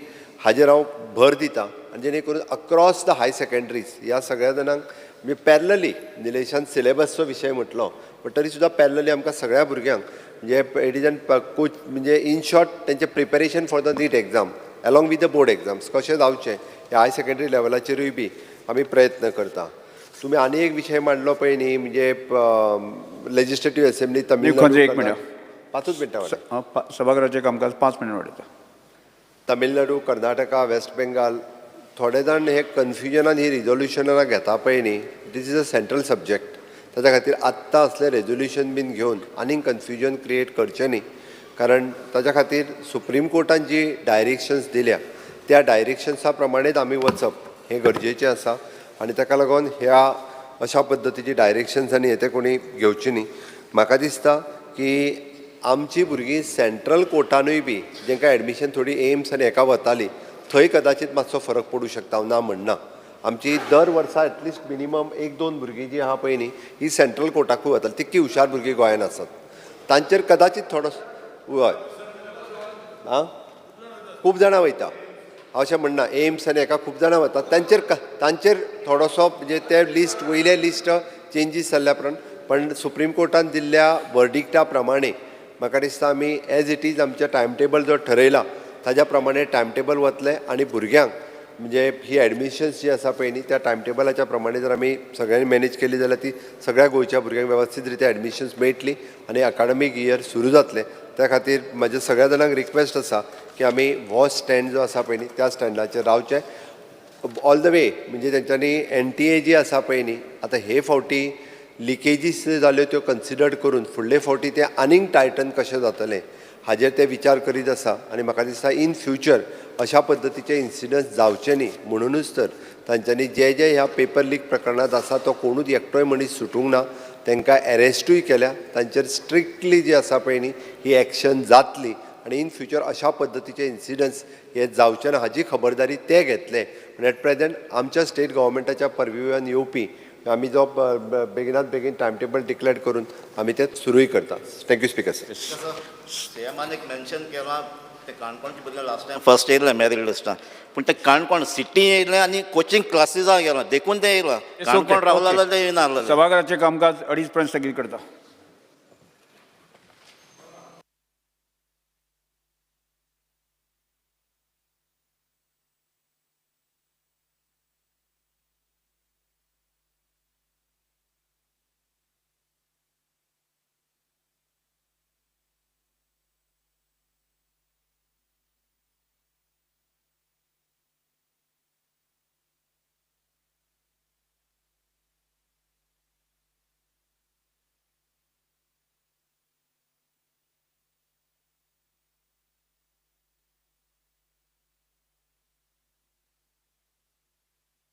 I: हाजेर हांव भर दिता, आनी जेणे करून अक्रॉस the high secondaries ह्या सगळ्या जाणांक म्हणजे पॅरलली निलेशान सिलेबसचो विशय म्हटलो, बट तरी सुद्दां पॅरलली आमकां सगळ्या भुरग्यांक म्हणजे it is an coach म्हणजे इन शॉर्ट तेंचें preparation for the NEET exam along with the board exams कशें जावचें ह्या हायर सेकंडरी लेवलाचेरूय बी आमी प्रयत्न करता. तुमी आनी एक विशय मांडलो पळय न्ही, म्हणजे लेजिस्लेटीव असेंब्ली तमिळनाडू,
C: एक मिनट,
I: 5 मिनटां वाडय.
C: सभाघराचें कामकाज 5 मिनटां वाडयता.
I: तमिळनाडू, कर्नाटका, वेस्ट बेंगाल थोडे जाण हे कन्फ्युजनान ही रिजोल्युशनां घेता पळय न्ही, this is a central subject. ताच्या खातीर आत्तां असलें रेजोल्युशन बीन घेवन आनीक कन्फ्युजन क्रिएट करचें न्ही, कारण ताच्या खातीर सुप्रीम कोर्टान जी डायरेक्शन्स दिल्या त्या डायरेक्शन्सा प्रमाणेच आमी वचप हें गरजेचें आसा, आनी ताका लागून ह्या अशा पद्दतीची डायरेक्शन्स आनी हे ते कोणी घेवची न्ही. म्हाका दिसता की आमची भुरगीं सेंट्रल कोर्टानूय बी जेंकां एडमिशन थोडी एम्स आनी हेका वताली थंय कदाचीत मातसो फरक पडूं शकता, हांव ना म्हणना. आमची दर वर्सा एटलिस्ट मिनिमम 1-2 भुरगीं जी आहा पळय न्ही ही सेंट्रल कोर्टाकूय वताली, तितकी हुशार भुरगीं गोंयान आसात, तांचेर कदाचीत थोडो हय आं खूब जाणां वयता, हांव अशें म्हणना, एम्स आनी हेका खूब जाणां वतात, तांचेर थोडोसो म्हणजे ते लिस्ट वयले लिस्ट चेंजीस जाल्ल्या प्रमाण, पण सुप्रीम कोर्टान दिल्ल्या वर्डिक्टा प्रमाणे म्हाका दिसता आमी एज it is आमचें टायम टेबल जो ठरयला ताज्या प्रमाणे टायम टेबल वतलें, आनी भुरग्यांक म्हणजे ही एडमिशन्स जी आसा पळय न्ही त्या टायम टेबलाच्या प्रमाणे जर आमी सगळ्यांनी मॅनेज केली जाल्यार ती सगळ्या गोंयच्या भुरग्यांक वेवस्थीत रित्या एडमिशन्स मेळटली आनी अकाडमीक इयर सुरू जातलें. त्या खातीर म्हज्या सगळ्या जाणांक रिक्वेस्ट आसा की आमी हो स्टँड जो आसा पळय न्ही त्या स्टँडाचेर रावचें ऑल the way. म्हणजे तेंच्यांनी NTA जी आसा पळय न्ही आतां हे फावटी लिकेजीस जाल्यो त्यो कन्सिडर करून फुडले फावटी ते आनीक टायटन कशें जातलें हाजेर ते विचार करीत आसा, आनी म्हाका दिसता इन फ्युचर अशा पद्दतीचे इन्सिडंट्स जावचे न्ही म्हणुनूच तर तांच्यांनी जे जे ह्या पेपर लीक प्रकरणांत आसा तो कोणूच एकटोय मनीस सुटूंक ना, तांकां एरेस्टूय केल्या, तांचेर स्ट्रिक्टली जी आसा पळय न्ही ही एक्शन जातली आनी इन फ्युचर अशा पद्दतीचे इन्सिडंट्स हे जावचे ना हाजी खबरदारी ते घेतले. पूण एट प्रेजेंट आमच्या स्टेट गव्हर्मेंटाच्या परव्यूवान येवपी आमी जो बेगिनात बेगीन टायम टेबल डिक्लेअर करून आमी ते सुरूय करता. Thank you speaker sir.
G: सीएमान एक मेन्शन केलां ते काणकोणचे बदले लास्ट टायम फर्स्ट येयलें मेरीट लिस्टान, पूण ते काणकोण सिटी येयलें आनी कोचिंग क्लासीसां गेलां देखून तें येयलां, काणकोण रावला जाल्यार तें येयना.
C: सभाघराचें कामकाज 2:30 पर्यंत स्थगीत करता.